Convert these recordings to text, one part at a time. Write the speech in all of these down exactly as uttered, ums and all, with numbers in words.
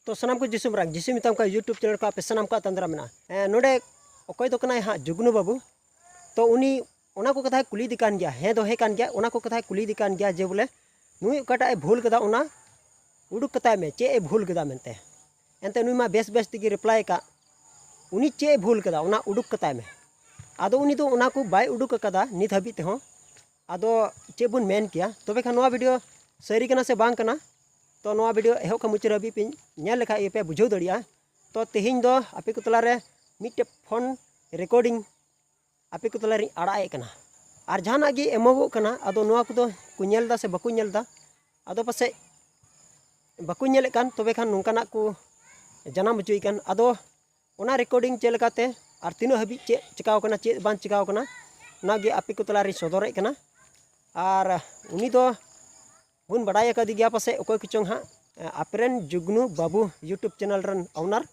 ᱛᱚ ᱥᱟᱱᱟᱢ ᱠᱚ ᱡᱤᱥᱩ ᱢᱟᱨᱟᱝ, ᱡᱤᱥᱩ ᱢᱮᱛᱟᱢ ᱠᱷᱟᱱ YouTube channel ᱠᱚ ᱟᱯᱮ ᱥᱟᱱᱟᱢ ᱠᱚᱣᱟᱜ ᱛᱟᱸᱫᱽᱨᱟ ᱢᱮᱱᱟᱜᱼᱟ᱾ ᱦᱮᱸ, ᱱᱚᱰᱮ ᱚᱠᱚᱭ ᱫᱚ ᱠᱟᱱᱟᱭ ᱦᱟᱸᱜ ᱡᱩᱜᱽᱱᱩ ᱵᱟᱹᱵᱩ᱾ ᱛᱚ ᱩᱱᱤ ᱚᱱᱟ ᱠᱚ ᱠᱟᱛᱷᱟᱭ ᱠᱩᱞᱤᱭᱮᱫᱮ ᱠᱟᱱ ᱜᱮᱭᱟ, ᱦᱮᱸ ᱫᱚ ᱦᱮᱸ ᱠᱟᱱ ᱜᱮᱭᱟ, ᱚᱱᱟ ᱠᱚ ᱠᱟᱛᱷᱟᱭ ᱠᱩᱞᱤᱭᱮᱫᱮ ᱠᱟᱱ ᱜᱮᱭᱟ ᱡᱮ ᱵᱚᱞᱮ ᱱᱩᱭ ᱚᱠᱟᱴᱟᱜ ᱮ ᱵᱷᱩᱞ ᱠᱟᱫᱟ ᱚᱱᱟ ᱩᱰᱩᱠ ᱠᱟᱛᱟᱭ ᱢᱮ, ᱪᱮᱫ ᱮ ᱵᱷᱩᱞ ᱠᱟᱫᱟ ᱢᱮᱱᱛᱮ᱾ ᱮᱱᱛᱮ ᱱᱩᱭ ᱢᱟ ᱵᱮᱥ ᱵᱮᱥ ᱛᱮᱜᱮ reply ᱟᱠᱟᱫ, ᱩᱱᱤ ᱪᱮᱫ ᱮ ᱵᱷᱩᱞ ᱠᱟᱫᱟ ᱚᱱᱟ ᱩᱰᱩᱠ ᱠᱟᱛᱟᱭ ᱢᱮ᱾ ᱟᱫᱚ ᱩᱱᱤ ᱫᱚ ᱚᱱᱟ ᱠᱚ ᱵᱟᱭ ᱩᱰᱩᱠ ᱟᱠᱟᱫᱟ ᱱᱤᱛ ᱦᱟᱹᱵᱤᱡ ᱛᱮᱦᱚᱸ᱾ ᱟᱫᱚ ᱪᱮᱫ ᱵᱚᱱ ᱢᱮᱱ ᱠᱮᱭᱟ? ᱛᱚᱵᱮ ᱠᱷᱟᱱ ᱱᱚᱣᱟ video ᱥᱟᱹᱨᱤ ᱠᱟᱱᱟ ᱥᱮ ᱵᱟᱝ ᱠᱟᱱᱟ? ᱛᱚ ᱱᱚᱣᱟ video ᱮᱦᱚᱵ ᱠᱷᱚᱱ ᱢᱩᱪᱟᱹᱫ ᱦᱟᱹᱵᱤᱡ ᱯᱮ ᱧᱮᱞ ᱞᱮᱠᱷᱟᱡ ᱜᱮᱯᱮ ᱵᱩᱡᱷᱟᱹᱣ ᱫᱟᱲᱮᱭᱟᱜᱼᱟ᱾ ᱛᱚ ᱛᱮᱦᱮᱧ ᱫᱚ ᱟᱯᱮ ᱠᱚ ᱛᱟᱞᱟᱨᱮ ᱢᱤᱫᱴᱮᱡ phone recording ᱟᱯᱮ ᱠᱚ ᱛᱟᱞᱟᱨᱤᱧ ᱟᱲᱟᱜ ᱮᱫ ᱠᱟᱱᱟ᱾ ᱟᱨ ᱡᱟᱦᱟᱱᱟᱜ ᱜᱮ ᱮᱢᱚᱜᱚᱜ ᱠᱟᱱᱟ, ᱟᱫᱚ ᱱᱚᱣᱟ ᱠᱚᱫᱚ ᱠᱚ ᱧᱮᱞ ᱮᱫᱟ ᱥᱮ ᱵᱟᱠᱚ ᱧᱮᱞ ᱮᱫᱟ? ᱟᱫᱚ ᱯᱟᱥᱮᱡ ᱵᱟᱠᱚ ᱧᱮᱞᱮᱫ ᱠᱟᱱ, ᱛᱚᱵᱮ ᱠᱷᱟᱱ ᱱᱚᱝᱠᱟᱱᱟᱜ ᱠᱚ ᱡᱟᱱᱟᱢ ᱦᱚᱪᱚᱭᱮᱫ ᱠᱟᱱ᱾ ᱟᱫᱚ ᱚᱱᱟ recording ᱪᱮᱫ ᱞᱮᱠᱟᱛᱮ ᱟᱨ ᱛᱤᱱᱟᱹᱜ ᱦᱟᱹᱵᱤᱡ ᱪᱮᱫ ᱪᱤᱠᱟᱣ ᱠᱟᱱᱟ, ᱪᱮᱫ ᱵᱟᱝ ᱪᱤᱠᱟᱣ ᱠᱟᱱᱟ, ᱚᱱᱟᱜᱮ ᱟᱯᱮ ᱠᱚ ᱛᱟᱞᱟᱨᱤᱧ ᱥᱚᱫᱚᱨᱮᱫ ᱠᱟᱱᱟ᱾ ᱟᱨ ᱩᱱᱤ ᱫᱚ ᱵᱚᱱ ᱵᱟᱰᱟᱭ ᱟᱠᱟᱫᱮ ᱜᱮᱭᱟ ᱯᱟᱥᱮᱡ ᱚᱠᱚᱭ ᱠᱚᱪᱚᱝ ᱦᱟᱸᱜ, ᱟᱯᱮᱨᱮᱱ ᱡᱩᱜᱽᱱᱩ ᱵᱟᱹᱵᱩ YouTube channel ᱨᱮᱱ owner,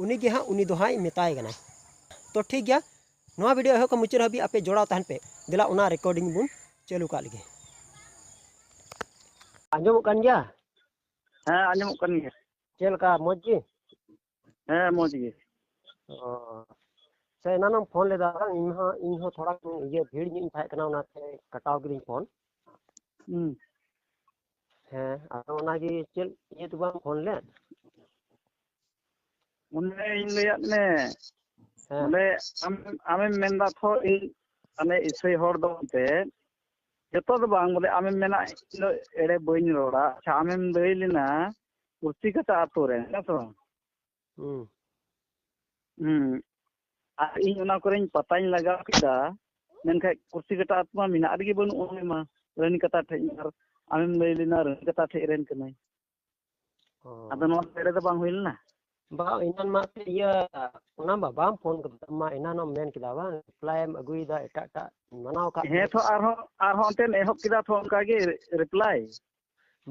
ᱩᱱᱤ ᱜᱮ ᱦᱟᱸᱜ, ᱩᱱᱤ ᱫᱚ ᱦᱟᱸᱜ ᱢᱮᱛᱟᱭ ᱠᱟᱱᱟᱭ᱾ ᱛᱚ ᱴᱷᱤᱠ ᱜᱮᱭᱟ, ᱱᱚᱣᱟ video ᱮᱦᱚᱵ ᱠᱷᱚᱱ ᱢᱩᱪᱟᱹᱫ ᱦᱟᱹᱵᱤᱡ ᱟᱯᱮ ᱡᱚᱲᱟᱣ ᱛᱟᱦᱮᱱ ᱯᱮ᱾ ᱫᱮᱞᱟ ᱚᱱᱟ recording ᱵᱚᱱ ᱪᱟᱹᱞᱩ ᱠᱟᱜ ᱞᱮᱜᱮ᱾ ᱟᱸᱡᱚᱢᱚᱜ ᱠᱟᱱ ᱜᱮᱭᱟ? ᱦᱮᱸ, ᱟᱸᱡᱚᱢᱚᱜ ᱠᱟᱱ ᱜᱮᱭᱟ᱾ ᱪᱮᱫ ᱞᱮᱠᱟ, ᱢᱚᱡᱽ ᱜᱮ? ᱦᱮᱸ, ᱢᱚᱡᱽ ᱜᱮ᱾ ᱚ, ᱥᱮ ᱮᱱᱟᱱᱚᱢ ᱯᱷᱳᱱ ᱞᱮᱫᱟ ᱵᱟᱝ? ᱤᱧ ᱦᱚᱸ, ᱤᱧ ᱦᱚᱸ ᱛᱷᱚᱲᱟ ᱤᱭᱟᱹ ᱵᱷᱤᱲ ᱧᱚᱜ ᱤᱧ ᱛᱟᱦᱮᱸ ᱠᱟᱱᱟ, ᱚᱱᱟᱛᱮ ᱠᱟᱴᱟᱣ ᱠᱤᱫᱟᱹᱧ ᱯᱷᱳᱱ᱾ ᱦᱩᱸ᱾ ᱦᱮᱸ, ᱟᱫᱚ ᱚᱱᱟᱜᱮ ᱪᱮᱫ ᱤᱭᱟᱹ ᱛᱮ ᱵᱟᱢ ᱯᱷᱳᱱ ᱞᱮᱫ? ᱚᱱᱮ ᱤᱧ ᱞᱟᱹᱭᱟᱫ ᱢᱮ, ᱦᱮᱸ᱾ ᱵᱚᱞᱮ ᱟᱢ, ᱟᱢᱮᱢ ᱢᱮᱱᱫᱟ ᱛᱷᱚ ᱤᱧ ᱟᱞᱮ ᱤᱥᱟᱹᱭ ᱦᱚᱲ ᱫᱚ ᱮᱱᱛᱮ ᱡᱚᱛᱚ ᱫᱚ ᱵᱟᱝ, ᱵᱚᱞᱮ ᱟᱢᱮᱢ ᱢᱮᱱᱟ ᱤᱧ ᱫᱚ ᱮᱲᱮ ᱵᱟᱹᱧ ᱨᱚᱲᱟ᱾ ᱟᱪᱪᱷᱟ, ᱟᱢᱮᱢ ᱞᱟᱹᱭ ᱞᱮᱱᱟ ᱠᱩᱨᱥᱤ ᱠᱟᱴᱟ ᱟᱛᱳ ᱨᱮ, ᱦᱮᱸ ᱥᱮ ᱵᱟᱝ? ᱦᱩᱸ᱾ ᱦᱩᱸ᱾ ᱟᱨ ᱤᱧ ᱚᱱᱟ ᱠᱚᱨᱮᱧ ᱯᱟᱛᱟᱧ ᱞᱟᱜᱟᱣ ᱠᱮᱫᱟ, ᱢᱮᱱᱠᱷᱟᱡ ᱠᱩᱨᱥᱤ ᱠᱟᱴᱟ ᱟᱛᱳ ᱢᱟ ᱢᱮᱱᱟᱜ ᱨᱮᱜᱮ ᱵᱟᱹᱱᱩᱜ ᱚᱱᱮ ᱢᱟ ᱨᱟᱹᱱᱤ ᱠᱟᱴᱟ ᱴᱷᱮᱡ, ᱟᱨ ᱟᱢᱮᱢ ᱞᱟᱹᱭ ᱞᱮᱱᱟ ᱨᱟᱹᱱᱤ ᱠᱟᱴᱟ ᱴᱷᱮᱡ ᱨᱮᱱ ᱠᱟᱹᱱᱟᱹᱧ᱾ ᱚ᱾ ᱟᱫᱚ ᱱᱚᱣᱟ ᱫᱚ ᱮᱲᱮ ᱫᱚ ᱵᱟᱝ ᱦᱩᱭ ᱞᱮᱱᱟ? ᱵᱟ, ᱮᱱᱟᱱ ᱢᱟ ᱮᱱᱛᱮ ᱤᱭᱟᱹ, ᱚᱱᱟ ᱢᱟ ᱵᱟᱢ ᱯᱷᱳᱱ ᱠᱟᱫᱟ, ᱢᱟ ᱮᱱᱟᱱᱚᱢ ᱢᱮᱱ ᱠᱮᱫᱟ ᱵᱟᱝ, reply ᱮᱢ ᱟᱹᱜᱩᱭᱮᱫᱟ ᱮᱴᱟᱜ ᱮᱴᱟᱜ, ᱢᱟᱱᱟᱣ ᱠᱟᱜ ᱦᱮᱸ ᱢᱮ᱾ ᱛᱚ, ᱟᱨᱦᱚᱸ, ᱟᱨᱦᱚᱸ ᱚᱱᱛᱮᱢ ᱮᱦᱚᱵ ᱠᱮᱫᱟ ᱛᱚ ᱚᱱᱠᱟ ᱜᱮ reply᱾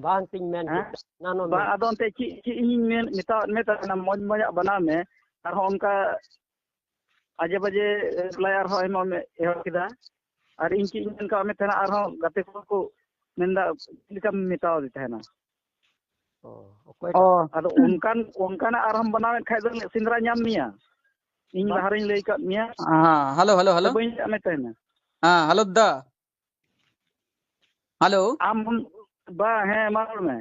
ᱵᱟᱝ ᱛᱤᱧ ᱢᱮᱱ ᱦᱮᱸ? ᱠᱮᱫᱟ, ᱮᱱᱟᱱᱚᱢ ᱵᱟᱝ, ᱢᱮᱱ ᱟᱫᱚ ᱚᱱᱛᱮ ᱪᱮᱫ, ᱪᱮᱫ ᱤᱧᱤᱧ ᱢᱮᱱ, ᱢᱮᱛᱟᱣᱟᱫ ᱢᱮ ᱛᱟᱦᱮᱱᱟ, ᱢᱚᱡᱽ ᱢᱚᱡᱟᱜ ᱵᱮᱱᱟᱣ ᱢᱮ, ᱟᱨᱦᱚᱸ ᱚᱱᱠᱟ ᱟᱡᱮ ᱵᱟᱡᱮ reply ᱟᱨᱦᱚᱸ ᱮᱢᱚᱜ ᱮᱢ ᱮᱦᱚᱵ ᱠᱮᱫᱟ᱾ ᱟᱨ ᱤᱧ ᱪᱮᱫ ᱤᱧ ᱢᱮᱱ ᱠᱟᱜ ᱢᱮ ᱛᱟᱦᱮᱱᱟ, ᱟᱨᱦᱚᱸ ᱜᱟᱛᱮ ᱠᱚ ᱠᱚ ᱢᱮᱱᱫᱟ, ᱪᱮᱫ ᱞᱮᱠᱟᱢ ᱢᱮᱛᱟᱣᱟᱫᱮ ᱛᱟᱦᱮᱱᱟ? ᱚ, ᱚᱠᱚᱭᱴᱟᱜ? ᱚ᱾ ᱟᱫᱚ ᱚᱱᱠᱟᱱ, ᱚᱱᱠᱟᱱᱟᱜ ᱟᱨᱦᱚᱸᱢ ᱵᱮᱱᱟᱣᱮᱫ ᱠᱷᱟᱡ ᱫᱚ ᱥᱮᱸᱫᱽᱨᱟ ᱧᱟᱢ ᱢᱮᱭᱟ᱾ ᱤᱧ ᱵᱟ- ᱞᱟᱦᱟ ᱨᱤᱧ ᱞᱟᱹᱭ ᱠᱟᱫ ᱢᱮᱭᱟ᱾ ᱦᱮᱸ, ᱦᱮᱞᱳ, ᱦᱮᱞᱳ, ᱦᱮᱞᱳ᱾ ᱵᱟᱹᱧ ᱞᱟᱹᱭᱟᱫ ᱢᱮ ᱛᱟᱦᱮᱱᱟ᱾ ᱦᱮᱸ, ᱦᱮᱞᱳ ᱫᱟ᱾ ᱦᱮᱞᱳ᱾ ᱟᱢ ᱦᱚᱸ, ᱵᱟ, ᱦᱮᱸ, ᱢᱟ ᱨᱚᱲ ᱢᱮ᱾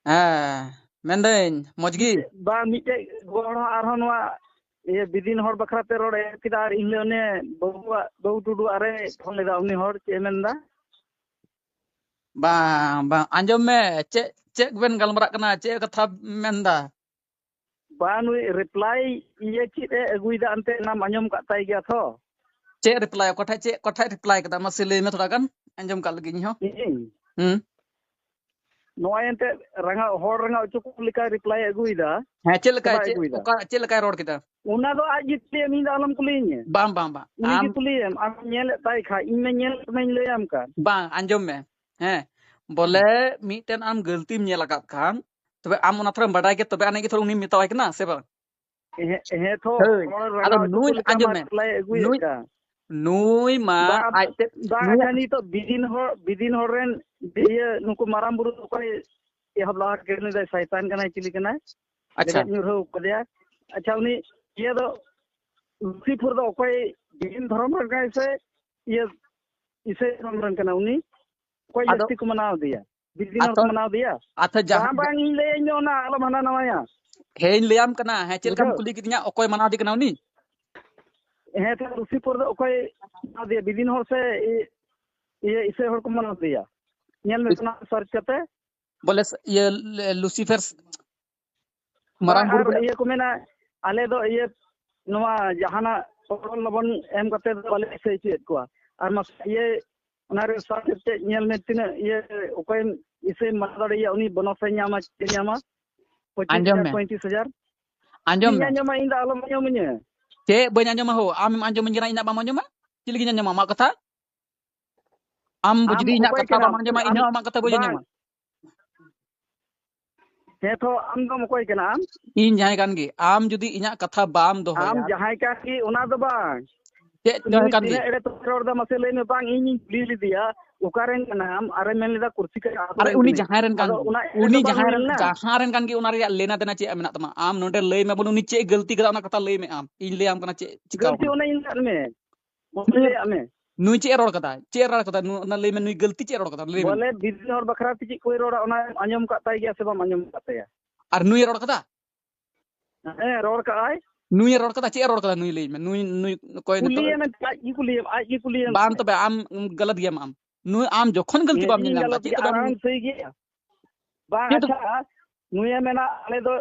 ᱦᱮᱸ, ᱢᱮᱱᱫᱟᱹᱧ, ᱢᱚᱡᱽ ᱜᱮ? ᱢᱤᱫᱴᱮᱡ, ᱵᱟ, ᱢᱤᱫᱴᱮᱡ ᱜᱚᱲ ᱦᱚᱸ ᱟᱨᱦᱚᱸ ᱱᱚᱣᱟ ᱤᱭᱟᱹ ᱵᱤᱫᱤᱱ ᱦᱚᱲ ᱵᱟᱠᱷᱨᱟ ᱛᱮ ᱨᱚᱲ ᱮᱦᱚᱵ ᱠᱮᱫᱟ, ᱟᱨ ᱤᱧ ᱞᱟᱹᱭ ᱚᱱᱮ ᱵᱟᱹᱵᱩᱣᱟᱜ, ᱵᱟᱹᱵᱩ ᱴᱩᱰᱩᱣᱟᱜ ᱨᱮ ᱯᱷᱳᱱ ᱞᱮᱫᱟ, ᱩᱱᱤ ᱦᱚᱲ ᱪᱮᱫ ᱮ ᱢᱮᱱᱫᱟ? ᱵᱟᱝ, ᱵᱟᱝ, ᱟᱸᱡᱚᱢ ᱢᱮ, ᱪᱮᱫ, ᱪᱮᱫ ᱵᱮᱱ ᱜᱟᱞᱢᱟᱨᱟᱜ ᱠᱟᱱᱟ? ᱪᱮᱫ ᱠᱟᱛᱷᱟ ᱢᱮᱱᱫᱟ? ᱵᱟᱝ, ᱱᱩᱭ ᱨᱤᱯᱞᱟᱭ ᱤᱭᱟᱹ ᱪᱮᱫ ᱮ ᱟᱹᱜᱩᱭᱮᱫᱟ, ᱚᱱᱛᱮ ᱚᱱᱟᱢ ᱟᱸᱡᱚᱢ ᱠᱟᱜ ᱛᱟᱭ ᱜᱮᱭᱟ ᱛᱚ? ᱪᱮᱫ ᱨᱤᱯᱞᱟᱭ? ᱚᱠᱟᱴᱷᱮᱡ, ᱪᱮᱫ, ᱚᱠᱟᱴᱷᱮᱡ ᱨᱤᱯᱞᱟᱭ ᱠᱟᱫᱟ? ᱢᱟᱥᱮ ᱞᱟᱹᱭ ᱢᱮ ᱛᱷᱚᱲᱟ ᱜᱟᱱ, ᱟᱸᱡᱚᱢ ᱠᱟᱜ ᱞᱟᱹᱜᱤᱫ ᱤᱧ ᱦᱚᱸ᱾ ᱤᱧ? ᱦᱩᱸ᱾ ᱱᱚᱜᱼᱚᱭ ᱮᱱᱛᱮ ᱨᱟᱸᱜᱟᱣ, ᱦᱚᱲ ᱨᱟᱸᱜᱟᱣ ᱦᱚᱪᱚ ᱠᱚ ᱞᱮᱠᱟᱭ ᱨᱤᱯᱞᱟᱭ ᱮ ᱟᱹᱜᱩᱭᱮᱫᱟ᱾ ᱦᱮᱸ, ᱪᱮᱫ ᱞᱮᱠᱟᱭ, ᱥᱮ ᱵᱟᱭ ᱪᱮᱫ, ᱟᱹᱜᱩᱭᱮᱫᱟ? ᱚᱠᱟ, ᱪᱮᱫ ᱞᱮᱠᱟᱭ ᱨᱚᱲ ᱠᱮᱫᱟ? ᱚᱱᱟ ᱫᱚ ᱟᱡ ᱜᱮ ᱠᱩᱞᱤᱭᱮᱢ, ᱤᱧ ᱫᱚ ᱟᱞᱚᱢ ᱠᱩᱞᱤᱭᱤᱧᱟ᱾ ᱵᱟᱝ, ᱵᱟᱝ, ᱵᱟᱝ᱾ ᱩᱱᱤ ᱜᱮ ᱟᱢ ᱠᱩᱞᱤᱭᱮᱢ, ᱟᱢ ᱧᱮᱞᱮᱫ ᱛᱟᱭ ᱠᱷᱟᱡ, ᱤᱧ ᱢᱟ ᱧᱮᱞ ᱠᱟᱹᱱᱟᱹᱧ, ᱞᱟᱹᱭᱟᱢ ᱠᱟᱱ᱾ ᱵᱟᱝ, ᱟᱸᱡᱚᱢ ᱢᱮ᱾ ᱦᱮᱸ, ᱵᱚᱞᱮ ᱢᱤᱫᱴᱮᱱ ᱟᱢ ᱜᱟᱹᱞᱛᱤᱢ ᱧᱮᱞ ᱟᱠᱟᱫ ᱠᱷᱟᱱ, ᱛᱚᱵᱮ ᱟᱢ ᱚᱱᱟ ᱛᱷᱚᱲᱟᱢ ᱵᱟᱰᱟᱭ ᱜᱮ, ᱛᱚᱵᱮ ᱟᱹᱱᱤᱡ ᱜᱮ ᱛᱷᱚᱲᱟ ᱩᱱᱤᱢ ᱢᱮᱛᱟᱣᱟᱭ ᱠᱟᱱᱟ, ᱥᱮ ᱵᱟᱝ? ᱦᱮᱸ, ᱦᱮᱸ ᱛᱷᱚ, ᱦᱳᱭ, ᱦᱚᱲ ᱟᱫᱚ ᱨᱟᱸᱜᱟᱣ ᱦᱚᱪᱚ ᱱᱩᱭ, ᱠᱚ ᱞᱮᱠᱟ ᱟᱸᱡᱚᱢ ᱢᱟ ᱢᱮ, ᱨᱤᱯᱞᱟᱭ ᱮ ᱟᱹᱜᱩᱭᱮᱫ ᱱᱩᱭ, ᱠᱟᱱ᱾ ᱱᱩᱭ ᱢᱟ ᱵᱟᱝ, ᱟᱡ ᱛᱮ, ᱵᱟᱝ, ᱱᱩᱭᱟᱜ ᱟᱪᱪᱷᱟ, ᱱᱤᱛᱚᱜ ᱵᱤᱫᱤᱱ ᱦᱚᱲ, ᱵᱤᱫᱤᱱ ᱦᱚᱲ ᱨᱮᱱ ᱤᱭᱟᱹ ᱱᱩᱠᱩ ᱢᱟᱨᱟᱝ ᱵᱩᱨᱩ ᱫᱚ ᱚᱠᱚᱭ ᱮᱦᱚᱵ ᱞᱟᱦᱟ ᱠᱮᱫ ᱩᱱᱤ ᱫᱚ ᱥᱟᱭᱛᱟᱱ ᱠᱟᱱᱟᱭ, ᱪᱤᱞᱤ ᱠᱟᱱᱟᱭ? ᱟᱪᱪᱷᱟ᱾ ᱜᱮᱫ ᱧᱩᱨᱦᱟᱹᱣ ᱠᱟᱫᱮᱭᱟ᱾ ᱟᱪᱪᱷᱟ, ᱩᱱᱤ ᱤᱭᱟᱹ ᱫᱚ ᱞᱩᱥᱤᱯᱷᱚᱨ ᱫᱚ ᱚᱠᱚᱭ ᱵᱤᱫᱤᱱ ᱫᱷᱚᱨᱚᱢ ᱨᱮᱱ ᱠᱟᱱᱟᱭ ᱥᱮ ᱤᱭᱟᱹ ᱤᱥᱟᱹᱭ ᱫᱷᱚᱨᱚᱢ ᱨᱮᱱ ᱠᱟᱱᱟᱭ? ᱩᱱᱤ ᱚᱠᱚᱭ ᱟᱫᱚ ᱡᱟᱹᱥᱛᱤ ᱠᱚ ᱢᱟᱱᱟᱣ ᱫᱮᱭᱟ? ᱵᱤᱫᱤᱱ ᱦᱚᱲ ᱟᱫᱚ, ᱠᱚ ᱢᱟᱱᱟᱣ ᱫᱮᱭᱟ? ᱟᱫᱚ ᱡᱟᱦᱟᱸ ᱵᱟᱝ, ᱵᱟᱝ, ᱤᱧ ᱞᱟᱹᱭᱟᱹᱧ ᱢᱮ ᱚᱱᱟ, ᱟᱞᱚᱢ ᱦᱟᱱᱟ ᱱᱟᱣᱟᱭᱟ᱾ ᱦᱮᱸ, ᱤᱧ ᱞᱟᱹᱭᱟᱢ ᱠᱟᱱᱟ᱾ ᱦᱮᱸ, ᱪᱮᱫ ᱞᱮᱠᱟᱢ ᱵᱩᱡᱷᱟᱹᱣ? ᱠᱩᱞᱤ ᱠᱤᱫᱤᱧᱟ, ᱚᱠᱚᱭ ᱢᱟᱱᱟᱣ ᱫᱮ ᱠᱟᱱᱟ ᱩᱱᱤ? ᱦᱮᱸ, ᱛᱚ ᱞᱩᱥᱤᱯᱷᱚᱨ ᱫᱚ ᱚᱠᱚᱭ ᱢᱟᱱᱟᱣ ᱫᱮᱭᱟ? ᱵᱤᱫᱤᱱ ᱦᱚᱲ ᱥᱮ ᱤ-, ᱤᱭᱟᱹ ᱤᱥᱟᱹᱭ ᱦᱚᱲ ᱠᱚ ᱢᱟᱱᱟᱣ ᱫᱮᱭᱟ? ᱧᱮᱞ ᱢᱮ ᱤᱥ-, ᱚᱱᱟ ᱥᱟᱨᱪ ᱠᱟᱛᱮ᱾ ᱵᱚᱞᱮ ᱥ-, ᱤᱭᱟᱹ ᱞᱮ-, ᱞᱩᱥᱤᱯᱷᱟᱨ ᱥ-, ᱢᱟᱨᱟᱝ ᱵᱟᱝ, ᱵᱩᱨᱩ ᱟᱨ ᱵᱚᱞᱮ ᱤᱭᱟᱹ ᱠᱚ ᱢᱮᱱᱟ, ᱟᱞᱮ ᱫᱚ ᱤᱭᱟᱹ ᱱᱚᱣᱟ ᱡᱟᱦᱟᱱᱟᱜ ᱚᱞ ᱞᱚᱵᱚᱱ ᱮᱢ ᱠᱟᱛᱮ ᱫᱚ ᱵᱟᱞᱮ ᱤᱥᱟᱹᱭ ᱦᱚᱪᱚᱭᱮᱫ ᱠᱚᱣᱟ᱾ ᱟᱨ ᱢᱟᱥᱮ ᱤᱭᱟᱹ ᱚᱱᱟ ᱨᱮ ᱥᱟᱨᱪ ᱠᱟᱛᱮ ᱧᱮᱞ ᱢᱮ ᱛᱤᱱᱟᱹᱜ ᱤᱭᱟᱹ, ᱚᱠᱚᱭᱮᱢ ᱤᱥᱟᱹᱭ ᱢᱟᱱᱟᱣ ᱫᱟᱲᱮᱭᱟᱜᱼᱟ, ᱩᱱᱤ ᱵᱚᱱᱚᱥ ᱮ ᱧᱟᱢᱟ, ᱪᱮᱫ ᱮ ᱧᱟᱢᱟ? ᱯᱚᱸᱪᱤᱥ ᱦᱟᱡᱟᱨ, ᱟᱸᱡᱚᱢ ᱢᱮ᱾ ᱯᱚᱸᱭᱛᱨᱤᱥ ᱦᱟᱡᱟᱨ᱾ ᱟᱸᱡᱚᱢ ᱤᱧ ᱢᱮ᱾ ᱟᱸᱡᱚᱢᱟ, ᱤᱧ ᱫᱚ ᱟᱞᱚᱢ ᱟᱸᱡᱚᱢᱟᱹᱧᱟ᱾ ᱪᱮᱫ ᱵᱟᱹᱧ ᱟᱸᱡᱚᱢᱟ ᱦᱳ? ᱟᱢᱮᱢ ᱟᱸᱡᱚᱢᱟᱹᱧ ᱠᱟᱱᱟ, ᱤᱧᱟᱜ ᱵᱟᱢ ᱟᱸᱡᱚᱢᱟ? ᱪᱮᱫ ᱞᱟᱹᱜᱤᱫ ᱤᱧ ᱟᱸᱡᱚᱢᱟ ᱟᱢᱟᱜ ᱠᱟᱛᱷᱟ? ᱟᱢ ᱟᱢ ᱡᱩᱫᱤ ᱤᱧᱟᱜ ᱚᱠᱚᱭ ᱠᱟᱛᱷᱟ ᱠᱟᱱᱟᱢ? ᱵᱟᱢ ᱟᱸᱡᱚᱢᱟ, ᱤᱧ ᱟᱢ ᱦᱚᱸ ᱟᱢᱟᱜ ᱠᱟᱛᱷᱟ ᱵᱟᱹᱧ ᱵᱟᱝ᱾ ᱟᱸᱡᱚᱢᱟ᱾ ᱦᱮᱸ ᱛᱚ, ᱟᱢ ᱫᱚᱢ ᱚᱠᱚᱭ ᱠᱟᱱᱟ ᱟᱢ? ᱤᱧ ᱡᱟᱦᱟᱸᱭ ᱠᱟᱱ ᱜᱮ, ᱟᱢ ᱡᱩᱫᱤ ᱤᱧᱟᱜ ᱠᱟᱛᱷᱟ ᱵᱟᱢ ᱫᱚᱦᱚᱭᱟ᱾ ᱟᱢ ᱡᱟᱦᱟᱸᱭ ᱠᱟᱱ ᱜᱮ, ᱚᱱᱟ ᱫᱚ ᱵᱟᱝ᱾ ᱪᱮᱫ ᱱᱩᱭ ᱠᱟᱱ ᱜᱮ? ᱛᱤᱱᱟᱹᱜ ᱮᱲᱮ ᱛᱚᱯᱮ ᱨᱚᱲ ᱮᱫᱟ ᱢᱟᱥᱮ ᱞᱟᱹᱭ ᱢᱮ᱾ ᱵᱟᱝ, ᱤᱧᱤᱧ ᱠᱩᱞᱤ ᱞᱮᱫᱮᱭᱟ, ᱚᱠᱟ ᱨᱮᱱ ᱠᱟᱱᱟᱢ? ᱟᱨᱮ ᱢᱮᱱ ᱞᱮᱫᱟ ᱠᱩᱨᱥᱤᱠᱟᱴᱟ ᱟᱛᱳ ᱟᱨᱮ ᱨᱮᱱ ᱩᱱᱤ ᱠᱟᱹᱱᱟᱹᱧ᱾ ᱡᱟᱦᱟᱸᱭ ᱨᱮᱱ ᱠᱟᱱ, ᱟᱫᱚ ᱚᱱᱟ ᱮᱲᱮ ᱩᱱᱤ ᱫᱚ ᱵᱟᱝ ᱡᱟᱦᱟᱸᱭ ᱦᱩᱭ ᱨᱮᱱ, ᱞᱮᱱᱟ᱾ ᱡᱟᱦᱟᱸ ᱨᱮᱱ ᱠᱟᱱ ᱜᱮ, ᱚᱱᱟ ᱨᱮᱭᱟᱜ ᱞᱮᱱᱟ ᱫᱮᱱᱟ ᱪᱮᱫ ᱢᱮᱱᱟᱜ ᱛᱟᱢᱟ? ᱟᱢ ᱱᱚᱰᱮ ᱞᱟᱹᱭ ᱢᱮ ᱵᱚᱞᱮ ᱩᱱᱤ ᱪᱮᱫ ᱮ ᱜᱟᱹᱞᱛᱤ ᱠᱟᱫᱟ, ᱚᱱᱟ ᱠᱟᱛᱷᱟ ᱞᱟᱹᱭ ᱢᱮ ᱟᱢ᱾ ᱤᱧ ᱞᱟᱹᱭ ᱟᱢ ᱠᱟᱱᱟ ᱪᱮᱫ ᱪᱤᱠᱟᱣ ᱜᱟᱹᱞᱛᱤ ᱠᱟᱱᱟ᱾ ᱚᱱᱟ ᱤᱧ ᱞᱟᱹᱭᱟᱫ ᱢᱮ, ᱚᱱᱟ ᱱᱩᱭ, ᱞᱟᱹᱭᱟᱫ ᱢᱮ᱾ ᱱᱩᱭ ᱪᱮᱫ ᱮ ᱨᱚᱲ ᱠᱟᱫᱟ? ᱪᱮᱫ ᱮ ᱨᱚᱲ ᱠᱟᱫᱟ? ᱱᱩ-, ᱚᱱᱟ ᱞᱟᱹᱭ ᱢᱮ, ᱱᱩᱭ ᱜᱟᱹᱞᱛᱤ ᱪᱮᱫ ᱮ ᱨᱚᱲ ᱠᱟᱫᱟ? ᱞᱟᱹᱭ ᱢᱮ᱾ ᱵᱚᱞᱮ ᱵᱤᱫᱷᱤ ᱦᱚᱲ ᱵᱟᱠᱷᱨᱟ ᱛᱮ ᱪᱮᱫ ᱠᱚᱭ ᱨᱚᱲᱟ, ᱚᱱᱟ ᱟᱸᱡᱚᱢ ᱠᱟᱫ ᱛᱟᱭ ᱜᱮᱭᱟ ᱥᱮ ᱵᱟᱢ ᱟᱸᱡᱚᱢ ᱠᱟᱫ ᱛᱟᱭᱟ? ᱟᱨ ᱱᱩᱭ ᱮ ᱨᱚᱲ ᱠᱟᱫᱟ? ᱦᱮᱸ, ᱨᱚᱲ ᱠᱟᱜᱼᱟᱭ᱾ ᱱᱩᱭ ᱮ ᱨᱚᱲ ᱠᱟᱫᱟ? ᱪᱮᱫ ᱮ ᱨᱚᱲ ᱠᱟᱫᱟ? ᱱᱩᱭ ᱞᱟᱹᱭ ᱢᱮ, ᱱᱩᱭ, ᱱᱩᱭ ᱚᱠᱚᱭ ᱱᱤᱛᱚᱜ? ᱠᱩᱞᱤᱭᱮᱢ, ᱟᱡ ᱜᱮ ᱠᱩᱞᱤᱭᱮᱢ, ᱟᱡ ᱜᱮ ᱠᱩᱞᱤᱭᱮᱢ᱾ ᱵᱟᱝ, ᱛᱚᱵᱮ ᱟᱢ ᱜᱟᱞᱟᱛ ᱜᱮᱭᱟᱢ ᱟᱢ᱾ ᱱᱩᱭ ᱟᱢ ᱡᱚᱠᱷᱚᱱ ᱜᱟᱹᱞᱛᱤ ᱦᱮᱸ, ᱵᱟᱢ ᱤᱧ ᱧᱮᱞ ᱧᱟᱢ ᱮᱫᱟ, ᱜᱟᱞᱟᱛ ᱪᱮᱫ ᱜᱮᱭᱟ, ᱛᱚᱵᱮ ᱟᱨ ᱟᱢ ᱟᱢ ᱥᱟᱹᱭ ᱜᱮᱭᱟ᱾ ᱵᱟᱝ, ᱪᱮᱫ? ᱟᱪᱪᱷᱟ, ᱱᱩᱭᱮ ᱢᱮᱱᱟ, ᱟᱞᱮ ᱫᱚ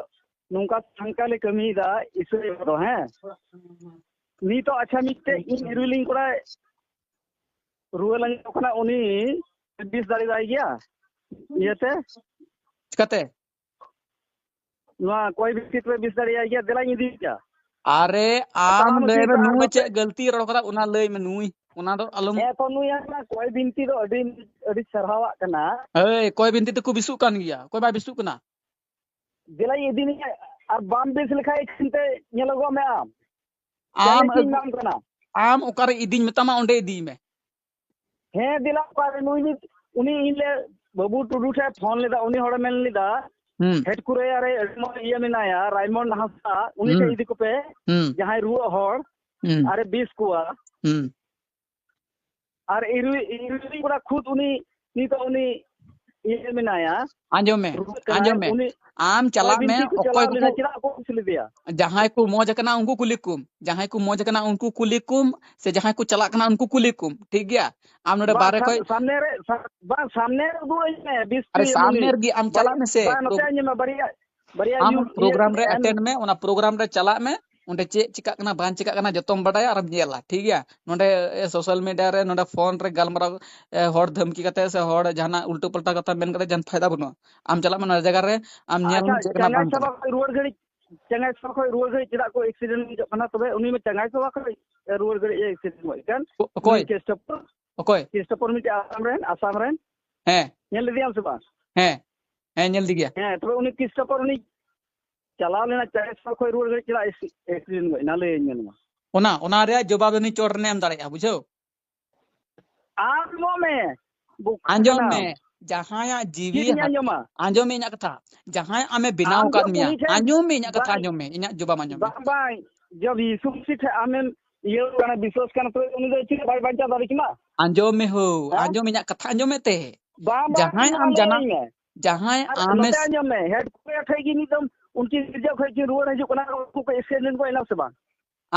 ᱱᱚᱝᱠᱟ ᱥᱟᱝᱠᱟ ᱞᱮ ᱠᱟᱹᱢᱤᱭᱮᱫᱟ, ᱤᱥᱟᱹᱭ ᱫᱚ, ᱦᱮᱸ᱾ ᱱᱤᱛᱚᱜ ᱟᱪᱪᱷᱟ, ᱢᱤᱫᱴᱮᱡ ᱤᱧ ᱤᱨᱤᱞᱤᱧ ᱠᱚᱲᱟᱭ ᱨᱩᱣᱟᱹ ᱞᱟᱸᱜᱟᱣ ᱠᱟᱱᱟ, ᱩᱱᱤ ᱵᱤᱥ ᱫᱟᱲᱮᱭᱟᱭ ᱜᱮᱭᱟ, ᱤᱭᱟᱹᱛᱮ᱾ ᱪᱤᱠᱟᱛᱮ? ᱱᱚᱣᱟ ᱠᱚᱭ ᱵᱷᱤᱛᱤᱨ ᱨᱮ ᱵᱤᱥ ᱫᱟᱲᱮᱭᱟᱭ ᱜᱮᱭᱟ, ᱫᱮᱞᱟᱧ ᱤᱫᱤᱭᱮᱭᱟ᱾ ᱟᱨᱮ, ᱟᱢ ᱛᱟᱲᱟᱢ ᱞᱟᱹᱭ ᱦᱚᱪᱚᱭ ᱢᱮ, ᱯᱮ, ᱟᱨ ᱱᱩᱭ ᱱᱚᱛᱮ ᱪᱮᱫ ᱜᱟᱹᱞᱛᱤ ᱨᱚᱲ ᱠᱟᱫᱟ, ᱚᱱᱟ ᱞᱟᱹᱭ ᱢᱮ, ᱱᱩᱭ, ᱚᱱᱟ ᱫᱚ ᱟᱞᱚᱢ ᱦᱮᱸ, ᱛᱚ ᱱᱩᱭᱟᱜ ᱚᱱᱟ ᱠᱚᱭ ᱵᱤᱱᱛᱤ ᱫᱚ ᱟᱹᱰᱤ, ᱟᱹᱰᱤ ᱥᱟᱨᱦᱟᱣᱟᱜ ᱠᱟᱱᱟ᱾ ᱦᱳᱭ, ᱠᱚᱭ ᱵᱤᱱᱛᱤ ᱛᱮᱠᱚ ᱵᱤᱥᱩᱜ ᱠᱟᱱ ᱜᱮᱭᱟ, ᱚᱠᱚᱭ ᱵᱟᱭ ᱵᱤᱥᱩᱜ ᱠᱟᱱᱟ? ᱫᱮᱞᱟᱧ ᱤᱫᱤ ᱢᱮᱭᱟ, ᱟᱨ ᱵᱟᱢ ᱵᱮᱥ ᱞᱮᱠᱷᱟᱡ ᱮᱠᱷᱟᱱ ᱛᱮ ᱧᱮᱞᱚᱜᱚᱜ ᱢᱮ ᱟᱢ᱾ ᱟᱢ ᱪᱮᱞᱮᱧᱡᱽ ᱤᱧ ᱟᱹᱜᱩ-, ᱮᱢᱟᱢ ᱠᱟᱱᱟ᱾ ᱟᱢ ᱚᱠᱟᱨᱮ ᱤᱫᱤᱧ ᱢᱮᱛᱟᱢᱟ, ᱚᱸᱰᱮ ᱤᱫᱤᱭ ᱢᱮ᱾ ᱦᱮᱸ, ᱫᱮᱞᱟ, ᱚᱠᱟᱨᱮ ᱱᱩᱭ ᱱᱤᱛ, ᱩᱱᱤ ᱤᱧ ᱞᱮ ᱵᱟᱹᱵᱩ ᱴᱩᱰᱩ ᱴᱷᱮᱱ ᱯᱷᱳᱱ ᱞᱮᱫᱟ, ᱩᱱᱤ ᱦᱚᱲᱮ ᱢᱮᱱ ᱞᱮᱫᱟ, ᱦᱩᱸ᱾ ᱦᱮᱰᱠᱩᱨᱟᱹᱭᱟ ᱨᱮ ᱟᱹᱰᱤ ᱢᱚᱡᱽ ᱤᱭᱟᱹ ᱢᱮᱱᱟᱭᱟ, ᱨᱟᱭᱢᱚᱱᱰ ᱦᱟᱸᱥᱫᱟ, ᱩᱱᱤ ᱦᱩᱸ᱾ ᱴᱷᱮᱱ ᱤᱫᱤ ᱠᱚᱯᱮ, ᱦᱩᱸ᱾ ᱡᱟᱦᱟᱸᱭ ᱨᱩᱣᱟᱹᱜ ᱦᱚᱲ, ᱦᱩᱸ᱾ ᱟᱨᱮ ᱵᱮᱥ ᱠᱚᱣᱟ᱾ ᱦᱩᱸ᱾ ᱟᱨ ᱤᱨᱩ-, ᱤᱨᱩ ᱠᱚᱲᱟ ᱠᱷᱩᱫ ᱩᱱᱤ, ᱱᱤᱛᱚᱜ ᱩᱱᱤ ᱤᱭᱟᱹ ᱢᱮᱱᱟᱭᱟ, ᱟᱸᱡᱚᱢ ᱢᱮ, ᱨᱩᱣᱟᱹᱜ ᱠᱟᱱᱟᱭ, ᱟᱸᱡᱚᱢ ᱢᱮ᱾ ᱩᱱᱤ ᱟᱢ ᱦᱚᱭ ᱪᱟᱞᱟᱜ ᱢᱮ, ᱵᱤᱱᱛᱤ ᱠᱚ ᱚᱠᱚᱭ ᱪᱟᱞᱟᱣ ᱠᱚᱠᱚ, ᱞᱮᱱᱟ, ᱪᱮᱫᱟᱜ ᱠᱚ ᱠᱩᱥᱤ ᱞᱮᱫᱮᱭᱟ? ᱡᱟᱦᱟᱸᱭ ᱠᱚ ᱢᱚᱡᱽ ᱟᱠᱟᱱᱟ ᱩᱱᱠᱩ ᱠᱩᱞᱤ ᱠᱚᱢ, ᱡᱟᱦᱟᱸᱭ ᱠᱚ ᱢᱚᱡᱽ ᱟᱠᱟᱱᱟ ᱩᱱᱠᱩ ᱠᱩᱞᱤ ᱠᱚᱢ, ᱥᱮ ᱡᱟᱦᱟᱸᱭ ᱠᱚ ᱪᱟᱞᱟᱜ ᱠᱟᱱᱟ ᱩᱱᱠᱩ ᱠᱩᱞᱤ ᱠᱚᱢ, ᱴᱷᱤᱠ ᱜᱮᱭᱟ? ᱟᱢ ᱱᱚᱰᱮ ᱵᱟᱝ, ᱵᱟᱦᱨᱮ ᱥᱟᱢ-, ᱠᱷᱚᱡ ᱥᱟᱢᱱᱮ ᱨᱮ, ᱥᱟ-, ᱵᱟᱝ, ᱥᱟᱢᱱᱮ ᱨᱮ ᱩᱫᱩᱜ ᱟᱹᱧ ᱢᱮ, ᱵᱤᱥ ᱟᱨᱮ ᱠᱤᱞᱳ ᱥᱟᱢᱱᱮ ᱢᱩᱱᱤᱥ᱾ ᱨᱮᱜᱮ ᱟᱢ ᱵᱟᱨᱭᱟ, ᱪᱟᱞᱟᱜ ᱢᱮᱥᱮ, ᱵᱟᱝ, ᱱᱚᱛᱮ ᱯᱨᱳᱜ-, ᱟᱹᱧ ᱢᱮ, ᱵᱟᱨᱭᱟ, ᱵᱟᱨᱭᱟ ᱟᱢ ᱤᱭᱩ-, ᱤᱭᱟᱹ ᱯᱨᱳᱜᱨᱟᱢ ᱨᱮ ᱮᱢ ᱮᱴᱮᱱᱰ ᱢᱮ, ᱚᱱᱟ ᱯᱨᱳᱜᱨᱟᱢ ᱨᱮ ᱪᱟᱞᱟᱜ ᱢᱮ, ᱚᱸᱰᱮ ᱪᱮᱫ ᱪᱤᱠᱟᱜ ᱠᱟᱱᱟ ᱵᱟᱝ ᱪᱤᱠᱟᱜ ᱠᱟᱱᱟ ᱡᱚᱛᱚᱢ ᱵᱟᱰᱟᱭᱟ ᱟᱨᱮᱢ ᱧᱮᱞᱟ, ᱴᱷᱤᱠ ᱜᱮᱭᱟ? ᱱᱚᱰᱮ, ᱮ, ᱥᱳᱥᱟᱞ ᱢᱤᱰᱤᱭᱟ ᱨᱮ, ᱱᱚᱰᱮ ᱯᱷᱳᱱ ᱨᱮ ᱜᱟᱞᱢᱟᱨᱟᱣ, ᱮ, ᱦᱚᱲ ᱫᱷᱟᱹᱢᱠᱤ ᱠᱟᱛᱮ ᱥᱮ ᱦᱚᱲ ᱡᱟᱦᱟᱱᱟᱜ ᱩᱞᱴᱟᱹ ᱯᱟᱞᱴᱟ ᱠᱟᱛᱷᱟ ᱢᱮᱱ ᱠᱟᱛᱮ ᱡᱟᱦᱟᱱ ᱯᱷᱟᱭᱫᱟ ᱵᱟᱹᱱᱩᱜᱼᱟ᱾ ᱟᱢ ᱪᱟᱞᱟᱜ ᱢᱮ ᱱᱚᱰᱮ ᱡᱟᱭᱜᱟ ᱨᱮ, ᱟᱢ ᱧᱮᱞ ᱟᱪᱪᱷᱟ, ᱢᱮ ᱪᱮᱫ ᱠᱟᱱᱟ ᱪᱟᱸᱜᱟᱭ ᱵᱟᱝ ᱥᱚᱵᱷᱟ ᱠᱟᱱᱟ᱾ ᱠᱷᱚᱱ ᱨᱩᱣᱟᱹᱲ ᱜᱷᱟᱹᱲᱤᱡ, ᱪᱟᱸᱜᱟᱭ ᱥᱚᱵᱷᱟ ᱠᱷᱚᱱ ᱨᱩᱣᱟᱹᱲ ᱜᱷᱟᱹᱲᱤᱡ ᱪᱮᱫᱟᱜ ᱠᱚ ᱮᱠᱥᱤᱰᱮᱱᱴ ᱜᱚᱡᱚᱜ ᱠᱟᱱᱟ? ᱛᱚᱵᱮ ᱩᱱᱤ ᱢᱟ ᱪᱟᱸᱜᱟᱭ ᱥᱚᱵᱷᱟ ᱠᱷᱚᱱ ᱨᱩᱣᱟᱹᱲ ᱜᱷᱟᱹᱲᱤᱡ ᱮ ᱮᱠᱥᱤᱰᱮᱱᱴ ᱜᱚᱡ ᱠᱟᱱ᱾ ᱚ-, ᱚᱠᱚᱭ? ᱩᱱᱤ ᱠᱮᱥᱴᱚᱯᱚᱨ, ᱚᱠᱚᱭ? ᱠᱮᱥᱴᱚᱯᱚᱨ ᱢᱤᱫᱴᱮᱡ ᱟᱥᱟᱢ ᱨᱮᱱ, ᱟᱥᱟᱢ ᱨᱮᱱ᱾ ᱦᱮᱸ᱾ ᱧᱮᱞ ᱞᱮᱫᱮᱭᱟᱢ ᱥᱮ ᱵᱟᱝ? ᱦᱮᱸ᱾ ᱦᱮᱸ, ᱧᱮᱞ ᱞᱮᱫᱮ ᱜᱮᱭᱟ᱾ ᱦᱮᱸ, ᱛᱚᱵᱮ ᱩᱱᱤ ᱠᱮᱥᱴᱚᱯᱚᱨ ᱩᱱᱤ ᱪᱟᱞᱟᱣ ᱞᱮᱱᱟ ᱪᱟᱸᱜᱟᱭ ᱥᱚᱵᱷᱟ ᱠᱷᱚᱱ ᱨᱩᱣᱟᱹᱲ ᱜᱷᱟᱹᱲᱤᱡ ᱪᱮᱫᱟᱜ ᱮᱠᱥᱤ-, ᱮᱠᱥᱤᱰᱮᱱᱴ ᱜᱚᱡ ᱮᱱᱟ? ᱞᱟᱹᱭᱟᱹᱧ ᱢᱮ ᱱᱚᱣᱟ᱾ ᱚᱱᱟ, ᱚᱱᱟ ᱨᱮᱭᱟᱜ ᱡᱚᱵᱟᱵ ᱩᱱᱤ ᱪᱚᱴ ᱨᱮᱱᱮ ᱮᱢ ᱫᱟᱲᱮᱭᱟᱜᱼᱟ, ᱵᱩᱡᱷᱟᱹᱣ? ᱟᱸᱡᱚᱢᱚᱜ ᱢᱮ᱾ ᱵᱚᱠᱟ ᱟᱸᱡᱚᱢ ᱠᱟᱱᱟᱢ᱾ ᱢᱮ, ᱡᱟᱦᱟᱸᱭᱟᱜ ᱪᱮᱫ ᱡᱤᱣᱤ ᱤᱧ ᱦᱟᱛ-, ᱟᱸᱡᱚᱢᱟ? ᱟᱸᱡᱚᱢ ᱢᱮ ᱤᱧᱟᱜ ᱠᱟᱛᱷᱟ᱾ ᱡᱟᱦᱟᱸᱭ ᱟᱢᱮ ᱵᱮᱱᱟᱣ ᱟᱢ ᱟᱠᱟᱫ ᱫᱚ ᱢᱮᱭᱟ, ᱩᱱᱤ ᱴᱷᱮᱱ ᱟᱸᱡᱚᱢ ᱢᱮ ᱤᱧᱟᱜ ᱠᱟᱛᱷᱟ, ᱵᱟᱝ, ᱟᱸᱡᱚᱢ ᱢᱮ, ᱤᱧᱟᱜ ᱡᱚᱵᱟᱵ ᱟᱸᱡᱚᱢ ᱢᱮ᱾ ᱵᱟᱝ, ᱵᱟᱝ, ᱡᱚᱵ ᱭᱤᱥᱩ ᱢᱟᱹᱥᱤ ᱴᱷᱮᱱ ᱟᱢᱮᱢ ᱤᱭᱟᱹ ᱠᱟᱱᱟ, ᱵᱤᱥᱣᱟᱥ ᱠᱟᱱᱟ, ᱛᱚᱵᱮ ᱩᱱᱤ ᱫᱚ ᱪᱮᱫ ᱵᱟᱭ ᱵᱟᱧᱪᱟᱣ ᱫᱟᱲᱮ ᱠᱮᱢᱟ? ᱟᱸᱡᱚᱢ ᱢᱮ ᱦᱳ, ᱦᱮᱸ? ᱟᱸᱡᱚᱢ ᱢᱮ ᱤᱧᱟᱜ ᱠᱟᱛᱷᱟ, ᱟᱸᱡᱚᱢ ᱢᱮ ᱛᱮ᱾ ᱵᱟᱝ, ᱵᱟᱝ, ᱡᱟᱦᱟᱸᱭ ᱤᱧ ᱫᱚ ᱟᱢ ᱵᱟᱝ ᱡᱟᱱᱟᱢ, ᱞᱟᱹᱭᱟᱹᱧ ᱢᱮ᱾ ᱡᱟᱦᱟᱸᱭ ᱟᱨ ᱟᱢᱮ ᱱᱚᱛᱮ ᱟᱸᱡᱚᱢ ᱢᱮ, head quarter ᱴᱷᱮᱡ ᱜᱮ ᱢᱤᱫ ᱫᱚᱢ ᱩᱱᱠᱤᱱ ᱜᱤᱨᱡᱟᱹ ᱠᱷᱚᱡ ᱠᱤᱱ ᱨᱩᱣᱟᱹᱲ ᱦᱤᱡᱩᱜ ᱠᱟᱱᱟ, ᱩᱱᱠᱩ ᱠᱚ accident ᱠᱚ ᱮᱱᱟ ᱥᱮ ᱵᱟᱝ?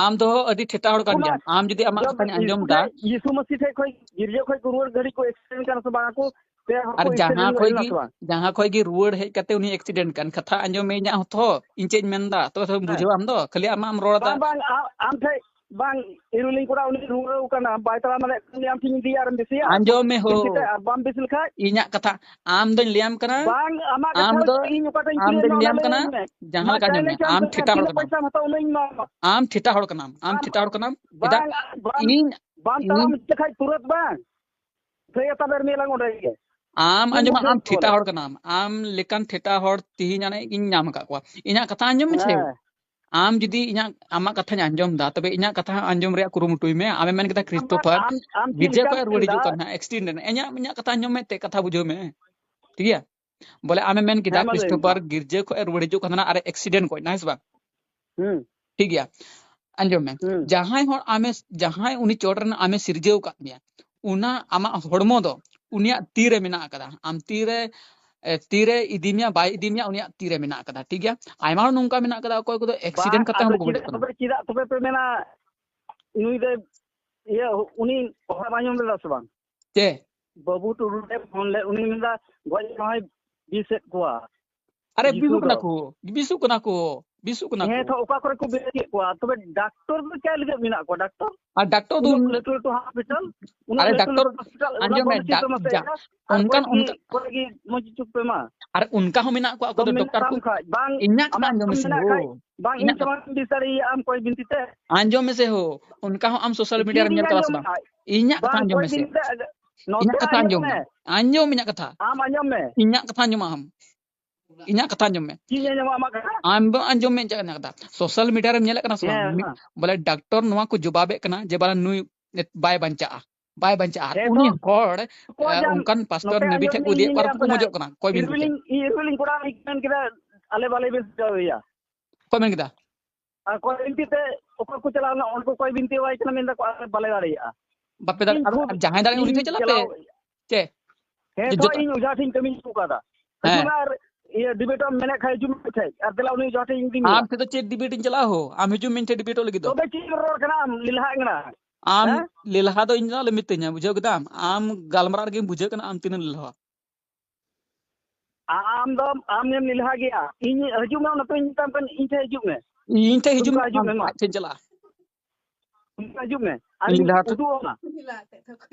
ᱟᱢ ᱫᱚ ᱟᱹᱰᱤ ᱴᱷᱮᱴᱟ ᱦᱚᱲ ᱠᱟᱱ ᱩᱱᱠᱩ ᱢᱟ ᱜᱮᱭᱟᱢ᱾ ᱟᱢ ᱡᱩᱫᱤ ᱟᱢᱟᱜ ᱡᱚᱵ ᱠᱟᱛᱷᱟᱧ ᱟᱸᱡᱚᱢ ᱤᱥᱠᱩᱞ ᱫᱟ, ᱨᱮ ᱭᱤᱥᱩ ᱢᱟᱹᱥᱤ ᱴᱷᱮᱡ ᱠᱷᱚᱡ ᱜᱤᱨᱡᱟᱹ ᱠᱷᱚᱡ ᱠᱚ ᱨᱩᱣᱟᱹᱲ ᱜᱷᱟᱹᱲᱤᱡ ᱠᱚ accident ᱠᱟᱱᱟ ᱥᱮ ᱵᱟᱝ? ᱟᱠᱚ ᱯᱮ ᱦᱚᱲ ᱟᱨ ᱠᱚ ᱡᱟᱦᱟᱸ accident ᱠᱷᱚᱡ ᱮᱱᱟ ᱜᱮ, ᱥᱮ ᱵᱟᱝ? ᱡᱟᱦᱟᱸ ᱠᱷᱚᱡ ᱜᱮ ᱨᱩᱣᱟᱹᱲ ᱦᱮᱡ ᱠᱟᱛᱮ ᱩᱱᱤ accident ᱠᱟᱱ, ᱠᱟᱛᱷᱟ ᱟᱸᱡᱚᱢ ᱢᱮ ᱤᱧᱟᱜ ᱦᱚᱸ ᱛᱷᱚ, ᱤᱧ ᱪᱮᱫ ᱤᱧ ᱢᱮᱱ ᱫᱟ, ᱛᱚᱵᱮ ᱛᱷᱚ ᱦᱮᱸ᱾ ᱵᱩᱡᱷᱟᱹᱣ ᱟᱢ ᱫᱚ, ᱠᱷᱟᱹᱞᱤ ᱟᱢᱟᱜ ᱮᱢ ᱨᱚᱲ ᱫᱟ᱾ ᱵᱟᱝ, ᱵᱟᱝ, ᱟ-, ᱟᱢ ᱴᱷᱮᱡ ᱵᱟᱝ, ᱤᱨᱩᱞᱤᱧ ᱠᱚᱲᱟ ᱩᱱᱤ ᱨᱩᱣᱟᱹᱲ ᱠᱟᱱᱟ, ᱵᱟᱭ ᱛᱟᱲᱟᱢ ᱫᱟᱲᱮᱭᱟᱜ ᱠᱟᱱᱟ, ᱩᱱᱤ ᱟᱢ ᱴᱷᱮᱱ ᱤᱫᱤᱭᱟ ᱟᱨᱮᱢ ᱵᱮᱥᱮᱭᱟ? ᱟᱸᱡᱚᱢ ᱢᱮ ᱦᱳ, ᱵᱮᱥ ᱞᱮᱠᱷᱟᱡ ᱦᱳ᱾ ᱟᱨ ᱵᱟᱢ ᱵᱮᱥ ᱞᱮᱠᱷᱟᱡ? ᱤᱧᱟᱜ ᱠᱟᱛᱷᱟ, ᱟᱢ ᱫᱚᱧ ᱞᱟᱹᱭᱟᱢ ᱠᱟᱱᱟ, ᱵᱟᱝ, ᱟᱢᱟᱜ ᱠᱟᱛᱷᱟ ᱟᱢ ᱫᱚ, ᱤᱧ ᱚᱠᱟᱴᱟᱜ ᱤᱧ ᱟᱢ ᱠᱩᱞᱤᱭᱮᱫ ᱫᱚᱧ ᱢᱮᱭᱟ, ᱞᱟᱹᱭᱟᱢ ᱚᱱᱟ ᱠᱟᱱᱟ, ᱞᱟᱹᱭᱟᱹᱧ ᱢᱮ᱾ ᱡᱟᱦᱟᱸ ᱢᱟ ᱞᱮᱠᱟ ᱟᱸᱡᱚᱢ ᱪᱟᱭᱞᱮ ᱢᱮ, ᱪᱟᱢ ᱟᱢ ᱠᱟᱱᱟ, ᱴᱷᱮᱴᱟ ᱛᱤᱱᱟᱹᱜ ᱦᱚᱲ ᱠᱟᱱᱟᱢ᱾ ᱯᱚᱭᱥᱟᱢ ᱦᱟᱛᱟᱣᱟ, ᱩᱱᱟᱹᱜ ᱤᱧ ᱮᱢᱟᱢᱟ᱾ ᱟᱢ ᱴᱷᱮᱴᱟ ᱦᱚᱲ ᱠᱟᱱᱟᱢ, ᱟᱢ ᱵᱟᱝ, ᱴᱷᱮᱴᱟ ᱦᱚᱲ ᱠᱟᱱᱟᱢ᱾ ᱵᱟᱝ, ᱪᱮᱫᱟᱜ? ᱟᱨ ᱵᱟᱢ, ᱤᱧ, ᱵᱟᱢ ᱤᱧ ᱛᱟᱲᱟᱢ ᱦᱚᱪᱚ ᱞᱮᱠᱷᱟᱡ ᱛᱩᱨᱟᱹᱛ ᱵᱟᱝ᱾ ᱛᱷᱟᱹᱭᱟ ᱛᱟᱵᱮᱨ ᱢᱮᱭᱟ ᱞᱟᱝ ᱚᱸᱰᱮ ᱜᱮ᱾ ᱟᱢ ᱢᱩ-, ᱟᱸᱡᱚᱢ ᱢᱮ, ᱢᱩᱪᱟᱹᱫ ᱟᱢ ᱠᱚ ᱴᱷᱮᱴᱟ ᱵᱚᱞᱮ᱾ ᱦᱚᱲ ᱠᱟᱱᱟᱢ᱾ ᱟᱢ ᱞᱮᱠᱟᱱ ᱴᱷᱮᱴᱟ ᱦᱚᱲ ᱛᱤᱦᱤᱧ ᱟᱱᱮ ᱤᱧ ᱧᱟᱢ ᱟᱠᱟᱫ ᱠᱚᱣᱟ᱾ ᱤᱧᱟᱜ ᱠᱟᱛᱷᱟ ᱟᱸᱡᱚᱢ ᱢᱮᱥᱮ᱾ ᱦᱮᱸ᱾ ᱟᱢ ᱡᱩᱫᱤ ᱤᱧᱟᱜ, ᱟᱢᱟᱜ ᱠᱟᱛᱷᱟᱧ ᱟᱸᱡᱚᱢ ᱫᱟ, ᱛᱚᱵᱮ ᱤᱧᱟᱜ ᱠᱟᱛᱷᱟ ᱟᱸᱡᱚᱢ ᱨᱮᱭᱟᱜ ᱠᱩᱨᱩᱢᱩᱴᱩᱭ ᱢᱮ᱾ ᱟᱢᱮᱢ ᱢᱮᱱ ᱠᱮᱫᱟ ᱟᱢ ᱢᱟ, ᱠᱷᱨᱤᱥᱴᱳᱯᱷᱟᱨ ᱟᱢ, ᱟᱢ ᱪᱮᱫ ᱜᱤᱨᱡᱟᱹ ᱞᱮᱠᱟᱢ ᱠᱷᱚᱱ ᱮ ᱢᱮᱱ ᱨᱩᱣᱟᱹᱲ ᱫᱟ? ᱦᱤᱡᱩᱜ ᱠᱟᱱ ᱛᱟᱦᱮᱸ, accident᱾ ᱤᱧᱟᱜ, ᱤᱧᱟᱜ ᱠᱟᱛᱷᱟ ᱟᱸᱡᱚᱢ ᱢᱮ, ᱛᱮ ᱠᱟᱛᱷᱟ ᱵᱩᱡᱷᱟᱹᱣ ᱢᱮ᱾ ᱴᱷᱤᱠ ᱜᱮᱭᱟ? ᱵᱚᱞᱮ ᱟᱢᱮᱢ ᱢᱮᱱ ᱠᱮᱫᱟ ᱦᱮᱸ, ᱢᱟ ᱞᱟᱹᱭ ᱢᱮ᱾ ᱠᱷᱨᱤᱥᱴᱳᱯᱷᱟᱨ ᱜᱤᱨᱡᱟᱹ ᱠᱷᱚᱱ ᱮ ᱨᱩᱣᱟᱹᱲ ᱦᱤᱡᱩᱜ ᱠᱟᱱ ᱛᱟᱦᱮᱱᱟ ᱟᱨ ᱮ accident ᱠᱚᱡ ᱱᱟ, ᱦᱮᱸ ᱥᱮ ᱵᱟᱝ? ᱦᱩᱸ᱾ ᱴᱷᱤᱠ ᱜᱮᱭᱟ, ᱟᱸᱡᱚᱢ ᱢᱮ᱾ ᱦᱩᱸ᱾ ᱡᱟᱦᱟᱸᱭ ᱦᱚᱲ ᱟᱢᱮ, ᱡᱟᱦᱟᱸᱭ ᱩᱱᱤ ᱪᱚᱴ ᱨᱮᱱ ᱟᱢᱮ ᱥᱤᱨᱡᱟᱹᱣ ᱟᱠᱟᱫ ᱢᱮᱭᱟ, ᱚᱱᱟ ᱟᱢᱟᱜ ᱦᱚᱲᱢᱚ ᱫᱚ ᱩᱱᱤᱭᱟᱜ ᱛᱤ ᱨᱮ ᱢᱮᱱᱟᱜ ᱟᱠᱟᱫᱟ᱾ ᱟᱢ ᱛᱤ ᱨᱮ, ᱮ, ᱛᱤ ᱨᱮ ᱤᱫᱤ ᱢᱮᱭᱟ, ᱵᱟᱭ ᱤᱫᱤ ᱢᱮᱭᱟ, ᱩᱱᱤᱭᱟᱜ ᱛᱤ ᱨᱮ ᱢᱮᱱᱟᱜ ᱟᱠᱟᱫᱟ᱾ ᱴᱷᱤᱠ ᱜᱮᱭᱟ? ᱟᱭᱢᱟ ᱦᱚᱲ ᱱᱚᱝᱠᱟ ᱢᱮᱱᱟᱜ ᱟᱠᱟᱫᱟ, ᱚᱠᱚᱭ ᱠᱚᱫᱚ ᱵᱟᱝ, accident ᱠᱟᱛᱮ ᱟᱫᱚ ᱦᱚᱸ ᱵᱟᱠᱚ ᱪᱮᱫᱟᱜ ᱜᱚᱡᱚᱜ ᱠᱟᱱᱟ᱾ ᱛᱚᱵᱮ, ᱪᱮᱫᱟᱜ ᱛᱚᱵᱮ ᱯᱮ ᱢᱮᱱᱟ, ᱱᱩᱭ ᱫᱚ, ᱤᱭᱟᱹ, ᱩᱱᱤ ᱦᱚᱲ ᱵᱟᱭ ᱟᱸᱡᱚᱢ ᱞᱮᱫᱟ ᱥᱮ ᱵᱟᱝ? ᱪᱮ? ᱵᱟᱹᱵᱩ ᱴᱩᱰᱩ ᱴᱷᱮᱱ ᱯᱷᱳᱱ ᱞᱮᱫ, ᱩᱱᱤ ᱢᱮᱱᱫᱟ, "ᱜᱚᱡ ᱨᱮᱦᱚᱸᱭ ᱵᱤᱥᱮᱫ ᱠᱚᱣᱟ, ᱟᱨᱮ, ᱡᱤᱥᱩ ᱵᱤᱥᱩᱜ ᱫᱚ᱾" ᱠᱟᱱᱟ ᱠᱚ, ᱵᱤᱥᱩᱜ ᱠᱟᱱᱟ ᱠᱚ, ᱵᱤᱥᱩᱜ ᱠᱟᱱᱟ ᱦᱮᱸ, ᱠᱚ᱾ ᱛᱚ ᱚᱠᱟ ᱠᱚᱨᱮ ᱠᱚ ᱵᱤᱥᱮᱫ ᱠᱚᱣᱟ? ᱛᱚᱵᱮ ᱰᱟᱠᱛᱚᱨ ᱫᱚ ᱪᱮᱫ ᱞᱟᱹᱜᱤᱫ ᱢᱮᱱᱟᱜ ᱠᱚᱣᱟ ᱰᱟᱠᱛᱚᱨ? ᱟᱨ ᱰᱟᱠᱛᱚᱨ ᱫᱚ ᱩᱱᱟᱹᱜ ᱩᱱ-, ᱞᱟᱹᱴᱩ ᱞᱟᱹᱴᱩ ᱦᱚᱥᱯᱤᱴᱟᱞ, ᱩᱱᱟᱹᱜ ᱟᱨᱮ, ᱞᱟᱹᱴᱩ ᱰᱟᱠᱛᱚᱨ, ᱞᱟᱹᱴᱩ ᱦᱚᱥᱯᱤᱴᱟᱞ, ᱚᱱᱟ ᱟᱸᱡᱚᱢ ᱢᱮ, ᱵᱚᱱᱫ ᱦᱚᱪᱚᱭ ᱰᱟᱠ-, ᱛᱟᱢᱟ ᱥᱮ ᱡᱟ-, ᱮᱥᱠᱟᱨ? ᱟᱨ ᱚᱱᱠᱟᱱ, ᱠᱚᱨᱮ ᱜᱮ ᱚᱱᱠᱟ ᱢᱚᱡᱽ ᱦᱚᱪᱚ ᱠᱚᱯᱮ ᱢᱟ᱾ ᱟᱨ ᱚᱱᱠᱟ ᱦᱚᱸ ᱢᱮᱱᱟᱜ ᱠᱚᱣᱟ ᱟᱠᱚ ᱫᱚ ᱫᱚᱢ ᱰᱚᱠᱴᱚᱨ ᱢᱮᱱᱟᱜ ᱠᱚ᱾ ᱛᱟᱢ ᱠᱷᱟᱡ, ᱵᱟᱝ, ᱤᱧᱟᱜ ᱠᱟᱛᱷᱟ ᱟᱢᱟᱜ ᱟᱸᱡᱚᱢ ᱫᱚᱢ ᱢᱮᱥᱮ ᱢᱮᱱᱟᱜ ᱦᱳ᱾ ᱠᱷᱟᱡ, ᱵᱟᱝ, ᱤᱧ ᱤᱧᱟᱜ ᱠᱟᱛᱷᱟ ᱥᱟᱢᱟᱝ ᱵᱤᱥ ᱫᱟᱲᱮᱭᱟᱜᱼᱟ ᱟᱢ ᱠᱚᱭ ᱵᱤᱱᱛᱤ ᱛᱮ? ᱟᱸᱡᱚᱢ ᱢᱮᱥᱮ ᱦᱳ, ᱚᱱᱠᱟ ᱦᱚᱸ ᱟᱢ social media ᱪᱮᱫ ᱨᱮᱢ ᱤᱧ ᱧᱮᱞ ᱠᱟᱫᱟ ᱥᱮ ᱟᱸᱡᱚᱢ ᱵᱟᱝ? ᱠᱷᱟᱡ? ᱤᱧᱟᱜ ᱵᱟᱝ, ᱠᱟᱛᱷᱟ ᱟᱸᱡᱚᱢ ᱠᱚᱭ ᱢᱮᱥᱮ᱾ ᱵᱤᱱᱛᱤ ᱛᱮ, ᱱᱚᱛᱮ ᱤᱧᱟᱜ ᱠᱟᱛᱷᱟ ᱟᱸᱡᱚᱢ ᱟᱸᱡᱚᱢ ᱢᱮ᱾ ᱢᱮ᱾ ᱟᱸᱡᱚᱢ ᱤᱧᱟᱜ ᱠᱟᱛᱷᱟ᱾ ᱟᱢ ᱟᱸᱡᱚᱢ ᱢᱮ᱾ ᱤᱧᱟᱜ ᱠᱟᱛᱷᱟ ᱟᱸᱡᱚᱢ ᱟᱢ᱾ ᱤᱧᱟᱹᱜ ᱠᱟᱛᱷᱟ ᱟᱸᱡᱚᱢ ᱢᱮ᱾ ᱪᱮᱫ ᱤᱧ ᱟᱸᱡᱚᱢᱟ ᱟᱢᱟᱜ ᱠᱟᱛᱷᱟ? ᱟᱢ ᱫᱚ ᱟᱸᱡᱚᱢ ᱢᱮ, ᱪᱮᱫ ᱠᱟᱱᱟ ᱠᱟᱛᱷᱟ? ᱥᱳᱥᱟᱞ ᱢᱤᱰᱤᱭᱟ ᱨᱮᱢ ᱧᱮᱞᱮᱫ ᱠᱟᱱᱟ ᱥᱮ ᱵᱟᱝ? ᱦᱮᱸ, ᱢᱤᱫ- ᱦᱮᱸ᱾ ᱵᱚᱞᱮ ᱰᱟᱠᱛᱚᱨ ᱱᱚᱣᱟ ᱠᱚ ᱡᱚᱵᱟᱵᱮᱫ ᱠᱟᱱᱟ ᱡᱮ ᱵᱟᱝ ᱱᱩᱭ ᱵᱟᱭ ᱵᱟᱧᱪᱟᱜᱼᱟ, ᱵᱟᱭ ᱵᱟᱧᱪᱟᱜᱼᱟ᱾ ᱟᱨ ᱦᱮᱸ, ᱩᱱᱤ ᱛᱚ᱾ ᱦᱚᱲ ᱚᱠᱚᱭ ᱮ, ᱡᱟᱢ-, ᱚᱱᱠᱟᱱ ᱯᱟᱥᱴᱚᱨ ᱱᱚᱛᱮ ᱱᱮᱵᱤ ᱟᱸᱡᱚᱢ ᱴᱷᱮᱡ ᱢᱮ, ᱠᱚ ᱤᱫᱤᱭᱮᱫ ᱤᱧ ᱠᱚᱣᱟ ᱟᱨ ᱞᱟᱹᱭᱟᱢ ᱩᱱᱠᱩ ᱠᱚ ᱠᱟᱱᱟ᱾ ᱢᱚᱡᱚᱜ ᱠᱟᱱᱟ᱾ ᱚᱠᱚᱭ ᱢᱮᱱ ᱠᱮᱫᱟ? ᱤᱨᱣᱤᱞᱤᱧ, ᱤᱨᱣᱤᱞᱤᱧ ᱠᱚᱲᱟ ᱢᱮᱱ ᱠᱮᱫᱟ, ᱟᱞᱮ ᱵᱟᱞᱮ ᱵᱮᱥ ᱡᱟᱣᱮᱭᱟ᱾ ᱚᱠᱚᱭ ᱢᱮᱱ ᱠᱮᱫᱟ? ᱟᱨ ᱠᱚᱭᱮᱠ ᱫᱤᱱ ᱛᱮ ᱚᱠᱚᱭ ᱠᱚ ᱪᱟᱞᱟᱣ ᱞᱮᱱᱟ, ᱚᱸᱰᱮ ᱠᱚ ᱠᱚᱭ ᱵᱤᱱᱛᱤ ᱟᱭ ᱠᱟᱱᱟ, ᱢᱮᱱ ᱫᱟᱠᱚ, "ᱟᱞᱮ ᱵᱟᱞᱮ ᱫᱟᱲᱮᱭᱟᱜᱼᱟ᱾" ᱵᱟᱯᱮ ᱫᱟᱲᱮ-, ᱤᱧ ᱟᱨ, ᱠᱷᱩᱫ ᱟᱨ ᱡᱟᱦᱟᱸᱭ ᱫᱟᱲᱮᱭᱟᱜ ᱩᱱᱤ ᱴᱷᱮᱡ ᱤᱧ ᱪᱟᱞᱟᱜ ᱯᱮ᱾ ᱪᱟᱞᱟᱣ, ᱪᱮᱫ? ᱦᱮᱸ, ᱡᱮ ᱛᱚ ᱡᱚᱛᱚ ᱤᱧ ᱚᱡᱷᱟ ᱴᱷᱮᱡ ᱤᱧ ᱠᱟᱹᱢᱤ ᱦᱚᱪᱚ ᱠᱟᱫᱟ᱾ ᱦᱮᱸ᱾ ᱦᱤᱡᱩᱜ ᱢᱮ ᱟᱨ ᱤᱭᱟᱹ ᱰᱤᱵᱮᱴ ᱮᱢ ᱢᱮᱱᱮᱫ ᱠᱷᱟᱡ ᱦᱤᱡᱩᱜ ᱢᱮ ᱴᱷᱮᱡ, ᱟᱨ ᱫᱮᱞᱟ ᱩᱱᱤ ᱚᱡᱷᱟ ᱴᱷᱮᱡ ᱤᱧ ᱤᱫᱤ ᱢᱮᱭᱟ᱾ ᱟᱢ ᱴᱷᱮᱡ ᱫᱚ ᱪᱮᱫ ᱰᱤᱵᱮᱴ ᱤᱧ ᱪᱟᱞᱟᱜᱼᱟ ᱦᱳ? ᱟᱢ ᱦᱤᱡᱩᱜ ᱢᱮ ᱤᱧ ᱴᱷᱮᱡ ᱰᱤᱵᱮᱴᱚᱜ ᱞᱟᱹᱜᱤᱫ ᱫᱚ᱾ ᱛᱚᱵᱮ ᱪᱮᱫ ᱮᱢ ᱨᱚᱲ ᱠᱟᱱᱟ ᱟᱢ ᱞᱤᱞᱦᱟ ᱠᱟᱱᱟ? ᱟᱢ ᱦᱮᱸ? ᱞᱮᱞᱦᱟ ᱫᱚ ᱤᱧ ᱫᱚ ᱟᱞᱚᱢ ᱢᱤᱛᱟᱹᱧᱟ, ᱵᱩᱡᱷᱟᱹᱣ ᱠᱮᱫᱟᱢ? ᱟᱢ ᱜᱟᱞᱢᱟᱨᱟᱣ ᱨᱮᱜᱮᱢ ᱵᱩᱡᱷᱟᱹᱜ ᱠᱟᱱᱟ ᱟᱢ ᱛᱤᱱᱟᱹᱜ ᱞᱮᱞᱦᱟ᱾ ᱟᱢ ᱫᱚ, ᱟᱢ ᱜᱮᱢ ᱞᱮᱞᱦᱟ ᱜᱮᱭᱟ᱾ ᱤᱧ ᱦᱤᱡᱩᱜ ᱢᱮ, ᱚᱱᱟᱛᱮᱧ ᱢᱮᱛᱟᱢ ᱠᱟᱱ, ᱤᱧ ᱴᱷᱮᱱ ᱦᱤᱡᱩᱜ ᱢᱮ᱾ ᱤᱧ ᱴᱷᱮᱱ ᱦᱤᱡᱩᱜ ᱫᱩᱢᱠᱟ ᱢᱮ, ᱦᱤᱡᱩᱜ ᱟᱢ ᱢᱮ ᱢᱟ᱾ ᱟᱡ ᱴᱷᱮᱱ ᱪᱟᱞᱟᱜᱼᱟ᱾ ᱫᱩᱢᱠᱟ ᱦᱤᱡᱩᱜ ᱢᱮ᱾ ᱟᱨ ᱤᱧ ᱤᱧ ᱞᱮᱞᱦᱟ ᱴᱷᱮᱱ᱾ ᱩᱫᱩᱜ ᱟᱢᱟ᱾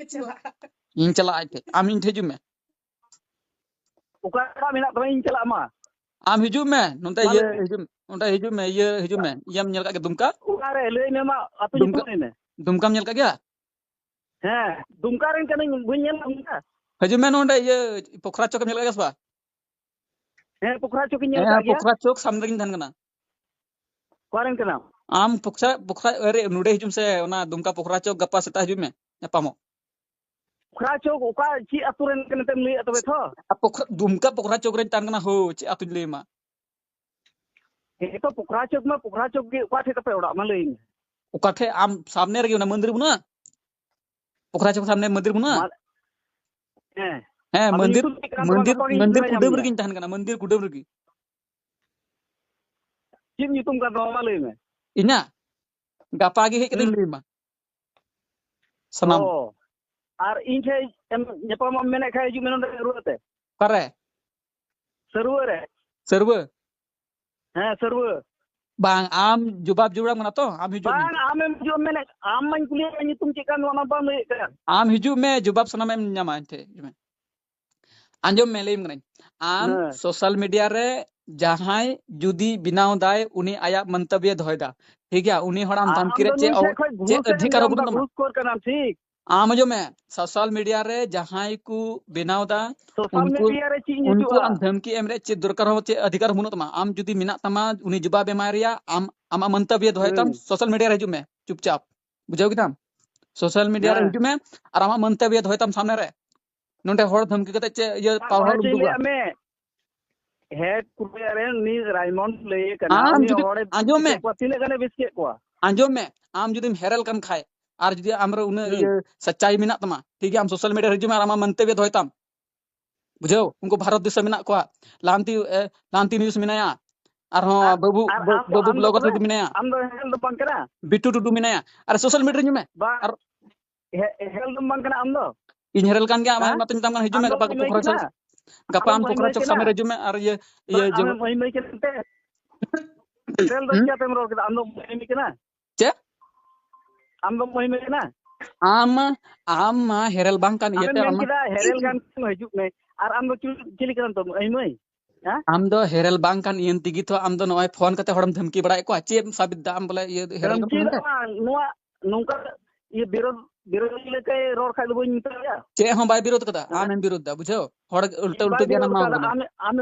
ᱤᱧ ᱪᱟᱞᱟᱜᱼᱟ ᱟᱡ ᱴᱷᱮᱱ᱾ ᱟᱢ ᱤᱧ ᱴᱷᱮᱱ ᱦᱤᱡᱩᱜ ᱢᱮ᱾ ᱚᱠᱟᱴᱟᱜ ᱢᱮᱱᱟᱜ ᱛᱟᱢᱟ, ᱤᱧ ᱪᱟᱞᱟᱜ ᱢᱟ᱾ ᱟᱢ ᱦᱤᱡᱩᱜ ᱢᱮ, ᱱᱚᱛᱮ ᱢᱟ ᱤᱭᱟᱹ ᱞᱟᱹᱭ ᱢᱮ᱾ ᱦᱤᱡᱩᱜ, ᱱᱚᱛᱮ ᱦᱤᱡᱩᱜ ᱢᱮ, ᱤᱭᱟᱹ ᱦᱤᱡᱩᱜ ᱢᱮ, ᱤᱭᱟᱹᱢ ᱧᱮᱞ ᱠᱟᱜ ᱜᱮ ᱫᱩᱢᱠᱟ? ᱚᱠᱟᱨᱮ? ᱞᱟᱹᱭ ᱢᱮ ᱢᱟ, ᱟᱹᱛᱩ ᱫᱩᱢᱠᱟ, ᱧᱩᱛᱩᱢ ᱞᱟᱹᱭ ᱢᱮ᱾ ᱫᱩᱢᱠᱟᱢ ᱧᱮᱞ ᱠᱟᱜ ᱜᱮᱭᱟ? ᱦᱮᱸ, ᱫᱩᱢᱠᱟ ᱨᱮᱱ ᱠᱟᱹᱱᱟᱹᱧ, ᱵᱟᱹᱧ ᱧᱮᱞ ᱠᱟᱜ ᱫᱩᱢᱠᱟ᱾ ᱦᱤᱡᱩᱜ ᱢᱮ ᱱᱚᱸᱰᱮ ᱤᱭᱟᱹ ᱯᱚᱠᱷᱨᱟ ᱪᱚᱠ ᱮᱢ ᱧᱮᱞ ᱠᱟᱜ ᱜᱮᱭᱟ ᱥᱮ ᱵᱟᱝ? ᱦᱮᱸ, ᱯᱚᱠᱷᱨᱟ ᱪᱚᱠ ᱤᱧ ᱧᱮᱞ ᱦᱮᱸ, ᱠᱟᱜ ᱜᱮᱭᱟ᱾ ᱯᱚᱠᱷᱨᱟ ᱪᱚᱠ ᱥᱟᱢᱱᱮ ᱨᱮᱜᱤᱧ ᱛᱟᱦᱮᱱ ᱠᱟᱱᱟ᱾ ᱚᱠᱟᱨᱮᱱ ᱠᱟᱱᱟᱢ? ᱟᱢ ᱯᱚᱠᱷᱨᱟ, ᱯᱚᱠᱷᱨᱟ, ᱟᱨᱮ, ᱱᱚᱸᱰᱮ ᱦᱤᱡᱩᱜ ᱢᱮᱥᱮ, ᱚᱱᱟ ᱫᱩᱢᱠᱟ ᱯᱚᱠᱷᱨᱟ ᱪᱚᱠ ᱜᱟᱯᱟ ᱥᱮᱛᱟᱜ ᱦᱤᱡᱩᱜ ᱢᱮ, ᱧᱟᱯᱟᱢᱚᱜ᱾ ᱯᱚᱠᱷᱨᱟ ᱪᱚᱠ ᱚᱠᱟ, ᱪᱮᱫ ᱟᱹᱛᱩ ᱨᱮᱱ ᱠᱟᱱᱟ ᱛᱮᱢ ᱞᱟᱹᱭᱮᱫ ᱛᱚᱵᱮ ᱛᱷᱚ? ᱟᱨ ᱯᱚᱠᱷᱨᱟ, ᱫᱩᱢᱠᱟ ᱯᱚᱠᱷᱨᱟ ᱪᱚᱠ ᱨᱮᱧ ᱛᱟᱦᱮᱱ ᱠᱟᱱᱟ ᱦᱳ, ᱪᱮᱫ ᱟᱹᱛᱩᱧ ᱞᱟᱹᱭ ᱟᱢᱟ? ᱦᱮᱸ ᱛᱚ, ᱯᱚᱠᱷᱨᱟ ᱪᱚᱠ ᱢᱟ ᱯᱚᱠᱷᱨᱟ ᱪᱚᱠ ᱜᱮ, ᱚᱠᱟ ᱴᱷᱮᱡ ᱛᱟᱯᱮ ᱚᱲᱟᱜ ᱢᱟ ᱞᱟᱹᱭ ᱢᱮ? ᱚᱠᱟ ᱴᱷᱮᱡ? ᱟᱢ ᱥᱟᱢᱱᱮ ᱨᱮᱜᱮ ᱚᱱᱟ ᱢᱚᱱᱫᱤᱨ ᱵᱟᱹᱱᱩᱜᱼᱟ? ᱯᱚᱠᱷᱨᱟ ᱪᱚᱠ ᱥᱟᱢᱱᱮ ᱢᱚᱱᱫᱤᱨ ᱵᱟᱹᱱᱩᱜᱼᱟ? ᱢᱟ-, ᱦᱮᱸ᱾ ᱦᱮᱸ, ᱟᱫᱚ ᱢᱚᱱᱫᱤᱨ, ᱧᱩᱛᱩᱢ ᱪᱮᱫ ᱠᱟᱱᱟ ᱛᱟᱢᱟ? ᱢᱚᱱᱫᱤᱨ, ᱜᱟᱯᱟ ᱜᱤᱧ ᱢᱚᱱᱫᱤᱨ ᱥᱮᱸᱫᱽᱨᱟ ᱧᱟᱢ ᱠᱩᱰᱟᱹᱢ ᱢᱮᱭᱟ᱾ ᱨᱮᱜᱤᱧ ᱛᱟᱦᱮᱱ ᱠᱟᱱᱟ, ᱢᱚᱱᱫᱤᱨ ᱠᱩᱰᱟᱹᱢ ᱨᱮᱜᱮ᱾ ᱪᱮᱫ ᱧᱩᱛᱩᱢ ᱠᱟᱱ ᱛᱟᱢᱟ ᱢᱟ ᱞᱟᱹᱭ ᱢᱮ? ᱤᱧᱟᱹᱜ? ᱜᱟᱯᱟ ᱜᱮ ᱦᱮᱡ ᱠᱟᱛᱮᱧ ᱦᱩᱸ᱾ ᱞᱟᱹᱭ ᱟᱢᱟ᱾ ᱥᱟᱱᱟᱢ᱾ ᱚ, ᱟᱨ ᱤᱧ ᱴᱷᱮᱡ ᱮᱢ ᱧᱟᱯᱟᱢᱚᱜ ᱮᱢ ᱢᱮᱱᱮᱫ ᱠᱷᱟᱡ ᱦᱤᱡᱩᱜ ᱢᱮ ᱱᱚᱸᱰᱮ ᱨᱩᱣᱟᱹᱲ ᱛᱮ᱾ ᱚᱠᱟᱨᱮ? ᱥᱟᱹᱨᱩᱣᱟᱹ ᱨᱮ᱾ ᱥᱟᱹᱨᱩᱣᱟᱹ? ᱦᱮᱸ, ᱥᱟᱹᱨᱩᱣᱟᱹ᱾ ᱵᱟᱝ, ᱟᱢ ᱡᱚᱵᱟᱵ ᱡᱟᱹᱨᱩᱲᱟᱢ ᱠᱟᱱᱟ ᱛᱚ, ᱟᱢ ᱦᱤᱡᱩᱜ ᱢᱮ᱾ ᱵᱟᱝ, ᱟᱢᱮᱢ ᱦᱤᱡᱩᱜ ᱮᱢ ᱢᱮᱱᱮᱫ, ᱟᱢ ᱢᱟᱧ ᱠᱩᱞᱤᱭᱮᱫ ᱢᱮ ᱧᱩᱛᱩᱢ ᱪᱮᱫ ᱠᱟᱱ, ᱚᱱᱟ ᱵᱟᱢ ᱞᱟᱹᱭᱮᱫ ᱠᱟᱱ᱾ ᱟᱢ ᱦᱤᱡᱩᱜ ᱢᱮ, ᱡᱚᱵᱟᱵ ᱥᱟᱱᱟᱢ ᱮᱢ ᱧᱟᱢᱟ ᱮᱱᱛᱮ᱾ ᱦᱤᱡᱩᱜ ᱢᱮ᱾ ᱟᱸᱡᱚᱢ ᱢᱮ, ᱞᱟᱹᱭᱟᱢ ᱠᱟᱹᱱᱟᱹᱧ᱾ ᱟᱢ ᱦᱮᱸ᱾ ᱥᱳᱥᱟᱞ ᱢᱤᱰᱤᱭᱟ ᱨᱮ ᱡᱟᱦᱟᱸᱭ ᱡᱩᱫᱤ ᱵᱮᱱᱟᱣ ᱫᱟᱭ, ᱩᱱᱤ ᱟᱭᱟᱜ ᱢᱚᱱᱛᱚᱵᱵᱚᱭ ᱫᱚᱦᱚᱭᱮᱫᱟ, ᱴᱷᱤᱠ ᱜᱮᱭᱟ? ᱩᱱᱤ ᱦᱚᱲ ᱟᱢ ᱟᱢ ᱫᱷᱟᱢᱠᱤ ᱨᱮ ᱫᱚ ᱪᱮᱫ ᱱᱩᱭ ᱚ-, ᱴᱷᱮᱡ ᱠᱷᱚᱡ ᱪᱮᱫ ᱜᱷᱩᱥ ᱮᱢ ᱚᱫᱷᱤᱠᱟᱨ ᱦᱚᱸ ᱡᱚᱢ ᱵᱟᱹᱱᱩᱜ ᱫᱟ, ᱛᱟᱢᱟ᱾ ᱜᱷᱩᱥ ᱠᱷᱳᱨ ᱠᱟᱱᱟᱢ, ᱴᱷᱤᱠ? ᱟᱢ ᱟᱸᱡᱚᱢ ᱢᱮ, ᱥᱳᱥᱟᱞ ᱢᱤᱰᱤᱭᱟ ᱨᱮ ᱡᱟᱦᱟᱸᱭ ᱠᱚ ᱵᱮᱱᱟᱣ ᱫᱟ, ᱥᱳᱥᱟᱞ ᱩᱱᱠᱩ, ᱢᱤᱰᱤᱭᱟ ᱨᱮ ᱪᱮᱫ ᱤᱧ ᱩᱱᱠᱩ ᱦᱤᱡᱩᱜᱼᱟ? ᱟᱢ ᱫᱷᱟᱢᱠᱤ ᱮᱢ ᱨᱮᱭᱟᱜ ᱪᱮᱫ ᱫᱚᱨᱠᱟᱨ ᱦᱚᱸ, ᱪᱮᱫ ᱚᱫᱷᱤᱠᱟᱨ ᱦᱚᱸ ᱵᱟᱹᱱᱩᱜ ᱛᱟᱢᱟ᱾ ᱟᱢ ᱡᱩᱫᱤ ᱢᱮᱱᱟᱜ ᱛᱟᱢᱟ, ᱩᱱᱤ ᱡᱚᱵᱟᱵ ᱮᱢᱟᱭ ᱨᱮᱭᱟᱜ, ᱟᱢ ᱟᱢᱟᱜ ᱢᱚᱱᱛᱚᱵᱵᱚ ᱫᱚᱦᱚᱭ ᱛᱟᱢ, ᱦᱩᱸ᱾ ᱥᱳᱥᱟᱞ ᱢᱤᱰᱤᱭᱟ ᱨᱮ ᱦᱤᱡᱩᱜ ᱢᱮ ᱪᱩᱯᱪᱟᱯ, ᱵᱩᱡᱷᱟᱹᱣ ᱠᱮᱫᱟᱢ? ᱥᱳᱥᱟᱞ ᱢᱤᱰᱤᱭᱟ ᱨᱮ ᱦᱮᱸ᱾ ᱦᱤᱡᱩᱜ ᱢᱮ ᱟᱨ ᱟᱢᱟᱜ ᱢᱚᱱᱛᱚᱵᱵᱚ ᱫᱚᱦᱚᱭ ᱛᱟᱢ ᱥᱟᱢᱱᱮ ᱨᱮ᱾ ᱱᱚᱸᱰᱮ ᱦᱚᱲ ᱫᱷᱟᱢᱠᱤ ᱠᱟᱛᱮ ᱪᱮᱫ ᱤᱭᱟᱹ ᱵᱟᱝ, ᱯᱟᱣᱦᱟᱲ ᱚᱱᱮ ᱪᱮᱫ ᱤᱧ ᱫᱩᱜᱟ᱾ ᱞᱟᱹᱭᱟᱫ ᱢᱮ, ᱦᱮᱸ, ᱠᱩᱨᱩᱭᱟ ᱨᱮᱱ ᱩᱱᱤ ᱨᱟᱭᱢᱚᱱᱰ ᱞᱟᱹᱭᱮ ᱠᱟᱱᱟ, ᱟᱢ ᱩᱱᱤ ᱡᱩᱫᱤ ᱦᱚᱲᱮ ᱟᱸᱡᱚᱢ ᱢᱮ, ᱵᱤᱥᱠᱮᱫ ᱠᱚᱣᱟ, ᱛᱤᱱᱟᱹᱜ ᱜᱟᱱᱮ ᱵᱤᱥᱠᱮᱫ ᱠᱚᱣᱟ? ᱟᱸᱡᱚᱢ ᱢᱮ, ᱟᱢ ᱡᱩᱫᱤᱢ ᱦᱮᱨᱮᱞ ᱠᱟᱱ ᱠᱷᱟᱡ ᱟᱨ ᱡᱩᱫᱤ ᱟᱢᱨᱮ ᱩᱱᱟᱹᱜ ᱦᱩᱸ᱾ ᱤᱭᱟᱹ ᱥᱟᱪᱟᱭ ᱢᱮᱱᱟᱜ ᱛᱟᱢᱟ, ᱴᱷᱤᱠ ᱜᱮᱭᱟ, ᱟᱢ ᱥᱳᱥᱟᱞ ᱢᱤᱰᱤᱭᱟ ᱨᱮ ᱦᱤᱡᱩᱜ ᱢᱮ ᱟᱨ ᱟᱢᱟᱜ ᱢᱚᱱᱛᱚᱵᱵᱚ ᱫᱚᱦᱚᱭ ᱛᱟᱢ᱾ ᱵᱩᱡᱷᱟᱹᱣ? ᱩᱱᱠᱩ ᱵᱷᱟᱨᱚᱛ ᱫᱤᱥᱚᱢ ᱢᱮᱱᱟᱜ ᱠᱚᱣᱟ, ᱞᱟᱦᱟᱱᱛᱤ, ᱮ, ᱞᱟᱦᱟᱱᱛᱤ ᱱᱤᱭᱩᱡᱽ ᱢᱮᱱᱟᱭᱟ, ᱟᱨᱦᱚᱸ ᱟᱨ, ᱵᱟᱹᱵᱩ, ᱟᱨ ᱵᱟᱹ-, ᱟᱢ ᱫᱚ, ᱵᱟᱹᱵᱩ ᱟᱢ ᱫᱚ ᱵᱞᱚᱜ ᱠᱳᱱᱳ, ᱟᱛᱷᱟᱨᱤᱴᱤ ᱢᱮᱱᱟᱭᱟ, ᱟᱢ ᱫᱚ ᱦᱮᱨᱮᱞ ᱫᱚ ᱵᱟᱝ ᱠᱟᱱᱟ? ᱵᱤᱴᱩ ᱴᱩᱰᱩ ᱢᱮᱱᱟᱭᱟ, ᱟᱨ ᱥᱳᱥᱟᱞ ᱢᱤᱰᱤᱭᱟ ᱨᱮ ᱦᱤᱡᱩᱜ ᱢᱮ᱾ ᱵᱟᱝ, ᱟᱨ ᱦᱮ-, ᱦᱮᱨᱮᱞ ᱫᱚᱢ ᱵᱟᱝ ᱠᱟᱱᱟ ᱟᱢ ᱫᱚ? ᱤᱧ ᱦᱮᱨᱮᱞ ᱠᱟᱱ ᱜᱮᱭᱟ, ᱟᱢ ᱦᱮᱸ? ᱢᱟᱛᱚᱧ ᱢᱮᱛᱟᱢ ᱠᱟᱱᱟ, ᱦᱤᱡᱩᱜ ᱟᱢ ᱢᱮ, ᱫᱚᱢ ᱜᱟᱯᱟ ᱠᱚ ᱟᱹᱭᱢᱟᱹᱭ ᱠᱚᱠᱨᱚᱪ ᱠᱟᱱᱟ? ᱦᱚᱪᱚ-, ᱟᱢ ᱜᱟᱯᱟ ᱟᱢ ᱫᱚᱢ ᱠᱚᱠᱨᱚᱪ ᱟᱹᱭᱢᱟᱹᱭ ᱦᱚᱪᱚ ᱠᱟᱱᱟ? ᱥᱟᱢᱱᱮ ᱨᱮ ᱦᱤᱡᱩᱜ ᱢᱮ, ᱟᱨ ᱤᱭᱟᱹ, ᱤᱭᱟᱹ ᱵᱟᱝ, ᱡᱮ-, ᱟᱢᱮᱢ ᱟᱹᱭᱢᱟᱹᱭ ᱠᱟᱱᱟ ᱛᱮ? ᱦᱮᱨᱮᱞ ᱫᱚ ᱦᱩᱸ? ᱪᱤᱠᱟᱹᱛᱮᱢ ᱨᱚᱲ ᱠᱮᱫᱟ? ᱟᱢ ᱫᱚᱢ ᱟᱹᱭᱢᱟᱹᱭ ᱠᱟᱱᱟ? ᱪᱮᱫ? ᱟᱢ ᱫᱚᱢ ᱟᱹᱭᱢᱟᱹᱭ ᱠᱟᱱᱟ? ᱟᱢ, ᱟᱢ ᱢᱟ ᱦᱮᱨᱮᱞ ᱵᱟᱝ ᱠᱟᱱ ᱟᱢᱮᱢ ᱤᱭᱟᱹᱛᱮ ᱢᱮᱱ ᱟᱢ ᱢᱟ ᱠᱮᱫᱟ, ᱦᱮᱨᱮᱞ ᱠᱟᱱ ᱠᱷᱟᱱ ᱦᱤᱡᱩᱜ ᱢᱮ᱾ ᱟᱨ ᱟᱢ ᱫᱚ ᱪᱤᱞᱤ, ᱪᱤᱞᱤ ᱠᱟᱱᱟᱢ ᱛᱚ, ᱟᱹᱭᱢᱟᱹᱭ? ᱦᱮᱸ? ᱟᱢ ᱫᱚ ᱦᱮᱨᱮᱞ ᱵᱟᱝ ᱠᱟᱱ ᱤᱭᱟᱹ ᱛᱮᱜᱮ ᱛᱚ ᱟᱢ ᱫᱚ ᱱᱚᱜᱼᱚᱭ ᱯᱷᱳᱱ ᱠᱟᱛᱮ ᱦᱚᱲᱮᱢ ᱫᱷᱟᱢᱠᱤ ᱵᱟᱲᱟᱭᱮᱫ ᱠᱚᱣᱟ᱾ ᱪᱮᱫ ᱮᱢ ᱥᱟᱵᱤᱛ ᱫᱟ ᱟᱢ ᱵᱚᱞᱮ ᱤᱭᱟᱹ ᱦᱮᱨᱮᱞ ᱠᱟᱱᱟ ᱫᱷᱟᱢᱠᱤ ᱫᱚ ᱢᱮᱱᱛᱮ? ᱵᱟᱝ, ᱱᱚᱣᱟ ᱱᱚᱝᱠᱟ ᱤᱭᱟᱹ ᱵᱤᱨᱳᱫ, ᱵᱤᱨᱳᱫ ᱞᱮᱠᱟᱭ ᱨᱚᱲ ᱠᱷᱟᱡ ᱫᱚ ᱵᱟᱹᱧ ᱢᱮᱛᱟᱭᱟ? ᱪᱮᱫ ᱦᱚᱸ ᱵᱟᱭ ᱵᱤᱨᱳᱫ ᱠᱟᱫᱟ, ᱦᱮᱸ? ᱟᱢᱮᱢ ᱵᱤᱨᱳᱫ ᱫᱟ, ᱵᱩᱡᱷᱟᱹᱣ? ᱦᱚᱲ ᱩᱞᱴᱟᱹ ᱩᱞᱴᱟᱹ ᱵᱟᱭ ᱜᱮᱭᱟᱱ ᱵᱤᱨᱳᱫ ᱮᱢᱟᱣ ᱠᱟᱫᱟ᱾ ᱠᱟᱱᱟ᱾ ᱟᱢ, ᱟᱢ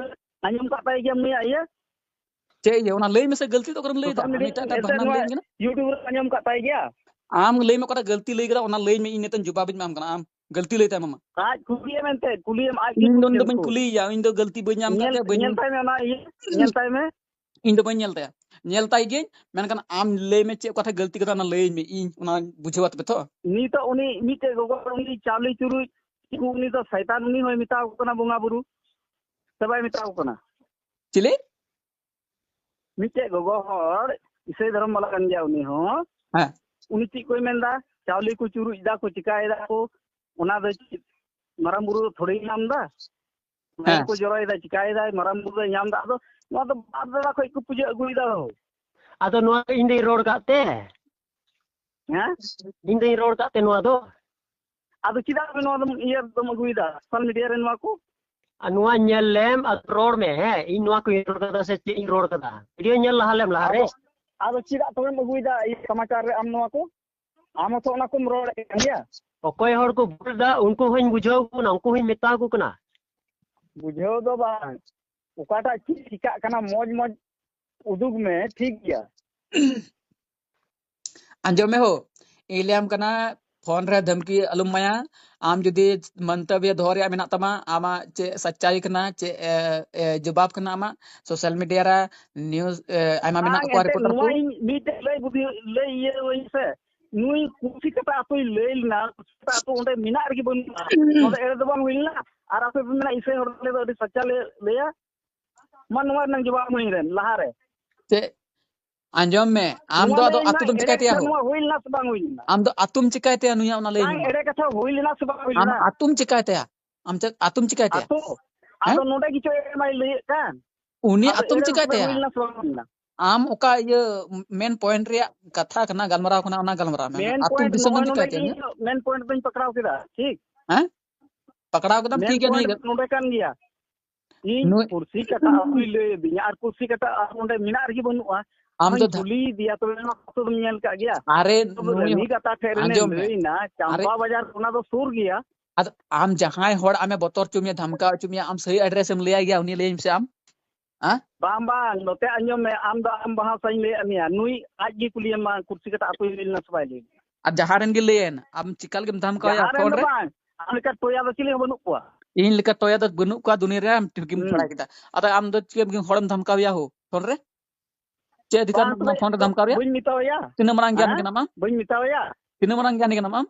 ᱟᱸᱡᱚᱢ ᱠᱟᱜ ᱛᱟᱭ ᱜᱮᱭᱟᱢ ᱱᱩᱭᱟᱜ ᱤᱭᱟᱹ? ᱪᱮᱫ ᱤᱭᱟᱹ? ᱚᱱᱟ ᱞᱟᱹᱭ ᱢᱮᱥᱮ, ᱜᱟᱹᱞᱛᱤ ᱫᱚ ᱚᱠᱟᱨᱮᱢ ᱞᱟᱹᱭ ᱫᱟ? ᱥᱳᱥᱟᱞ ᱟᱢ ᱢᱤᱰᱤᱭᱟ ᱮᱴᱟᱜ ᱮᱴᱟᱜ ᱮᱱᱛᱮ ᱵᱟᱦᱱᱟᱢ ᱱᱚᱣᱟ ᱞᱟᱹᱭ ᱠᱟᱱᱟ᱾ YouTube ᱨᱮ ᱟᱸᱡᱚᱢ ᱠᱟᱜ ᱛᱟᱭ ᱜᱮᱭᱟ? ᱟᱢ ᱞᱟᱹᱭ ᱢᱮ ᱚᱠᱟᱴᱟᱜ ᱜᱟᱹᱞᱛᱤ ᱞᱟᱹᱭ ᱠᱟᱫᱟ, ᱚᱱᱟ ᱞᱟᱹᱭ ᱢᱮ, ᱤᱧ ᱱᱤᱛᱚᱜ ᱡᱚᱵᱟᱵᱤᱧ ᱮᱢᱟᱢ ᱠᱟᱱᱟ᱾ ᱟᱢ ᱜᱟᱹᱞᱛᱤ ᱞᱟᱹᱭ ᱛᱟᱭ ᱢᱟᱢᱟ᱾ ᱟᱡ ᱠᱩᱞᱤᱭᱮᱢ ᱮᱱᱛᱮ, ᱠᱩᱞᱤᱭᱮᱢ ᱟᱡ ᱜᱮ ᱤᱧ ᱫᱚ, ᱤᱧ ᱫᱚ question ᱵᱟᱹᱧ ᱠᱚ᱾ ᱠᱩᱞᱤᱭᱮᱭᱟ, ᱤᱧ ᱫᱚ ᱜᱟᱹᱞᱛᱤ ᱵᱟᱹᱧ ᱧᱟᱢ ᱠᱟᱜ ᱧᱮᱞ, ᱛᱟᱭᱟ, ᱵᱟᱹᱧ ᱧᱮᱞ ᱛᱟᱭ ᱢᱮ ᱚᱱᱟ ᱤᱭᱟᱹ, ᱧᱮᱞ ᱛᱟᱭ ᱢᱮ᱾ ᱤᱧ ᱫᱚ ᱵᱟᱹᱧ ᱧᱮᱞ ᱛᱟᱭᱟ, ᱧᱮᱞ ᱛᱟᱭ ᱜᱤᱭᱟᱹᱧ, ᱢᱮᱱᱠᱷᱟᱱ ᱟᱢ ᱞᱟᱹᱭ ᱢᱮ ᱪᱮᱫ ᱠᱟᱛᱷᱟ ᱜᱟᱹᱞᱛᱤ ᱠᱟᱫᱟ, ᱚᱱᱟ ᱞᱟᱹᱭᱟᱹᱧ ᱢᱮ, ᱤᱧ ᱚᱱᱟ ᱵᱩᱡᱷᱟᱹᱣᱟ ᱛᱚᱵᱮ ᱛᱚ᱾ ᱱᱤᱛᱚᱜ ᱩᱱᱤ ᱢᱤᱫᱴᱮᱡ ᱜᱚᱜᱚ ᱦᱚᱲ, ᱩᱱᱤ ᱪᱟᱣᱞᱮ ᱪᱩᱨᱩᱡ, ᱩᱱᱤ ᱫᱚ ᱥᱟᱭᱛᱟᱱ, ᱩᱱᱤ ᱦᱚᱸᱭ ᱢᱮᱛᱟᱣ ᱠᱚ ᱠᱟᱱᱟ ᱵᱚᱸᱜᱟ ᱵᱩᱨᱩ, ᱥᱮ ᱵᱟᱭ ᱢᱮᱛᱟᱣ ᱠᱚ ᱠᱟᱱᱟ? ᱪᱤᱞᱤ? ᱢᱤᱫᱴᱮᱡ ᱜᱚᱜᱚ ᱦᱚᱲ, ᱤᱥᱟᱹᱭ ᱫᱷᱚᱨᱚᱢ ᱵᱟᱞᱟ ᱠᱟᱱ ᱜᱮᱭᱟ ᱩᱱᱤ ᱦᱚᱸ᱾ ᱦᱮᱸ᱾ ᱩᱱᱤ ᱪᱮᱫ ᱠᱚᱭ ᱢᱮᱱᱫᱟ? ᱪᱟᱣᱞᱮ ᱠᱚ ᱪᱩᱨᱩᱡ ᱫᱟ ᱠᱚ, ᱪᱤᱠᱟᱭ ᱫᱟ ᱠᱚ, ᱚᱱᱟ ᱫᱚ ᱪᱮᱫ ᱢᱟᱨᱟᱝ ᱵᱩᱨᱩ ᱫᱚ ᱛᱷᱚᱲᱮᱭ ᱧᱟᱢ ᱫᱟ? ᱦᱮᱸ᱾ ᱠᱚ ᱡᱚᱨᱚᱭ ᱫᱟ, ᱪᱤᱠᱟᱭ ᱫᱟᱭ, ᱢᱟᱨᱟᱝ ᱵᱩᱨᱩ ᱫᱚᱭ ᱧᱟᱢ ᱫᱟ? ᱟᱫᱚ ᱱᱚᱣᱟ ᱫᱚ ᱵᱟᱯ ᱫᱟᱫᱟ ᱠᱷᱚᱡ ᱠᱚ ᱯᱩᱡᱟᱹ ᱟᱹᱜᱩᱭ ᱫᱟ ᱦᱳ᱾ ᱟᱫᱚ ᱱᱚᱣᱟ ᱫᱚ ᱤᱧ ᱫᱚᱧ ᱨᱚᱲ ᱠᱟᱜ ᱛᱮ᱾ ᱦᱮᱸ? ᱤᱧ ᱫᱚᱧ ᱨᱚᱲ ᱠᱟᱜ ᱛᱮ ᱱᱚᱣᱟ ᱫᱚ᱾ ᱟᱫᱚ ᱪᱮᱫᱟᱜ ᱱᱚᱣᱟ ᱫᱚᱢ ᱤᱭᱟᱹ ᱫᱚᱢ ᱟᱹᱜᱩᱭ ᱫᱟ ᱥᱳᱥᱟᱞ ᱢᱤᱰᱤᱭᱟ ᱨᱮ ᱱᱚᱣᱟ ᱠᱚ? ᱟᱨ ᱱᱚᱣᱟ ᱧᱮᱞ ᱞᱮᱢ ᱟᱨ ᱨᱚᱲ ᱢᱮ, ᱦᱮᱸ, ᱤᱧ ᱱᱚᱣᱟ ᱠᱚᱧ ᱨᱚᱲ ᱠᱟᱫᱟ ᱥᱮ ᱪᱮᱫ ᱤᱧ ᱨᱚᱲ ᱠᱟᱫᱟ? ᱵᱷᱤᱰᱤᱭᱳ ᱧᱮᱞ ᱞᱟᱦᱟ ᱞᱮᱢ ᱞᱟᱦᱟ ᱨᱮ᱾ ᱟᱫᱚ, ᱟᱫᱚ ᱪᱮᱫᱟᱜ ᱛᱚᱵᱮᱢ ᱟᱹᱜᱩᱭ ᱫᱟ ᱤᱭᱟᱹ ᱥᱚᱢᱟᱪᱟᱨ ᱨᱮ ᱟᱢ ᱱᱚᱣᱟ ᱠᱚ? ᱟᱢ ᱦᱚᱸᱛᱚ ᱚᱱᱟ ᱠᱚᱢ ᱨᱚᱲᱮᱫ ᱠᱟᱱ ᱜᱮᱭᱟ᱾ ᱚᱠᱚᱭ ᱦᱚᱲ ᱠᱚ ᱵᱷᱩᱞ ᱫᱟ, ᱩᱱᱠᱩ ᱦᱚᱸᱧ ᱵᱩᱡᱷᱟᱹᱣ ᱠᱚ ᱠᱟᱱᱟ, ᱩᱱᱠᱩ ᱦᱚᱸᱧ ᱢᱮᱛᱟ ᱠᱚ ᱠᱟᱱᱟ᱾ ᱵᱩᱡᱷᱟᱹᱣ ᱫᱚ ᱵᱟᱝ, ᱚᱠᱟᱴᱟᱜ ᱪᱮᱫ ᱪᱤᱠᱟᱜ ᱠᱟᱱᱟ, ᱢᱚᱡᱽ ᱢᱚᱡᱽ ᱩᱫᱩᱜ ᱢᱮ, ᱴᱷᱤᱠ ᱜᱮᱭᱟ᱾ ᱟᱸᱡᱚᱢ ᱢᱮ ᱦᱳ, ᱤᱧ ᱞᱟᱹᱭᱟᱢ ᱠᱟᱱᱟ, ᱯᱷᱳᱱ ᱨᱮ ᱫᱷᱟᱢᱠᱤ ᱟᱞᱚᱢ ᱮᱢᱟᱭᱟ᱾ ᱟᱢ ᱡᱩᱫᱤ ᱢᱚᱱᱛᱚᱵᱵᱚ ᱫᱚᱦᱚ ᱨᱮᱭᱟᱜ ᱢᱮᱱᱟᱜ ᱛᱟᱢᱟ, ᱟᱢᱟᱜ ᱪᱮᱫ ᱥᱟᱪᱪᱟᱭ ᱠᱟᱱᱟ, ᱪᱮᱫ ᱮ, ᱮ, ᱡᱚᱵᱟᱵ ᱠᱟᱱᱟ ᱟᱢᱟᱜ, ᱥᱳᱥᱟᱞ ᱢᱤᱰᱤᱭᱟ ᱨᱮ ᱱᱤᱭᱩᱡ ᱮ, ᱟᱭᱢᱟ ᱢᱮᱱᱟᱜ ᱵᱟᱝ, ᱠᱚᱣᱟ ᱮᱱᱛᱮᱫ ᱨᱤᱯᱳᱨᱴᱟᱨ ᱠᱚ᱾ ᱱᱚᱣᱟ ᱤᱧ ᱢᱤᱫᱴᱮᱡ ᱞᱟᱹᱭ ᱵᱩᱫᱷᱤ, ᱞᱟᱹᱭ ᱤᱭᱟᱹ ᱟᱹᱧ ᱥᱮ, ᱱᱩᱭ ᱠᱩᱥᱤ ᱠᱟᱛᱮ ᱟᱛᱳᱭ ᱞᱟᱹᱭ ᱞᱮᱱᱟ, ᱠᱩᱥᱤ ᱠᱟᱛᱮ ᱟᱛᱳ ᱚᱸᱰᱮ ᱢᱮᱱᱟᱜ ᱨᱮᱜᱮ ᱵᱟᱹᱱᱩᱜᱼᱟ, ᱱᱚᱰᱮ ᱮᱲᱮ ᱫᱚ ᱵᱟᱝ ᱦᱩᱭ ᱞᱮᱱᱟ? ᱟᱨ ᱟᱯᱮ ᱯᱮ ᱢᱮᱱᱟ ᱤᱥᱟᱹᱭ ᱦᱚᱲ ᱫᱚ ᱟᱹᱰᱤ ᱥᱟᱪᱪᱟ ᱞᱮ ᱞᱟᱹᱭᱟ, ᱢᱟ ᱱᱚᱣᱟ ᱨᱮᱱᱟᱜ ᱡᱚᱵᱟᱵ ᱤᱢᱟᱹᱧ ᱨᱮᱱ ᱞᱟᱦᱟᱨᱮ᱾ ᱪᱮᱫ? ᱟᱸᱡᱚᱢ ᱢᱮ, ᱟᱢ ᱱᱚᱣᱟ ᱫᱚ ᱞᱟᱹᱭ ᱟᱫᱚ ᱞᱮᱱᱟ, ᱟᱛᱳ ᱫᱚᱢ ᱮᱲᱮ ᱪᱤᱠᱟᱭ ᱛᱟᱭᱟ ᱠᱟᱛᱷᱟ ᱦᱳ? ᱱᱚᱣᱟ ᱦᱩᱭ ᱞᱮᱱᱟ ᱥᱮ ᱵᱟᱝ ᱦᱩᱭ ᱞᱮᱱᱟ? ᱟᱢ ᱫᱚ ᱟᱛᱳᱢ ᱪᱤᱠᱟᱭ ᱛᱟᱭᱟ ᱱᱩᱭᱟᱜ ᱚᱱᱟ ᱞᱟᱹᱭ ᱵᱟᱝ, ᱢᱮ ᱢᱟ᱾ ᱮᱲᱮ ᱠᱟᱛᱷᱟ ᱦᱩᱭ ᱞᱮᱱᱟ ᱥᱮ ᱵᱟᱝ ᱦᱩᱭ ᱟᱢ ᱞᱮᱱᱟ? ᱟᱛᱳᱢ ᱪᱤᱠᱟᱭ ᱛᱟᱭᱟ? ᱟᱢ ᱪᱮᱫ ᱟᱛᱳᱢ ᱪᱤᱠᱟᱭ ᱛᱟᱭᱟ? ᱟᱛᱳ? ᱦᱮᱸ? ᱟᱫᱚ ᱱᱚᱰᱮ ᱜᱮᱪᱚ ᱮᱢᱟᱭ ᱞᱟᱹᱭᱮᱫ ᱠᱟᱱ᱾ ᱩᱱᱤ ᱟᱫᱚ ᱟᱛᱳᱢ ᱮᱲᱮ ᱪᱤᱠᱟᱭ ᱠᱟᱛᱷᱟ ᱛᱟᱭᱟ? ᱦᱩᱭ ᱞᱮᱱᱟ ᱥᱮ ᱵᱟᱝ ᱦᱩᱭ ᱞᱮᱱᱟ? ᱟᱢ ᱚᱠᱟ ᱤᱭᱟᱹ ᱢᱮᱱ ᱯᱚᱭᱮᱱᱴ ᱨᱮᱭᱟᱜ ᱠᱟᱛᱷᱟ ᱠᱟᱱᱟ, ᱜᱟᱞᱢᱟᱨᱟᱣ ᱠᱟᱱᱟ, ᱚᱱᱟ ᱜᱟᱞᱢᱟᱨᱟᱣ ᱢᱮ᱾ ᱢᱮᱱ ᱟᱛᱳ ᱯᱚᱭᱮᱱᱴ ᱫᱤᱥᱚᱢ ᱱᱚᱜᱼᱚᱭ ᱫᱚᱢ ᱱᱚᱰᱮ ᱪᱤᱠᱟᱭ ᱛᱟᱭᱟ? ᱤᱧ ᱢᱮᱱ ᱯᱚᱭᱮᱱᱴ ᱫᱚᱧ ᱯᱟᱠᱲᱟᱣ ᱠᱮᱫᱟ, ᱴᱷᱤᱠ? ᱦᱮᱸ? ᱯᱟᱠᱲᱟᱣ ᱠᱮᱫᱟᱢ, ᱢᱮᱱ ᱴᱷᱤᱠ ᱜᱮᱭᱟ, ᱱᱩᱭ ᱯᱚᱭᱮᱱᱴ ᱱᱚᱰᱮ ᱠᱟᱱ ᱜᱮᱭᱟ᱾ ᱤᱧ ᱱᱩᱭ- ᱠᱩᱨᱥᱤ ᱠᱟᱛᱷᱟ ᱟᱛᱳᱭ ᱞᱟᱹᱭ ᱟᱹᱫᱤᱧᱟ ᱟᱨ ᱠᱩᱨᱥᱤ ᱠᱟᱛᱷᱟ ᱟᱨ ᱚᱸᱰᱮ ᱢᱮᱱᱟᱜ ᱨᱮᱜᱮ ᱵᱟᱹᱱᱩᱜᱼᱟ᱾ ᱟᱢ ᱫᱚ ᱟᱢ ᱠᱩᱞᱤ ᱤᱫᱤᱭᱟ, ᱛᱚᱵᱮ ᱱᱚᱣᱟ ᱟᱛᱳ ᱫᱚᱢ ᱧᱮᱞ ᱠᱟᱜ ᱜᱮᱭᱟ? ᱟᱨᱮ ᱛᱚᱵᱮ ᱱᱩᱭ ᱨᱟᱹᱱᱤ ᱠᱟᱛᱷᱟ ᱴᱷᱮᱡ ᱨᱮᱱᱮ ᱟᱸᱡᱚᱢ ᱢᱮ᱾ ᱞᱟᱹᱭ ᱮᱱᱟ, ᱟᱨᱮ ᱪᱟᱢᱯᱟ ᱵᱟᱡᱟᱨ ᱚᱱᱟ ᱫᱚ ᱥᱩᱨ ᱜᱮᱭᱟ᱾ ᱟᱫᱚ ᱟᱢ ᱡᱟᱦᱟᱸᱭ ᱦᱚᱲ ᱟᱢᱮ ᱵᱚᱛᱚᱨ ᱦᱚᱪᱚ ᱢᱮᱭᱟ, ᱫᱷᱟᱢᱠᱟᱣ ᱦᱚᱪᱚ ᱢᱮᱭᱟ, ᱟᱢ ᱥᱟᱹᱦᱤ ᱟᱰᱨᱮᱥ ᱮᱢ ᱞᱟᱹᱭᱟᱭ ᱜᱮᱭᱟ, ᱩᱱᱤ ᱞᱟᱹᱭ ᱢᱮᱥᱮ ᱟᱢ᱾ ᱦᱮᱸ? ᱵᱟᱝ, ᱵᱟᱝ, ᱱᱚᱛᱮ ᱟᱸᱡᱚᱢ ᱢᱮ, ᱟᱢ ᱫᱚ ᱟᱢ ᱵᱷᱟᱥᱟᱧ ᱞᱟᱹᱭᱟᱫ ᱢᱮᱭᱟ, ᱱᱩᱭ ᱟᱡ ᱜᱮ ᱠᱩᱞᱤᱭᱮᱢ ᱢᱟ, ᱠᱩᱨᱥᱤ ᱠᱟᱛᱷᱟ ᱟᱛᱳᱭ ᱞᱟᱹᱭ ᱞᱮᱱᱟ ᱥᱮ ᱵᱟᱭ ᱞᱟᱹᱭ ᱞᱮᱱᱟ? ᱟᱨ ᱡᱟᱦᱟᱸ ᱨᱮᱱ ᱜᱮ ᱞᱟᱹᱭᱮᱱ, ᱟᱢ ᱪᱤᱠᱟ ᱞᱟᱹᱜᱤᱫ ᱫᱷᱟᱢᱠᱟᱣᱮᱭᱟ ᱡᱟᱦᱟᱸ ᱨᱮᱱ ᱯᱷᱳᱱ ᱫᱚ ᱨᱮ? ᱵᱟᱝ, ᱟᱢ ᱞᱮᱠᱟ ᱴᱚᱭᱟ ᱫᱚ ᱪᱤᱞᱤ ᱦᱚᱸ ᱵᱟᱹᱱᱩᱜ ᱠᱚᱣᱟ᱾ ᱤᱧ ᱞᱮᱠᱟ ᱴᱚᱭᱟ ᱫᱚ ᱵᱟᱹᱱᱩᱜ ᱠᱚᱣᱟ ᱫᱩᱱᱤᱭᱟᱹ ᱨᱮ, ᱟᱢ ᱴᱷᱤᱠ ᱜᱮᱢ ᱦᱩᱸ᱾ ᱵᱟᱲᱟᱭ ᱠᱮᱫᱟ᱾ ᱟᱫᱚ ᱟᱢ ᱫᱚ ᱪᱮᱫ ᱞᱟᱹᱜᱤᱫ ᱦᱚᱲᱮᱢ ᱫᱷᱟᱢᱠᱟᱣᱮᱭᱟ ᱦᱳ ᱯᱷᱳᱱ ᱨᱮ? ᱪᱮᱫ ᱚᱫᱷᱤᱠᱟᱨ ᱵᱟᱝ, ᱢᱮᱱᱟᱜ ᱛᱟᱢᱟ ᱛᱚᱵᱮ ᱯᱷᱳᱱ ᱨᱮ ᱫᱷᱟᱢᱠᱟᱣ ᱨᱮᱭᱟᱜ? ᱵᱟᱹᱧ ᱢᱮᱛᱟᱣᱟᱭᱟ᱾ ᱛᱤᱱᱟᱹᱜ ᱢᱟᱨᱟᱝ ᱜᱮᱭᱟᱱᱤ ᱦᱮᱸ? ᱠᱟᱱᱟᱢ ᱟᱢ? ᱵᱟᱹᱧ ᱢᱮᱛᱟᱣᱟᱭᱟ᱾ ᱛᱤᱱᱟᱹᱜ ᱢᱟᱨᱟᱝ ᱜᱮᱭᱟᱱᱤ ᱠᱟᱱᱟᱢ ᱟᱢ?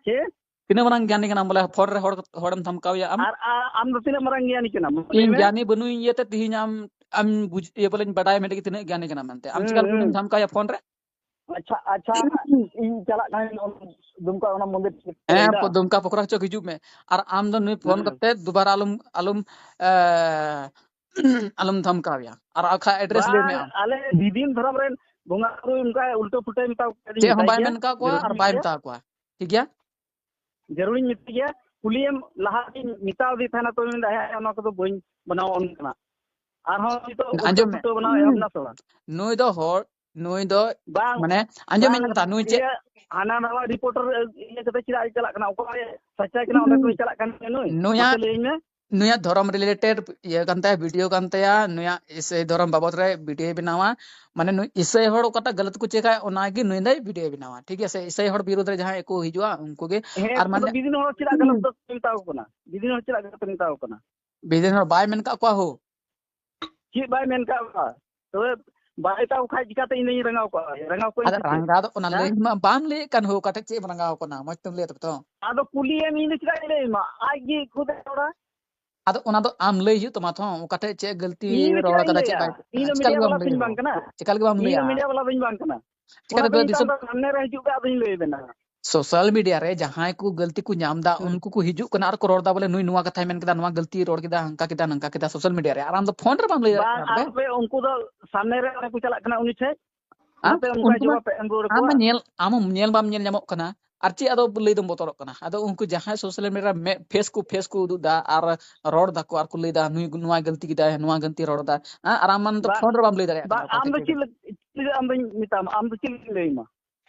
ᱪᱮᱫ? ᱛᱤᱱᱟᱹᱜ ᱢᱟᱨᱟᱝ ᱜᱮᱭᱟᱱᱤ ᱠᱟᱱᱟᱢ ᱵᱚᱞᱮ ᱯᱷᱳᱱ ᱨᱮ ᱦᱚᱲ, ᱦᱚᱲᱮᱢ ᱫᱷᱟᱢᱠᱟᱣᱮᱭᱟ ᱟᱢ? ᱟᱨ ᱟ-, ᱟᱢ ᱫᱚ ᱛᱤᱱᱟᱹᱜ ᱢᱟᱨᱟᱝ ᱜᱮᱭᱟᱱᱤ ᱠᱟᱱᱟᱢ? ᱞᱟᱹᱭ ᱤᱧ ᱢᱮ᱾ ᱜᱮᱭᱟᱱᱤ ᱵᱟᱹᱱᱩᱧ ᱤᱭᱟᱹᱛᱮ ᱛᱤᱦᱤᱧ ᱟᱢ, ᱟᱢ ᱵᱩᱡ-, ᱤᱭᱟᱹ ᱵᱚᱞᱮᱧ ᱵᱟᱰᱟᱭ ᱢᱮ ᱛᱤᱱᱟᱹᱜ ᱜᱮᱭᱟᱱᱤ ᱠᱟᱱᱟᱢ ᱢᱮᱱᱛᱮ᱾ ᱟᱢ ᱦᱩᱸ, ᱪᱤᱠᱟ ᱞᱟᱹᱜᱤᱫ ᱩᱱᱤᱢ ᱦᱩᱸ᱾ ᱫᱷᱟᱢᱠᱟᱣᱮᱭᱟ ᱯᱷᱳᱱ ᱨᱮ? ᱟᱪᱪᱷᱟ, ᱟᱪᱪᱷᱟ, ᱤᱧ ᱪᱟᱞᱟᱜ ᱠᱟᱹᱱᱟᱹᱧ ᱫᱩᱢᱠᱟ ᱚᱱᱟ ᱢᱚᱱᱫᱤᱨ ᱴᱷᱮᱱ᱾ ᱦᱮᱸ, ᱞᱟᱹᱭᱫᱟ᱾ ᱯᱚ-, ᱫᱩᱢᱠᱟ ᱯᱚᱠᱷᱨᱟ ᱪᱚ ᱦᱤᱡᱩᱜ ᱢᱮ᱾ ᱟᱨ ᱟᱢ ᱫᱚ ᱱᱩᱭ ᱯᱷᱳᱱ ᱦᱮᱸ᱾ ᱠᱟᱛᱮ ᱫᱩᱵᱟᱨᱟ ᱟᱞᱚᱢ, ᱟᱞᱚᱢ, ᱮ, ᱟᱞᱚᱢ ᱫᱷᱟᱢᱠᱟᱣᱮᱭᱟ᱾ ᱟᱨ ᱟᱠᱷᱟ ᱮᱰᱨᱮᱥ ᱞᱟᱹᱭ ᱢᱮ ᱵᱟᱝ, ᱟᱢ᱾ ᱟᱞᱮ ᱫᱤᱫᱤᱢ ᱫᱷᱚᱨᱚᱢ ᱨᱮᱱ ᱵᱚᱸᱜᱟ ᱵᱩᱨᱩ ᱚᱱᱠᱟ ᱩᱞᱴᱟᱹ ᱯᱩᱞᱴᱟᱹ ᱢᱮᱛᱟ ᱠᱚ ᱠᱟᱹᱱᱟᱹᱧ, ᱪᱮᱫ ᱦᱚᱸ ᱢᱮᱛᱟᱭ ᱵᱟᱭ ᱜᱮᱭᱟ᱾ ᱢᱮᱱ ᱠᱟᱜ ᱠᱚᱣᱟ ᱡᱟᱹᱨᱩᱲᱤᱧ ᱟᱨ ᱵᱟᱭ ᱢᱮᱛᱟᱭᱟ᱾ ᱢᱮᱛᱟ ᱠᱚᱣᱟ᱾ ᱴᱷᱤᱠ ᱜᱮᱭᱟ? ᱡᱟᱹᱨᱩᱲᱤᱧ ᱢᱮᱛᱟᱭ ᱜᱮᱭᱟ᱾ ᱠᱩᱞᱤᱭᱮᱢ ᱞᱟᱦᱟ ᱨᱤᱧ ᱢᱮᱛᱟᱣ ᱫᱮ ᱛᱟᱦᱮᱱᱟ, ᱛᱚ ᱢᱮᱱᱫᱟ, "ᱦᱮᱸ, ᱚᱱᱟ ᱠᱚᱫᱚ ᱵᱟᱹᱧ ᱵᱮᱱᱟᱣᱟ ᱚᱱᱠᱟᱱᱟᱜ᱾" ᱟᱨᱦᱚᱸ ᱱᱤᱛᱚᱜ ᱩᱞᱴᱟᱹ ᱟᱸᱡᱚᱢ ᱢᱮ᱾ ᱯᱩᱞᱴᱟᱹ ᱵᱮᱱᱟᱣ ᱮᱦᱚᱵ ᱮᱱᱟ ᱥᱮ ᱵᱟᱝ? ᱱᱩᱭ ᱫᱚ ᱦᱚᱲ ᱱᱩᱭ ᱫᱚ ᱵᱟᱝ, ᱢᱟᱱᱮ ᱟᱸᱡᱚᱢ ᱵᱟᱝ, ᱤᱧ ᱠᱟᱛᱷᱟ, ᱱᱩᱭ ᱪᱮᱫ ᱤᱭᱟᱹ, ᱦᱟᱱᱟ ᱱᱟᱣᱟ ᱨᱤᱯᱳᱨᱴᱟᱨ ᱤᱭᱟᱹ ᱠᱟᱛᱮ ᱪᱮᱫᱟᱜ ᱮ ᱪᱟᱞᱟᱜ ᱠᱟᱱᱟ? ᱚᱠᱚᱭ ᱥᱟᱪᱟᱭ ᱠᱟᱱᱟ ᱚᱸᱰᱮ ᱠᱷᱚᱱ ᱪᱟᱞᱟᱜ ᱠᱟᱱ ᱜᱮᱭᱟ ᱱᱩᱭ? ᱱᱩᱭᱟᱜ ᱢᱟᱥᱮ ᱞᱟᱹᱭᱟᱹᱧ ᱢᱮ᱾ ᱱᱩᱭᱟᱜ ᱫᱷᱚᱨᱚᱢ ᱨᱤᱞᱮᱴᱮᱰ ᱤᱭᱟᱹ ᱠᱟᱱ ᱛᱟᱭᱟ, ᱵᱷᱤᱰᱤᱭᱳ ᱠᱟᱱ ᱛᱟᱭᱟ, ᱱᱩᱭᱟᱜ ᱤᱥᱟᱹᱭ ᱫᱷᱚᱨᱚᱢ ᱵᱟᱵᱚᱫ ᱨᱮ ᱵᱷᱤᱰᱤᱭᱳᱭ ᱵᱮᱱᱟᱣᱟ᱾ ᱢᱟᱱᱮ ᱱᱩᱭ ᱤᱥᱟᱹᱭ ᱦᱚᱲ ᱚᱠᱟᱴᱟᱜ ᱜᱟᱞᱟᱛ ᱠᱚ ᱪᱮᱠᱟ, ᱚᱱᱟᱜᱮ ᱱᱩᱭ ᱫᱚᱭ ᱵᱷᱤᱰᱤᱭᱳᱭ ᱵᱮᱱᱟᱣᱟ, ᱴᱷᱤᱠ ᱜᱮᱭᱟ ᱥᱮ? ᱤᱥᱟᱹᱭ ᱦᱚᱲ ᱵᱤᱨᱩᱫᱷ ᱨᱮ ᱡᱟᱦᱟᱸᱭ ᱠᱚ ᱦᱤᱡᱩᱜᱼᱟ, ᱩᱱᱠᱩ ᱜᱮ᱾ ᱦᱮᱸ, ᱟᱨ ᱟᱫᱚ ᱢᱟᱱᱮ ᱵᱤᱫᱤᱱ ᱦᱚᱲ ᱪᱮᱫᱟᱜ ᱜᱟᱞᱟᱛ ᱫᱚ ᱢᱮᱛᱟᱣ ᱠᱚ ᱠᱟᱱᱟ? ᱵᱤᱫᱤᱱ ᱦᱚᱲ ᱪᱮᱫᱟᱜ ᱜᱟᱞᱟᱛ ᱢᱮᱛᱟᱣ ᱠᱚ ᱠᱟᱱᱟ? ᱵᱤᱫᱤᱱ ᱦᱚᱲ ᱵᱟᱭ ᱢᱮᱱ ᱠᱟᱜ ᱠᱚᱣᱟ ᱦᱳ᱾ ᱪᱮᱫ ᱵᱟᱭ ᱢᱮᱱ ᱠᱟᱜ ᱠᱚᱣᱟ? ᱛᱚᱵᱮ ᱵᱟᱭ ᱢᱮᱛᱟᱣ ᱠᱷᱟᱡ ᱪᱤᱠᱟᱹᱛᱮ ᱤᱧ ᱫᱚᱧ ᱨᱟᱸᱜᱟᱣ ᱠᱚᱣᱟ? ᱨᱟᱸᱜᱟᱣ ᱠᱚᱣᱟᱧ ᱟᱫᱚ ᱪᱤᱠᱟᱹᱛᱮ? ᱨᱟᱸᱜᱟᱣ ᱫᱚ ᱚᱱᱟ ᱦᱮᱸ? ᱞᱟᱹᱭ ᱢᱟ ᱵᱟᱢ ᱞᱟᱹᱭᱮᱫ ᱠᱟᱱ ᱦᱳ, ᱚᱠᱟᱴᱷᱮᱡ ᱪᱮᱫ ᱮᱢ ᱨᱟᱸᱜᱟᱣ ᱠᱟᱱᱟ? ᱢᱚᱡᱽ ᱛᱮᱢ ᱞᱟᱹᱭᱟ ᱛᱚᱵᱮ ᱛᱚ᱾ ᱟᱫᱚ ᱠᱩᱞᱤᱭᱮᱢ, ᱤᱧ ᱫᱚ ᱪᱮᱫᱟᱜ ᱤᱧ ᱞᱟᱹᱭ ᱟᱢᱟ? ᱟᱡ ᱜᱮ ᱠᱷᱩᱫ ᱮ ᱨᱚᱲᱟ᱾ ᱟᱫᱚ ᱚᱱᱟ ᱫᱚ ᱟᱢ ᱞᱟᱹᱭ ᱦᱩᱭᱩᱜ ᱛᱟᱢᱟ ᱛᱚ, ᱚᱠᱟᱴᱷᱮᱡ ᱪᱮᱫ ᱜᱟᱹᱞᱛᱤ ᱤᱧ ᱫᱚ ᱨᱚᱲ ᱪᱮᱫᱟᱜ ᱤᱧ ᱠᱟᱫᱟ, ᱪᱮᱫ ᱞᱟᱹᱭᱟ? ᱵᱟᱭ, ᱤᱧ ᱫᱚ ᱪᱮᱠᱟ ᱢᱤᱰᱤᱭᱟ ᱞᱮᱠᱟ ᱵᱟᱢ ᱵᱟᱞᱟ ᱞᱟᱹᱭ ᱛᱚᱧ ᱫᱟᱲᱮᱭᱟᱜᱼᱟ? ᱵᱟᱝ ᱠᱟᱱᱟ᱾ ᱪᱮᱠᱟ ᱞᱮᱠᱟ ᱵᱟᱢ ᱤᱧ ᱫᱚ ᱞᱟᱹᱭᱟ? ᱢᱤᱰᱤᱭᱟ ᱵᱟᱞᱟ ᱛᱚᱧ ᱵᱟᱝ ᱠᱟᱱᱟ᱾ ᱪᱮᱠᱟ ᱚᱱᱟ ᱞᱮᱠᱟ ᱛᱚᱧ ᱢᱮᱛᱟᱢ ᱫᱤᱥᱚᱢ ᱫᱚ ᱥᱟᱢᱱᱮ ᱨᱮ ᱦᱤᱡᱩᱜ ᱯᱮ, ᱟᱫᱚᱧ ᱞᱟᱹᱭ ᱟᱵᱮᱱᱟ᱾ ᱥᱳᱥᱟᱞ ᱢᱤᱰᱤᱭᱟ ᱨᱮ ᱡᱟᱦᱟᱸᱭ ᱠᱚ ᱜᱟᱹᱞᱛᱤ ᱠᱚ ᱧᱟᱢ ᱫᱟ, ᱦᱩᱸ᱾ ᱩᱱᱠᱩ ᱠᱚ ᱦᱤᱡᱩᱜ ᱠᱟᱱᱟ ᱟᱨ ᱠᱚ ᱨᱚᱲ ᱫᱟ, ᱵᱚᱞᱮ ᱱᱩᱭ ᱱᱚᱣᱟ ᱠᱟᱛᱷᱟᱭ ᱢᱮᱱ ᱠᱮᱫᱟ, ᱱᱚᱣᱟ ᱜᱟᱹᱞᱛᱤ ᱨᱚᱲ ᱠᱮᱫᱟ, ᱦᱟᱝᱠᱟ ᱠᱮᱫᱟ, ᱱᱟᱝᱠᱟ ᱠᱮᱫᱟ, ᱥᱳᱥᱟᱞ ᱢᱤᱰᱤᱭᱟ ᱨᱮ᱾ ᱟᱨ ᱟᱢ ᱫᱚ ᱯᱷᱳᱱ ᱨᱮ ᱵᱟᱢ ᱞᱟᱹᱭ ᱵᱟᱝ, ᱫᱟᱲᱮᱭᱟᱜ ᱠᱟᱱᱟ ᱵᱮ? ᱟᱯᱮ ᱩᱱᱠᱩ ᱫᱚ ᱥᱟᱢᱱᱮ ᱨᱮ ᱚᱸᱰᱮ ᱠᱚ ᱪᱟᱞᱟᱜ ᱠᱟᱱᱟ ᱩᱱᱤ ᱴᱷᱮᱡ, ᱟᱢ ᱚᱱᱟᱛᱮ ᱚᱱᱠᱟ ᱩᱱᱠᱩ ᱢᱟ, ᱡᱚᱵᱟᱵ ᱯᱮ ᱮᱢ ᱨᱩᱣᱟᱹᱲ ᱟᱢ ᱢᱟ ᱟᱠᱚᱣᱟ᱾ ᱧᱮᱞ, ᱟᱢ ᱧᱮᱞ ᱵᱟᱢ ᱧᱮᱞ ᱧᱟᱢᱚᱜ ᱠᱟᱱᱟ, ᱟᱨ ᱪᱮᱫ ᱟᱫᱚ ᱞᱟᱹᱭ ᱫᱚᱢ ᱵᱚᱛᱚᱨᱚᱜ ᱠᱟᱱᱟ? ᱟᱫᱚ ᱩᱱᱠᱩ ᱡᱟᱦᱟᱸᱭ ᱥᱳᱥᱟᱞ ᱢᱤᱰᱤᱭᱟ ᱨᱮ ᱢᱮ-, ᱯᱷᱮᱥ ᱠᱚ, ᱯᱷᱮᱥ ᱠᱚ ᱩᱫᱩᱜ ᱫᱟ ᱟᱨ ᱨᱚᱲ ᱫᱟᱠᱚ ᱟᱨ ᱠᱚ ᱞᱟᱹᱭ ᱫᱟ, "ᱱᱩᱭ ᱱᱚᱣᱟ ᱜᱟᱹᱞᱛᱤ ᱠᱮᱫᱟᱭ, ᱱᱚᱣᱟ ᱜᱟᱹᱞᱛᱤ ᱨᱚᱲ ᱫᱟ", ᱦᱮᱸ? ᱟᱨ ᱟᱢ ᱢᱟ ᱱᱤᱛᱚᱜ ᱵᱟ-, ᱯᱷᱳᱱ ᱨᱮ ᱵᱟᱢ ᱞᱟᱹᱭ ᱫᱟᱲᱮᱭᱟᱜ ᱵᱟ-, ᱠᱟᱱᱟ ᱚᱠᱟ ᱟᱢ ᱫᱚ ᱴᱷᱮᱡ ᱪᱮᱫ ᱪᱮᱫ? ᱞᱟᱹᱜᱤᱫ, ᱪᱮᱫ ᱞᱟᱹᱜᱤᱫ ᱟᱢ ᱫᱚᱧ ᱢᱮᱛᱟᱢᱟ? ᱟᱢ ᱫᱚ ᱪᱮᱫ ᱞᱟᱹᱜᱤᱫ ᱞᱟᱹᱭ ᱟᱢᱟ?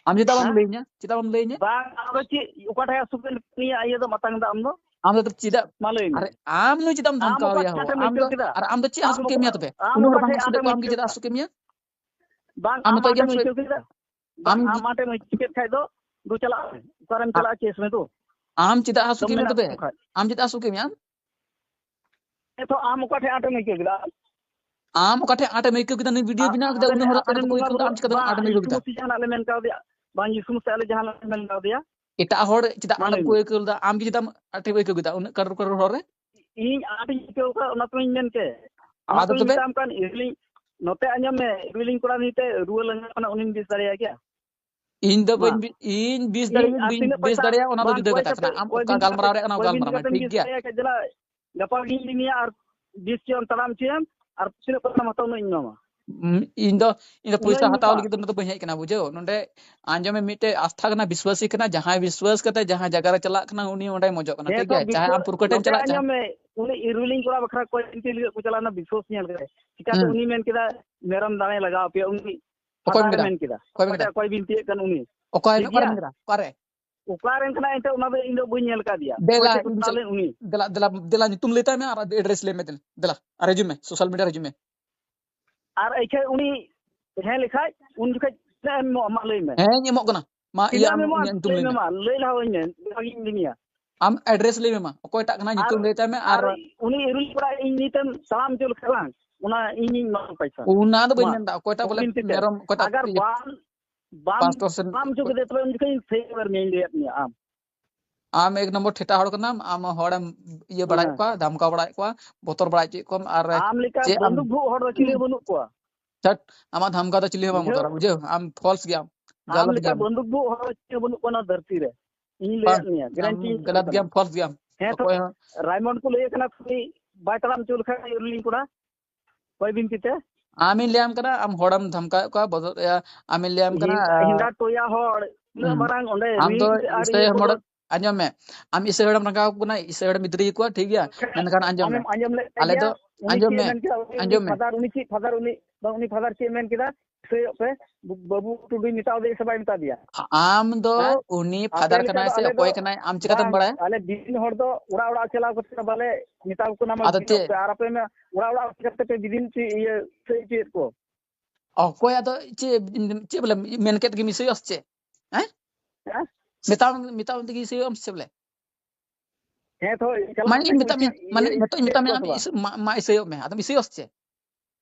ᱟᱢ ᱪᱮᱫᱟᱜ ᱵᱟᱢ ᱦᱮᱸ? ᱞᱟᱹᱭ ᱟᱹᱧᱟ? ᱪᱮᱫᱟᱜ ᱵᱟᱢ ᱞᱟᱹᱭ ᱟᱹᱧᱟ? ᱵᱟᱝ, ᱟᱢ ᱫᱚ ᱪᱮᱫ, ᱚᱠᱟᱴᱷᱮᱡ ᱦᱟᱹᱥᱩ ᱠᱮᱫ ᱢᱮᱭᱟ ᱤᱭᱟᱹ ᱫᱚᱢ ᱟᱛᱟᱝ ᱫᱟ ᱟᱢ ᱫᱚ? ᱟᱢ ᱫᱚ ᱪᱮᱫᱟᱜ? ᱢᱟ ᱞᱟᱹᱭ ᱢᱮ᱾ ᱟᱨᱮ, ᱟᱢ ᱱᱩᱭ ᱪᱮᱫᱟᱜ ᱮᱢ ᱟᱢ ᱫᱷᱚᱢᱠᱟᱣ ᱚᱠᱟ ᱮᱭᱟ ᱦᱳ? ᱴᱷᱮᱱ ᱮᱢ ᱟᱢ ᱟᱹᱭᱠᱟᱹᱣ ᱫᱚ, ᱠᱮᱫᱟ? ᱟᱨ ᱟᱢ ᱫᱚ ᱪᱮᱫ ᱟᱢ ᱦᱟᱹᱥᱩ ᱠᱮᱫ ᱚᱠᱟ, ᱢᱮᱭᱟ ᱛᱚᱵᱮ? ᱟᱢ ᱩᱱᱟᱹᱜ ᱦᱚᱲ ᱚᱠᱟ ᱵᱟᱝ ᱦᱟᱹᱥᱩ ᱴᱷᱮᱱ ᱠᱮᱫ ᱟᱢ ᱠᱚᱣᱟ, ᱟᱢ ᱜᱮ ᱟᱹᱭᱠᱟᱹᱣ ᱪᱮᱫᱟᱜ ᱠᱮᱫᱟ? ᱦᱟᱹᱥᱩ ᱠᱮᱫ ᱢᱮᱭᱟ? ᱵᱟᱝ, ᱟᱢ ᱟᱢ ᱱᱤᱛᱚᱜ ᱚᱠᱟ ᱜᱮ ᱴᱷᱮᱱ ᱮᱢ ᱦᱟᱹᱥᱩ ᱟᱹᱭᱠᱟᱹᱣ ᱠᱮᱫᱟ? ᱵᱟᱝ, ᱟᱢ ᱟᱢ ᱜᱮ ᱚᱠᱟ ᱴᱷᱮᱱ ᱮᱢ ᱟᱹᱭᱠᱟᱹᱣ ᱠᱮᱫ ᱠᱷᱟᱡ ᱫᱚ, ᱫᱩ ᱪᱟᱞᱟᱜ ᱢᱮ᱾ ᱚᱠᱟᱨᱮᱢ ᱟ-, ᱪᱟᱞᱟᱜᱼᱟ, ᱪᱮᱥ ᱢᱮ ᱫᱩ᱾ ᱟᱢ ᱪᱮᱫᱟᱜ ᱦᱟᱹᱥᱩ ᱫᱚᱢ ᱠᱮᱫ ᱢᱮᱭᱟ ᱢᱮᱱᱟᱜ ᱛᱚᱵᱮ? ᱛᱟᱢ ᱠᱷᱟᱡ᱾ ᱟᱢ ᱪᱮᱫᱟᱜ ᱦᱟᱹᱥᱩ ᱠᱮᱫ ᱢᱮᱭᱟ ᱟᱢ? ᱱᱤᱛᱚᱜ ᱟᱢ ᱚᱠᱟ ᱴᱷᱮᱱ ᱟᱸᱴᱮᱢ ᱟᱹᱭᱠᱟᱹᱣ ᱠᱮᱫᱟ? ᱟᱢ ᱚᱠᱟ ᱴᱷᱮᱱ ᱟᱸᱴᱮᱢ ᱟᱹᱭᱠᱟᱹᱣ ᱠᱮᱫᱟ? ᱱᱩᱭ ᱵᱷᱤᱰᱤᱭᱳ ᱟᱨ ᱵᱮᱱᱟᱣ ᱠᱮᱫᱟ, ᱟᱯᱮ ᱩᱱᱟᱹᱜ ᱦᱚᱲ ᱟᱯᱮ ᱟᱸᱴ ᱨᱮᱱ ᱠᱚ ᱵᱚᱸᱜᱟ ᱟᱹᱭᱠᱟᱹᱣ ᱵᱩᱨᱩ ᱠᱮᱫᱟ, ᱟᱢ ᱪᱤᱠᱟᱹᱛᱮ ᱵᱟᱝ ᱟᱸᱴᱮᱢ ᱟᱹᱭᱠᱟᱹᱣ ᱡᱤᱥᱩ ᱠᱮᱫᱟ? ᱢᱟᱹᱥᱤ ᱡᱟᱦᱟᱱᱟᱜ ᱞᱮ ᱢᱮᱱ ᱠᱟᱣᱫᱮᱭᱟ, ᱵᱟᱝ ᱡᱤᱥᱩ ᱢᱟᱹᱥᱤ ᱟᱞᱮ ᱡᱟᱦᱟᱱᱟᱜ ᱞᱮ ᱢᱮᱱ ᱠᱟᱣᱫᱮᱭᱟ᱾ ᱮᱴᱟᱜ ᱦᱚᱲ ᱪᱮᱫᱟᱜ ᱢᱟ ᱟᱸᱴ ᱞᱟᱹᱭ ᱠᱚ ᱢᱮ᱾ ᱟᱹᱭᱠᱟᱹᱣ ᱞᱮᱫᱟ, ᱟᱢ ᱜᱮ ᱪᱮᱫᱟᱜ ᱟᱸᱴᱮᱢ ᱟᱹᱭᱠᱟᱹᱣ ᱠᱮᱫᱟ ᱩᱱᱟᱹᱜ ᱠᱟᱨᱳᱲ ᱠᱟᱨᱳᱲ ᱦᱚᱲ ᱨᱮ? ᱤᱧ ᱟᱸᱴᱤᱧ ᱟᱹᱭᱠᱟᱹᱣ ᱠᱟᱜ, ᱚᱱᱟ ᱛᱚᱧ ᱢᱮᱱ ᱠᱮᱫ᱾ ᱚᱱᱟ ᱟᱫᱚ ᱛᱚᱧ ᱛᱚᱵᱮ? ᱢᱮᱛᱟᱢ ᱠᱟᱱ, ᱤᱨᱤᱞᱤᱧ, ᱱᱚᱛᱮ ᱟᱸᱡᱚᱢ ᱢᱮ, ᱤᱨᱤᱞᱤᱧ ᱠᱚᱲᱟ ᱱᱤᱛᱮ ᱨᱩᱣᱟᱹ ᱞᱟᱸᱜᱟ ᱠᱟᱱᱟ, ᱩᱱᱤᱧ ᱵᱮᱥ ᱫᱟᱲᱮᱭᱟᱭ ᱜᱮᱭᱟ? ᱤᱧ ᱫᱚ ᱢᱟ᱾ ᱵᱟᱹᱧ ᱵᱤ-, ᱤᱧ ᱵᱤᱥ ᱤᱧ ᱫᱟᱲᱮᱭᱟᱜ ᱟᱨ ᱵᱟᱹᱧ ᱛᱤᱱᱟᱹᱜ ᱵᱤᱥ ᱯᱚᱭᱥᱟ ᱫᱟᱲᱮᱭᱟᱜ, ᱚᱱᱟ ᱫᱚ ᱵᱟᱝ ᱡᱩᱫᱟᱹ ᱠᱚᱭ ᱠᱟᱛᱷᱟ ᱠᱟᱛᱮ, ᱠᱟᱱᱟ᱾ ᱟᱢ ᱠᱚᱭ ᱚᱠᱟ ᱵᱤᱱ ᱜᱟᱞᱢᱟᱨᱟᱣ ᱠᱟᱛᱮ ᱨᱮᱭᱟᱜ ᱠᱟᱱᱟ, ᱵᱤᱥ ᱜᱟᱞᱢᱟᱨᱟᱣ ᱢᱮ, ᱫᱟᱲᱮᱭᱟᱜ ᱴᱷᱤᱠ ᱠᱷᱟᱡ ᱜᱮᱭᱟ? ᱡᱮᱞᱟ ᱜᱟᱯᱟ ᱜᱤᱧ ᱤᱫᱤ ᱢᱮᱭᱟ ᱟᱨ ᱵᱤᱥ ᱪᱚᱱ ᱛᱟᱲᱟᱢ ᱦᱚᱪᱚᱭᱮᱢ ᱟᱨ ᱛᱤᱱᱟᱹᱜ ᱯᱚᱭᱥᱟᱢ ᱦᱟᱛᱟᱣᱟ ᱩᱱᱟᱹᱜ ᱤᱧ ᱮᱢᱟᱢᱟ᱾ ᱩᱸ, ᱤᱧ ᱫᱚ, ᱤᱧ ᱫᱚ ᱩᱱᱟᱹᱜ ᱯᱚᱭᱥᱟ ᱤᱧ ᱦᱟᱛᱟᱣ ᱢᱮᱛᱟᱢᱟ᱾ ᱞᱟᱹᱜᱤᱫ ᱫᱚ ᱱᱚᱰᱮ ᱵᱟᱹᱧ ᱦᱮᱡ ᱠᱟᱱᱟ, ᱵᱩᱡᱷᱟᱹᱣ? ᱱᱚᱰᱮ ᱟᱸᱡᱚᱢ ᱢᱮ, ᱢᱤᱫᱴᱮᱡ ᱟᱥᱛᱷᱟ ᱠᱟᱱᱟ, ᱵᱤᱥᱣᱟᱥᱤ ᱠᱟᱱᱟ, ᱡᱟᱦᱟᱸᱭ ᱵᱤᱥᱣᱟᱥ ᱠᱟᱛᱮ ᱡᱟᱦᱟᱸ ᱡᱟᱭᱜᱟ ᱨᱮ ᱪᱟᱞᱟᱜ ᱠᱟᱱᱟ, ᱩᱱᱤ ᱚᱸᱰᱮ ᱢᱚᱡᱚᱜ ᱠᱟᱱᱟ, ᱦᱮᱸ ᱴᱷᱤᱠ ᱛᱚ, ᱜᱮᱭᱟ? ᱪᱟᱦᱮ ᱵᱤᱥᱣᱟᱥ, ᱟᱢ ᱯᱩᱨᱠᱟᱹᱴᱮᱢ ᱱᱚᱛᱮ ᱪᱟᱞᱟᱜ ᱪᱟᱦᱮ ᱟᱸᱡᱚᱢ ᱢᱮ, ᱩᱱᱤ ᱤᱨᱩᱞᱤᱧ ᱠᱚᱲᱟ ᱵᱟᱠᱷᱨᱟ ᱠᱚᱭᱮᱠ ᱫᱤᱱ ᱞᱟᱹᱜᱤᱫ ᱠᱚ ᱪᱟᱞᱟᱣ ᱮᱱᱟ ᱵᱤᱥᱣᱟᱥ ᱧᱮᱞ ᱠᱟᱛᱮ᱾ ᱪᱤᱠᱟᱹᱛᱮ ᱦᱩᱸ᱾ ᱩᱱᱤ ᱢᱮᱱ ᱠᱮᱫᱟ, "ᱢᱮᱨᱚᱢ ᱫᱟᱬᱮ ᱞᱟᱜᱟᱣ ᱟᱯᱮᱭᱟ", ᱩᱱᱤ ᱚᱠᱚᱭ ᱢᱮᱱ ᱯᱷᱟᱫᱟᱨᱮ ᱠᱮᱫᱟ? ᱢᱮᱱ ᱠᱮᱫᱟ᱾ ᱚᱠᱚᱭ ᱢᱮᱱ ᱠᱮᱫᱟ? ᱚᱠᱚᱭ ᱵᱤᱱᱛᱤᱭᱮᱫ ᱠᱟᱱ ᱩᱱᱤ᱾ ᱚᱠᱚᱭ ᱴᱷᱤᱠ ᱚᱠᱟᱨᱮ ᱜᱮᱭᱟ᱾ ᱢᱮᱱ ᱠᱮᱫᱟ? ᱚᱠᱟᱨᱮ? ᱚᱠᱟᱨᱮᱱ ᱠᱟᱱᱟ ᱮᱱᱛᱮ, ᱚᱱᱟ ᱫᱚ ᱤᱧ ᱫᱚ ᱵᱟᱹᱧ ᱧᱮᱞ ᱟᱠᱟᱫᱮᱭᱟ᱾ ᱫᱮᱞᱟ ᱚᱠᱚᱭ ᱴᱷᱮᱱ ᱤᱧ ᱠᱚ ᱪᱟᱞᱟᱣ ᱞᱮᱱ ᱩᱱᱤ? ᱫᱮᱞᱟ ᱫᱮᱞᱟ ᱫᱮᱞᱟ ᱧᱩᱛᱩᱢ ᱞᱟᱹᱭ ᱛᱟᱭ ᱢᱮ ᱟᱨ ᱮᱰᱨᱮᱥ ᱞᱟᱹᱭ ᱢᱮ ᱫᱮᱞᱟ᱾ ᱫᱮᱞᱟ ᱟᱨ ᱦᱤᱡᱩᱜ ᱢᱮ, ᱥᱳᱥᱟᱞ ᱢᱤᱰᱤᱭᱟ ᱨᱮ ᱦᱤᱡᱩᱜ ᱢᱮ᱾ ᱟᱨ ᱮᱠᱷᱟᱡ ᱩᱱᱤ ᱦᱮᱸ ᱞᱮᱠᱷᱟᱡ ᱩᱱ ᱡᱚᱠᱷᱮᱡ ᱛᱤᱱᱟᱹᱜ ᱮᱢ ᱮᱢᱚᱜᱼᱟ? ᱢᱟ ᱞᱟᱹᱭ ᱢᱮ᱾ ᱦᱮᱸᱧ ᱮᱢᱚᱜ ᱠᱟᱱᱟ᱾ ᱢᱟ ᱤᱭᱟᱹ ᱛᱤᱱᱟᱹᱜ ᱮᱢ ᱟᱢ ᱮᱢᱚᱜᱼᱟ? ᱩᱱᱤᱭᱟᱜ ᱧᱩᱛᱩᱢ ᱞᱟᱹᱭ ᱞᱟᱹᱭ ᱢᱮ, ᱢᱮ᱾ ᱢᱟ ᱞᱟᱹᱭ ᱞᱟᱦᱟ ᱟᱹᱧ ᱢᱮ, ᱵᱷᱟᱜᱤᱧ ᱞᱟᱹᱭᱟ᱾ ᱟᱢ ᱮᱰᱨᱮᱥ ᱞᱟᱹᱭ ᱢᱮ ᱢᱟ, ᱚᱠᱚᱭᱴᱟᱜ ᱠᱟᱱᱟ ᱟᱨ ᱧᱩᱛᱩᱢ ᱞᱟᱹᱭ ᱛᱟᱭ ᱢᱮ᱾ ᱟᱨ ᱚᱱᱟ ᱫᱚ ᱵᱟᱹᱧ ᱢᱟ, ᱢᱮᱱᱫᱟ, ᱚᱠᱚᱭᱴᱟᱜ ᱵᱚᱞᱮ ᱵᱤᱱᱛᱤ ᱛᱮ᱾ ᱢᱮᱨᱚᱢ, ᱚᱠᱚᱭᱴᱟᱜ ᱟᱜᱟᱨ ᱤᱭᱟᱹ ᱵᱟᱢ ᱵᱟᱢ ᱯᱟᱥᱴᱚᱨ ᱥᱮᱱ ᱛᱟᱲᱟᱢ ᱦᱚᱪᱚ ᱠᱮᱫᱮ, ᱛᱚᱵᱮ ᱩᱱ ᱡᱚᱠᱷᱚᱱ ᱤᱧ ᱯᱷᱮᱭᱟᱨ ᱢᱮᱭᱟᱧ ᱞᱟᱹᱭᱟᱫ ᱢᱮᱭᱟ ᱟᱢ᱾ ᱟᱢ ᱮᱠ ᱱᱚᱢᱵᱚᱨ ᱴᱷᱮᱴᱟ ᱦᱚᱲ ᱠᱟᱱᱟᱢ᱾ ᱟᱢ ᱦᱚᱲᱮᱢ ᱤᱭᱟᱹ ᱵᱟᱲᱟᱭᱮᱫ ᱦᱮᱸ᱾ ᱠᱚᱣᱟ, ᱫᱷᱟᱢᱠᱟᱣ ᱵᱟᱲᱟᱭᱮᱫ ᱠᱚᱣᱟ, ᱵᱚᱛᱚᱨ ᱵᱟᱲᱟᱭ ᱦᱚᱪᱚᱭᱮᱫ ᱠᱚᱣᱟᱢ᱾ ᱟᱨ ᱟᱢ ᱞᱮᱠᱟ ᱪᱮᱫ ᱟᱢ ᱵᱟᱹᱱᱫᱩᱠ ᱵᱷᱩᱜ ᱦᱚᱲ ᱫᱚ ᱪᱤᱞᱤ ᱦᱚᱸ ᱵᱟᱹᱱᱩᱜ ᱠᱚᱣᱟ᱾ ᱪᱷᱟᱴ, ᱟᱢᱟᱜ ᱫᱷᱟᱢᱠᱟᱣ ᱫᱚ ᱪᱤᱞᱤ ᱦᱚᱸ ᱵᱟᱝ ᱵᱩᱡᱷᱟᱹᱣ? ᱵᱚᱛᱚᱨᱟ, ᱵᱩᱡᱷᱟᱹᱣ? ᱟᱢ ᱯᱷᱚᱞᱥ ᱜᱮᱭᱟᱢ, ᱟᱢ ᱜᱟᱞᱟᱛ ᱞᱮᱠᱟ ᱜᱮᱭᱟᱢ᱾ ᱵᱟᱹᱱᱫᱩᱠ ᱵᱷᱩᱜ ᱦᱚᱲ ᱪᱤᱞᱤ ᱦᱚᱸ ᱵᱟᱹᱱᱩᱜ ᱠᱚᱣᱟ ᱱᱚᱣᱟ ᱫᱷᱟᱹᱨᱛᱤ ᱨᱮ᱾ ᱤᱧ ᱵᱟᱝ, ᱞᱟᱹᱭᱟᱫ ᱢᱮᱭᱟ, ᱟᱢ ᱜᱮᱨᱮᱱᱴᱤ ᱤᱧ ᱮᱢᱟᱢ ᱜᱟᱞᱟᱛ ᱠᱟᱱᱟ᱾ ᱜᱮᱭᱟᱢ, ᱯᱷᱚᱞᱥ ᱜᱮᱭᱟᱢ᱾ ᱦᱮᱸ ᱛᱚ, ᱚᱠᱚᱭ ᱦᱚᱸ ᱨᱟᱭᱢᱚᱱᱰ ᱠᱚ ᱞᱟᱹᱭ ᱠᱟᱱᱟ ᱠᱷᱟᱹᱞᱤ ᱵᱟᱭ ᱛᱟᱲᱟᱢ ᱦᱚᱪᱚ ᱞᱮᱠᱷᱟᱱ ᱤᱨᱩᱞᱤᱧ ᱠᱚᱲᱟ᱾ ᱚᱠᱚᱭ ᱵᱤᱱᱛᱤ ᱛᱮ? ᱟᱢᱤᱧ ᱞᱟᱹᱭᱟᱢ ᱠᱟᱱᱟ, ᱟᱢ ᱦᱚᱲᱮᱢ ᱫᱷᱟᱢᱠᱟᱣᱮᱫ ᱠᱚᱣᱟ, ᱵᱚᱫᱚᱞ, ᱤᱭᱟᱹ, ᱟᱢᱤᱧ ᱞᱟᱹᱭᱟᱢ ᱠᱟᱱᱟ, ᱦᱤᱱ-, ᱟᱸ, ᱦᱤᱱᱫᱟ ᱴᱚᱭᱟ ᱦᱚᱲ, ᱩᱱᱟᱹᱜ ᱦᱩᱸ, ᱢᱟᱨᱟᱝ ᱚᱸᱰᱮ ᱟᱢ ᱫᱚ ᱨᱤᱞᱥ ᱟᱨ ᱤᱥᱟᱹᱭ ᱤᱭᱟᱹ ᱦᱚᱲ, ᱠᱚᱫᱚ ᱟᱸᱡᱚᱢ ᱢᱮ, ᱟᱢ ᱤᱥᱟᱹᱭ ᱦᱚᱲᱮᱢ ᱨᱟᱸᱜᱟᱣ ᱠᱚ ᱠᱟᱱᱟ, ᱤᱥᱟᱹᱭ ᱦᱚᱲᱮᱢ ᱤᱫᱤᱭᱮᱫ ᱠᱚᱣᱟ, ᱴᱷᱤᱠ ᱜᱮᱭᱟ, ᱢᱮᱱᱠᱷᱟᱱ ᱟᱸᱡᱚᱢ ᱢᱮ, ᱟᱢᱮᱢ ᱟᱸᱡᱚᱢ ᱞᱮᱫ ᱜᱮᱭᱟ? ᱟᱞᱮ ᱫᱚ, ᱩᱱᱤ ᱟᱸᱡᱚᱢ ᱪᱮᱫ ᱢᱮ, ᱮ ᱢᱮᱱ ᱠᱮᱫᱟ? ᱩᱱᱤ, ᱩᱱᱤ ᱟᱸᱡᱚᱢ ᱢᱮ, ᱯᱷᱟᱫᱟᱨ, ᱩᱱᱤ ᱪᱮᱫ ᱯᱷᱟᱫᱟᱨ, ᱩᱱᱤ, ᱵᱟᱝ, ᱩᱱᱤ ᱯᱷᱟᱫᱟᱨ ᱪᱮᱫ ᱮ ᱢᱮᱱ ᱠᱮᱫᱟ? ᱤᱥᱟᱹᱭᱚᱜ ᱯᱮ, ᱵᱟᱹᱵᱩ ᱴᱩᱰᱩᱭ ᱢᱮᱛᱟᱣ ᱫᱮᱭᱟ ᱥᱮ ᱵᱟᱭ ᱢᱮᱛᱟ ᱫᱮᱭᱟ? ᱟᱢ ᱫᱚ ᱦᱮᱸ? ᱩᱱᱤ ᱟᱯᱮ ᱯᱷᱟᱫᱟᱨ ᱞᱮᱠᱟ ᱠᱟᱱᱟᱭ ᱫᱚ ᱥᱮ ᱟᱞᱮ ᱫᱚ ᱚᱠᱚᱭ ᱠᱟᱱᱟᱭ, ᱟᱢ ᱪᱤᱠᱟᱛᱮᱢ ᱵᱟᱝ, ᱵᱟᱲᱟᱭᱟ? ᱟᱞᱮ ᱵᱤᱫᱤᱱ ᱦᱚᱲ ᱫᱚ ᱚᱲᱟᱜ ᱚᱲᱟᱜ ᱪᱟᱞᱟᱣ ᱠᱟᱛᱮ ᱫᱚ ᱵᱟᱞᱮ ᱢᱮᱛᱟ ᱠᱚ ᱠᱟᱱᱟ, ᱢᱟ ᱟᱫᱚ ᱵᱤᱫᱤᱱ ᱪᱮᱫ? ᱯᱮ, ᱟᱨ ᱟᱯᱮ ᱢᱟ ᱚᱲᱟᱜ ᱚᱲᱟᱜ ᱪᱟᱞᱟᱣ ᱠᱟᱛᱮ ᱯᱮ ᱵᱤᱫᱤᱱ ᱪᱮᱫ ᱤᱭᱟᱹ ᱤᱥᱟᱹᱭ ᱦᱚᱪᱚᱭᱮᱫ ᱠᱚ᱾ ᱚᱠᱚᱭ ᱟᱫᱚ ᱪᱮᱫ, ᱪᱮᱫ ᱵᱚᱞᱮ ᱢᱮᱱ ᱠᱮᱫ ᱜᱮᱢ ᱤᱥᱟᱹᱭᱚᱜᱼᱟ ᱥᱮ ᱪᱮᱫ? ᱦᱮᱸ? ᱦᱮᱸ? ᱢᱮᱛᱟᱣ, ᱢᱮᱛᱟᱣ ᱛᱮᱜᱮ ᱤᱥᱟᱹᱭᱚᱜ ᱟᱢ ᱥᱮ ᱵᱚᱞᱮ? ᱦᱮᱸ, ᱛᱚ, ᱪᱟᱞᱟᱣ ᱢᱟᱱᱮ ᱠᱟᱛᱮ ᱤᱧ ᱠᱚ ᱢᱮᱛᱟᱜ ᱢᱮᱭᱟ, ᱤᱥᱟᱹᱭ, ᱢᱟᱱᱮ ᱤᱭᱟᱹ, ᱱᱤᱛᱚᱜ ᱤᱧ ᱤᱥᱟᱹᱭᱮᱫ ᱢᱮᱛᱟᱜ ᱢᱮᱭᱟ, ᱠᱚᱣᱟ ᱥᱮ ᱟᱢ ᱵᱟᱝ? ᱤᱥᱟᱹ-, ᱢᱟ, ᱢᱟ ᱤᱥᱟᱹᱭᱚᱜ ᱢᱮ, ᱟᱫᱚᱢ ᱤᱥᱟᱹᱭᱚᱜᱼᱟ ᱥᱮ ᱪᱮᱫ?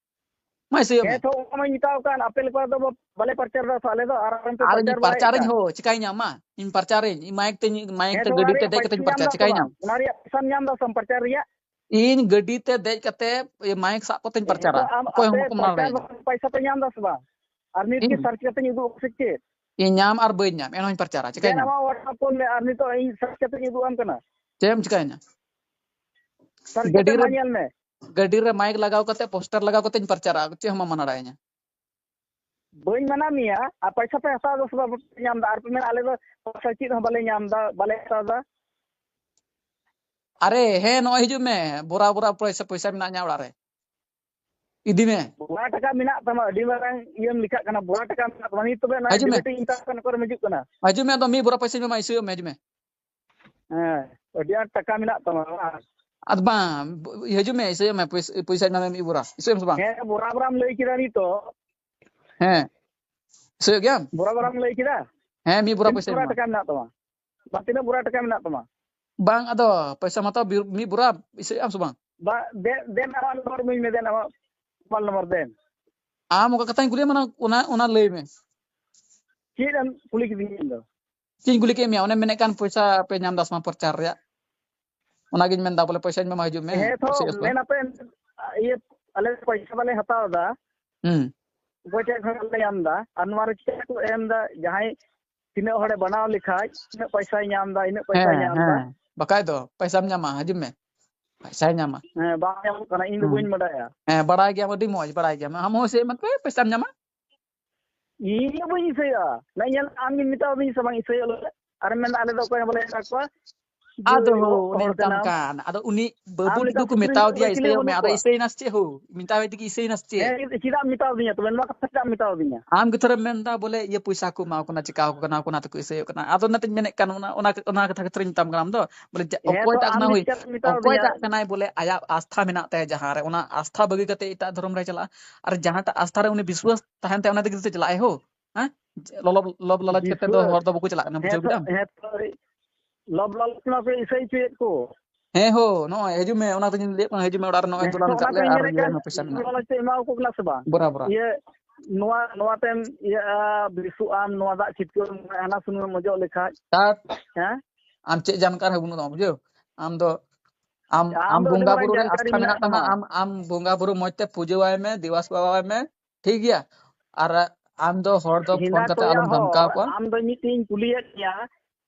ᱢᱟ ᱤᱥᱟᱹᱭᱚᱜ ᱢᱮ᱾ ᱦᱮᱸ, ᱛᱚ, ᱚᱱᱟ ᱢᱟᱧ ᱢᱮᱛᱟᱣ ᱠᱟᱱ, ᱟᱯᱮ ᱞᱮᱠᱟ ᱫᱚ ᱵᱟᱞᱮ ᱯᱨᱚᱪᱟᱨ ᱫᱟ, ᱛᱚ, ᱟᱞᱮ ᱫᱚ, ᱟᱨ ᱟᱯᱮ ᱯᱮ ᱟᱨ ᱤᱧ ᱯᱨᱚᱪᱟᱨ ᱵᱟᱲᱟᱭᱮᱫ ᱯᱨᱚᱪᱟᱨᱤᱧ ᱠᱟᱱ᱾ ᱦᱳ, ᱪᱤᱠᱟᱹᱧ ᱧᱟᱢᱟ? ᱤᱧ ᱯᱨᱚᱪᱟᱨᱤᱧ, ᱤᱧ ᱢᱟᱭᱤᱠ ᱛᱮ, ᱢᱟᱭᱤᱠ ᱦᱮᱸ, ᱛᱮ ᱛᱚ, ᱚᱱᱟ ᱜᱟᱹᱰᱤ ᱛᱮ ᱨᱮᱭᱟᱜ ᱫᱮᱡ ᱯᱚᱭᱥᱟ ᱠᱟᱛᱮᱧ ᱧᱟᱢ ᱯᱨᱚᱪᱟᱨ, ᱫᱟ ᱥᱮ ᱪᱤᱠᱟᱹᱧ ᱵᱟᱝ? ᱧᱟᱢ? ᱚᱱᱟ ᱨᱮᱭᱟᱜ ᱯᱚᱭᱥᱟᱢ ᱧᱟᱢ ᱫᱟ ᱥᱮ ᱵᱟᱝ, ᱯᱨᱚᱪᱟᱨ ᱨᱮᱭᱟᱜ? ᱤᱧ ᱜᱟᱹᱰᱤ ᱛᱮ ᱫᱮᱡ ᱠᱟᱛᱮ ᱢᱟᱭᱤᱠ ᱥᱟᱵ ᱠᱟᱛᱮᱧ ᱯᱨᱚᱪᱟᱨᱟ᱾ ᱱᱤᱛᱚᱜ ᱟᱢ ᱚᱠᱚᱭ ᱦᱚᱸ ᱟᱯᱮ ᱵᱟᱠᱚ ᱢᱟᱱᱟᱣ ᱯᱨᱚᱪᱟᱨ ᱫᱟᱲᱮᱭᱟᱹᱧᱟ᱾ ᱯᱚᱭᱥᱟ ᱯᱮ ᱧᱟᱢ ᱫᱟ ᱥᱮ ᱵᱟᱝ? ᱟᱨ ᱱᱤᱛ ᱜᱮ ᱤᱧ? ᱥᱟᱨᱪ ᱠᱟᱛᱮᱧ ᱩᱫᱩᱜ ᱟᱯᱮ ᱥᱮ ᱪᱮᱫ? ᱤᱧ ᱧᱟᱢ ᱟᱨ ᱵᱟᱹᱧ ᱧᱟᱢ, ᱮᱱᱦᱚᱸᱧ ᱯᱨᱚᱪᱟᱨᱟ, ᱪᱤᱠᱟᱹᱧ ᱫᱮᱱ ᱧᱟᱢ? ᱟᱢᱟᱜ WhatsApp ᱠᱚᱞ ᱢᱮ, ᱟᱨ ᱱᱤᱛᱚᱜ ᱤᱧ ᱥᱟᱨᱪ ᱠᱟᱛᱮᱧ ᱩᱫᱩᱜ ᱟᱢ ᱠᱟᱱᱟ᱾ ᱪᱮᱫ ᱮᱢ ᱪᱤᱠᱟᱹᱧᱟ? ᱥᱟᱨᱪ ᱜᱟᱹᱰᱤ ᱠᱟᱛᱮ ᱢᱟ ᱨᱮ, ᱧᱮᱞ ᱢᱮ᱾ ᱜᱟᱹᱰᱤ ᱨᱮ ᱢᱟᱭᱤᱠ ᱞᱟᱜᱟᱣ ᱠᱟᱛᱮ, ᱯᱳᱥᱴᱟᱨ ᱞᱟᱜᱟᱣ ᱠᱟᱛᱮᱧ ᱯᱨᱚᱪᱟᱨᱟ, ᱪᱮᱫ ᱦᱚᱸ ᱵᱟᱢ ᱢᱟᱱᱟ ᱫᱟᱲᱮᱭᱟᱹᱧᱟ᱾ ᱵᱟᱹᱧ ᱢᱟᱱᱟ ᱢᱮᱭᱟ, ᱟᱨ ᱯᱚᱭᱥᱟ ᱯᱮ ᱦᱟᱛᱟᱣ ᱫᱟ ᱥᱮ ᱵᱟᱯᱮ ᱧᱟᱢ ᱫᱟ? ᱟᱨ ᱯᱮ ᱢᱮᱱᱟ, "ᱟᱞᱮ ᱫᱚ ᱯᱚᱭᱥᱟ ᱪᱮᱫ ᱦᱚᱸ ᱵᱟᱞᱮ ᱧᱟᱢ ᱫᱟ, ᱵᱟᱞᱮ ᱦᱟᱛᱟᱣ ᱫᱟ᱾" ᱟᱨᱮ, ᱦᱮᱸ, ᱱᱚᱜᱼᱚᱭ ᱦᱤᱡᱩᱜ ᱢᱮ, ᱵᱚᱨᱟ ᱵᱚᱨᱟ ᱯᱚᱭᱥᱟ, ᱯᱚᱭᱥᱟ ᱢᱮᱱᱟᱜ ᱤᱧᱟ ᱚᱲᱟᱜ ᱨᱮ᱾ ᱤᱫᱤ ᱢᱮ᱾ ᱵᱚᱨᱟ ᱴᱟᱠᱟ ᱢᱮᱱᱟᱜ ᱛᱟᱢᱟ, ᱟᱹᱰᱤ ᱢᱟᱨᱟᱝ ᱤᱭᱟᱹᱢ ᱞᱮᱠᱷᱟᱜ ᱠᱟᱱᱟ, ᱵᱚᱨᱟ ᱴᱟᱠᱟ ᱢᱮᱱᱟᱜ ᱛᱟᱢᱟ᱾ ᱱᱤᱛ ᱛᱚᱵᱮ ᱱᱚᱜᱼᱚᱭ ᱦᱤᱡᱩᱜ ᱢᱮ᱾ ᱰᱮᱵᱤᱴ ᱤᱧ ᱢᱮᱛᱟᱢ ᱠᱟᱱᱟ, ᱚᱠᱟᱨᱮᱢ ᱦᱤᱡᱩᱜ ᱠᱟᱱᱟ? ᱦᱤᱡᱩᱜ ᱢᱮ, ᱟᱫᱚ ᱢᱤᱫ ᱵᱚᱨᱟ ᱯᱚᱭᱥᱟᱧ ᱮᱢᱟᱢᱟ, ᱤᱥᱟᱹᱭᱚᱜ ᱢᱮ, ᱦᱤᱡᱩᱜ ᱢᱮ᱾ ᱦᱮᱸ, ᱟᱹᱰᱤ ᱟᱸᱴ ᱴᱟᱠᱟ ᱢᱮᱱᱟᱜ ᱛᱟᱢᱟ ᱵᱟᱝ? ᱟᱫᱚ ᱵᱟᱝ, ᱦᱤᱡᱩᱜ ᱢᱮ, ᱤᱥᱟᱹᱭᱚᱜ ᱢᱮ, ᱯᱚᱭᱥᱟ, ᱯᱚᱭᱥᱟᱧ ᱮᱢᱟᱢᱟ ᱢᱤᱫ ᱵᱚᱨᱟ, ᱤᱥᱟᱹᱭᱚᱜ ᱢᱮ ᱥᱮ ᱵᱟᱝ? ᱦᱮᱸ, ᱵᱚᱨᱟ ᱵᱚᱨᱟᱢ ᱞᱟᱹᱭ ᱠᱮᱫᱟ ᱱᱤᱛᱚᱜ᱾ ᱦᱮᱸ, ᱤᱥᱟᱹᱭᱚᱜ ᱜᱮᱭᱟᱢ? ᱵᱚᱨᱟ ᱵᱚᱨᱟᱢ ᱞᱟᱹᱭ ᱠᱮᱫᱟ? ᱦᱮᱸ, ᱢᱤᱫ ᱵᱚᱨᱟ ᱛᱤᱱᱟᱹᱜ ᱯᱚᱭᱥᱟᱧ ᱵᱚᱨᱟ ᱮᱢᱟᱢᱟ᱾ ᱴᱟᱠᱟ ᱢᱮᱱᱟᱜ ᱛᱟᱢᱟ? ᱵᱟ, ᱛᱤᱱᱟᱹᱜ ᱵᱚᱨᱟ ᱴᱟᱠᱟ ᱢᱮᱱᱟᱜ ᱛᱟᱢᱟ? ᱵᱟᱝ, ᱟᱫᱚ ᱯᱚᱭᱥᱟᱢ ᱦᱟᱛᱟᱣ ᱵᱤᱨ-, ᱢᱤᱫ ᱵᱚᱨᱟ, ᱤᱥᱟᱹᱭᱚᱜ ᱟᱢ ᱥᱮ ᱵᱟᱝ? ᱵᱟ, ᱫᱮ-, ᱫᱮᱱ ᱟᱢᱟᱜ ᱱᱚᱢᱵᱚᱨ ᱤᱢᱟᱹᱧ ᱢᱮ, ᱫᱮᱱ ᱟᱢᱟᱜ ᱢᱳᱵᱟᱭᱤᱞ ᱱᱚᱢᱵᱚᱨ ᱫᱮᱱ᱾ ᱟᱢ ᱚᱠᱟ ᱠᱟᱛᱷᱟᱧ ᱠᱩᱞᱤᱭᱟᱢᱟ, ᱚᱱᱟ, ᱚᱱᱟ, ᱚᱱᱟ ᱞᱟᱹᱭ ᱢᱮ᱾ ᱪᱮᱫ ᱮᱢ ᱠᱩᱞᱤ ᱠᱤᱫᱤᱧᱟ ᱤᱧ ᱫᱚ? ᱪᱮᱫ ᱤᱧ ᱠᱩᱞᱤ ᱠᱮᱫ ᱢᱮᱭᱟ? ᱚᱱᱮᱢ ᱢᱮᱱᱮᱫ ᱠᱟᱱ ᱯᱚᱭᱥᱟ ᱯᱮ ᱧᱟᱢ ᱮᱫᱟ ᱥᱮ ᱵᱟᱝ ᱯᱨᱚᱪᱟᱨ ᱨᱮᱭᱟᱜ? ᱚᱱᱟᱜᱤᱧ ᱢᱮᱱᱫᱟ, ᱵᱚᱞᱮ ᱯᱚᱭᱥᱟᱧ ᱮᱢᱟᱢᱟ, ᱦᱤᱡᱩᱜ ᱢᱮ, ᱦᱮᱸ ᱛᱚ, ᱯᱚᱭᱥᱟ ᱤᱭᱟᱹ ᱛᱚ᱾ ᱢᱮᱱ ᱟᱯᱮ, ᱤᱭᱟᱹ, ᱟᱞᱮ ᱯᱚᱭᱥᱟ ᱵᱟᱞᱮ ᱦᱟᱛᱟᱣ ᱮᱫᱟ᱾ ᱦᱩᱸ᱾ ᱚᱠᱚᱭ ᱴᱷᱮᱱ ᱠᱷᱚᱱ ᱞᱮ ᱧᱟᱢ ᱮᱫᱟ? ᱟᱨ ᱱᱚᱣᱟ ᱨᱮ ᱪᱮᱫᱟᱜ ᱠᱚ ᱮᱢ ᱮᱫᱟ? ᱡᱟᱦᱟᱸᱭ ᱛᱤᱱᱟᱹᱜ ᱦᱚᱲᱮ ᱵᱮᱱᱟᱣ ᱞᱮᱠᱷᱟᱡ, ᱛᱤᱱᱟᱹᱜ ᱯᱚᱭᱥᱟᱭ ᱧᱟᱢ ᱮᱫᱟ, ᱤᱱᱟᱹᱜ ᱯᱚᱭᱥᱟᱭ ᱦᱮᱸ, ᱧᱟᱢ ᱮᱫᱟ᱾ ᱦᱮᱸ᱾ ᱵᱟᱠᱷᱟᱡ ᱫᱚ ᱯᱚᱭᱥᱟᱢ ᱧᱟᱢᱟ, ᱦᱤᱡᱩᱜ ᱢᱮ, ᱯᱚᱭᱥᱟᱭ ᱧᱟᱢᱟ᱾ ᱦᱮᱸ, ᱵᱟᱝ ᱧᱟᱢᱚᱜ ᱠᱟᱱᱟ, ᱤᱧ ᱫᱚ ᱦᱩᱸ᱾ ᱵᱟᱹᱧ ᱵᱟᱰᱟᱭᱟ᱾ ᱦᱮᱸ, ᱵᱟᱲᱟᱭ ᱜᱮᱭᱟᱢ, ᱟᱹᱰᱤ ᱢᱚᱸᱡᱽ ᱵᱟᱲᱟᱭ ᱜᱮᱭᱟᱢ᱾ ᱟᱢ ᱦᱚᱸ ᱥᱮ ᱢᱮᱱ ᱯᱮ, ᱯᱚᱭᱥᱟᱢ ᱧᱟᱢᱟ᱾ ᱤᱧ ᱫᱚ ᱵᱟᱹᱧ ᱤᱥᱟᱹᱭᱟ᱾ ᱱᱚᱜᱼᱚᱭ ᱧᱮᱞ, ᱟᱢ ᱜᱮᱢ ᱢᱮᱛᱟᱣ ᱫᱤᱧᱟ ᱥᱮ ᱵᱟᱝ ᱤᱥᱟᱹᱭᱚᱜ ᱞᱟᱹᱜᱤᱫ? ᱟᱨᱮᱢ ᱢᱮᱱᱫᱟ, ᱟᱞᱮ ᱫᱚ ᱚᱠᱚᱭ ᱦᱚᱸ ᱵᱟᱞᱮ ᱮᱢᱟ ᱠᱚᱣᱟ᱾ ᱟᱫᱚ ᱦᱳ, ᱦᱚᱲ ᱩᱱᱤ ᱢᱮᱛᱟᱢ ᱠᱟᱱᱟᱢ᱾ ᱠᱟᱱ᱾ ᱟᱫᱚ ᱩᱱᱤ ᱵᱟᱹᱵᱩ ᱟᱢ ᱴᱩᱰᱩ ᱱᱮᱛᱟᱨ ᱠᱚ ᱥᱩᱠᱨᱤ ᱢᱮᱛᱟᱣ ᱫᱤᱭᱟ ᱟᱹᱠᱷᱨᱤᱧ ᱤᱥᱟᱹᱭᱚᱜ ᱢᱮ᱾ ᱵᱟᱹᱱᱩᱜ ᱟᱫᱚ ᱠᱚᱣᱟ᱾ ᱤᱥᱟᱹᱭᱮᱱᱟ ᱥᱮ ᱪᱮᱫ ᱦᱳ? ᱢᱮᱛᱟᱣ ᱫᱤ ᱜᱮ ᱤᱥᱟᱹᱭᱮᱱᱟ ᱥᱮ ᱪᱮᱫ? ᱦᱮᱸ, ᱪᱮᱫᱟᱜ ᱮᱢ ᱢᱮᱛᱟᱣ ᱫᱤᱧᱟ ᱛᱚᱵᱮ? ᱱᱚᱣᱟ ᱠᱟᱛᱷᱟ ᱪᱮᱫᱟᱜ ᱮᱢ ᱢᱮᱛᱟᱣ ᱫᱤᱧᱟ? ᱟᱢ ᱜᱮ ᱛᱷᱚᱨᱮᱢ ᱢᱮᱱᱫᱟ ᱵᱚᱞᱮ ᱤᱭᱟᱹ ᱯᱚᱭᱥᱟ ᱠᱚ ᱮᱢᱟ ᱠᱚ ᱠᱟᱱᱟ, ᱪᱤᱠᱟ ᱠᱚ ᱠᱟᱱᱟ, ᱚᱱᱟ ᱛᱮᱠᱚ ᱤᱥᱟᱹᱭᱚᱜ ᱠᱟᱱᱟ᱾ ᱟᱫᱚ ᱚᱱᱟᱛᱤᱧ ᱢᱮᱱᱮᱫ ᱠᱟᱱ, ᱚᱱᱟ, ᱚᱱᱟ, ᱚᱱᱟ ᱠᱟᱛᱷᱟ ᱠᱷᱟᱹᱛᱤᱨ ᱤᱧ ᱢᱮᱛᱟᱢ ᱠᱟᱱᱟ᱾ ᱟᱢ ᱫᱚ ᱵᱚᱞᱮ ᱡᱟ-, ᱦᱮᱸ ᱛᱚ, ᱚᱠᱚᱭᱴᱟᱜ ᱟᱢ ᱠᱟᱱᱟ ᱜᱮ ᱦᱳᱭ? ᱪᱤᱠᱟᱹᱢ ᱢᱮᱛᱟᱣ ᱫᱤᱧᱟ? ᱚᱠᱚᱭᱴᱟᱜ ᱠᱟᱱᱟᱭ ᱵᱚᱞᱮ ᱟᱭᱟᱜ ᱟᱥᱛᱷᱟ ᱢᱮᱱᱟᱜ ᱛᱟᱭᱟ ᱡᱟᱦᱟᱸ ᱨᱮ, ᱚᱱᱟ ᱟᱥᱛᱷᱟ ᱵᱟᱹᱜᱤ ᱠᱟᱛᱮ ᱮᱴᱟᱜ ᱫᱷᱚᱨᱚᱢ ᱨᱮ ᱪᱟᱞᱟᱜᱼᱟ? ᱟᱨ ᱡᱟᱦᱟᱸᱴᱟᱜ ᱟᱥᱛᱷᱟ ᱨᱮ ᱩᱱᱤ ᱵᱤᱥᱣᱟᱥ ᱛᱟᱦᱮᱱ ᱛᱟᱭᱟ, ᱚᱱᱟ ᱛᱮᱜᱮ ᱛᱚ ᱪᱟᱞᱟᱜ ᱟᱭ ᱦᱳ᱾ ᱦᱮᱸ? ᱞᱚᱞᱚ, ᱞᱚᱵ ᱞᱟᱞᱚᱪ ᱠᱟᱛᱮ ᱫᱚ ᱵᱤᱥᱣᱟᱹᱥ᱾ ᱦᱚᱲ ᱫᱚ ᱵᱟᱠᱚ ᱪᱟᱞᱟᱜ ᱠᱟᱱᱟ, ᱦᱮᱸ ᱵᱩᱡᱷᱟᱹᱣ ᱛᱚ, ᱠᱮᱫᱟᱢ? ᱦᱮᱸ ᱛᱚ, ᱞᱚᱵ ᱞᱟᱞᱚᱪ ᱢᱟ ᱯᱮ ᱤᱥᱟᱹᱭ ᱦᱚᱪᱚᱭᱮᱫ ᱠᱚ᱾ ᱦᱮᱸ ᱦᱳ, ᱱᱚᱜᱼᱚᱭ ᱦᱤᱡᱩᱜ ᱢᱮ, ᱚᱱᱟ ᱛᱮᱜᱤᱧ ᱞᱟᱹᱭᱮᱫ ᱠᱟᱱᱟ, ᱦᱤᱡᱩᱜ ᱢᱮ ᱚᱲᱟᱜ ᱨᱮ, ᱱᱚᱜᱼᱚᱭ ᱦᱮᱸ ᱫᱚᱞᱟᱱ ᱛᱚ, ᱠᱟᱜ ᱚᱱᱟ ᱞᱮ ᱠᱚᱧ ᱟᱨ ᱢᱮᱱᱮᱫ ᱦᱩᱭ ᱠᱟᱱ, ᱟᱭᱢᱟ ᱯᱚᱭᱥᱟ ᱞᱚᱵ ᱢᱮᱱᱟᱜᱼᱟ᱾ ᱞᱟᱞᱚᱪ ᱯᱮ ᱮᱢᱟ ᱠᱚ ᱠᱟᱱᱟ ᱥᱮ ᱵᱟᱝ? ᱵᱚᱨᱟ, ᱵᱚᱨᱟ᱾ ᱤᱭᱟᱹ, ᱱᱚᱣᱟ, ᱱᱚᱣᱟ ᱛᱮᱢ ᱤᱭᱟᱹᱜᱼᱟ, ᱵᱤᱥᱩᱜ ᱟᱢ, ᱱᱚᱣᱟ ᱫᱟᱜ ᱪᱷᱤᱴᱠᱟᱹᱣ ᱟᱢ, ᱦᱟᱱᱟ ᱥᱩᱱᱩᱢ ᱮᱢ ᱚᱡᱚᱜ ᱞᱮᱠᱷᱟᱡ᱾ ᱛᱟᱛ, ᱦᱮᱸ? ᱟᱢ ᱪᱮᱫ ᱡᱟᱱᱠᱟᱨ ᱦᱚᱸ ᱵᱟᱹᱱᱩᱜ ᱛᱟᱢᱟ, ᱵᱩᱡᱷᱟᱹᱣ? ᱟᱢ ᱫᱚ, ᱟᱢ, ᱟᱢ ᱟᱢ ᱫᱚ ᱟᱹᱰᱤ ᱵᱚᱸᱜᱟ ᱢᱟᱨᱟᱝ ᱵᱩᱨᱩ ᱨᱮ ᱡᱟᱱᱠᱟᱨᱤ ᱟᱥᱛᱷᱟ ᱢᱮᱱᱟᱜ ᱢᱮᱱᱟᱜ ᱛᱟᱢᱟ, ᱛᱟᱢᱟ᱾ ᱟᱢ, ᱟᱢ ᱵᱚᱸᱜᱟ ᱵᱩᱨᱩ ᱢᱚᱸᱡᱽ ᱛᱮ ᱯᱩᱡᱟᱹᱣᱟᱭ ᱢᱮ, ᱫᱮᱵᱟ ᱥᱮᱵᱟᱣᱟᱭ ᱢᱮ, ᱴᱷᱤᱠ ᱜᱮᱭᱟ? ᱟᱨ ᱟᱢ ᱫᱚ ᱦᱚᱲ ᱫᱚ ᱯᱷᱳᱱ ᱦᱮᱸᱫᱟ ᱠᱟᱛᱮ ᱠᱚᱭᱟ ᱟᱞᱚᱢ ᱫᱷᱟᱢᱠᱟᱣ ᱦᱚᱲ, ᱠᱚᱣᱟ᱾ ᱟᱢ ᱫᱚ ᱢᱤᱫᱴᱮᱱ ᱤᱧ ᱠᱩᱞᱤᱭᱮᱫ ᱢᱮᱭᱟ,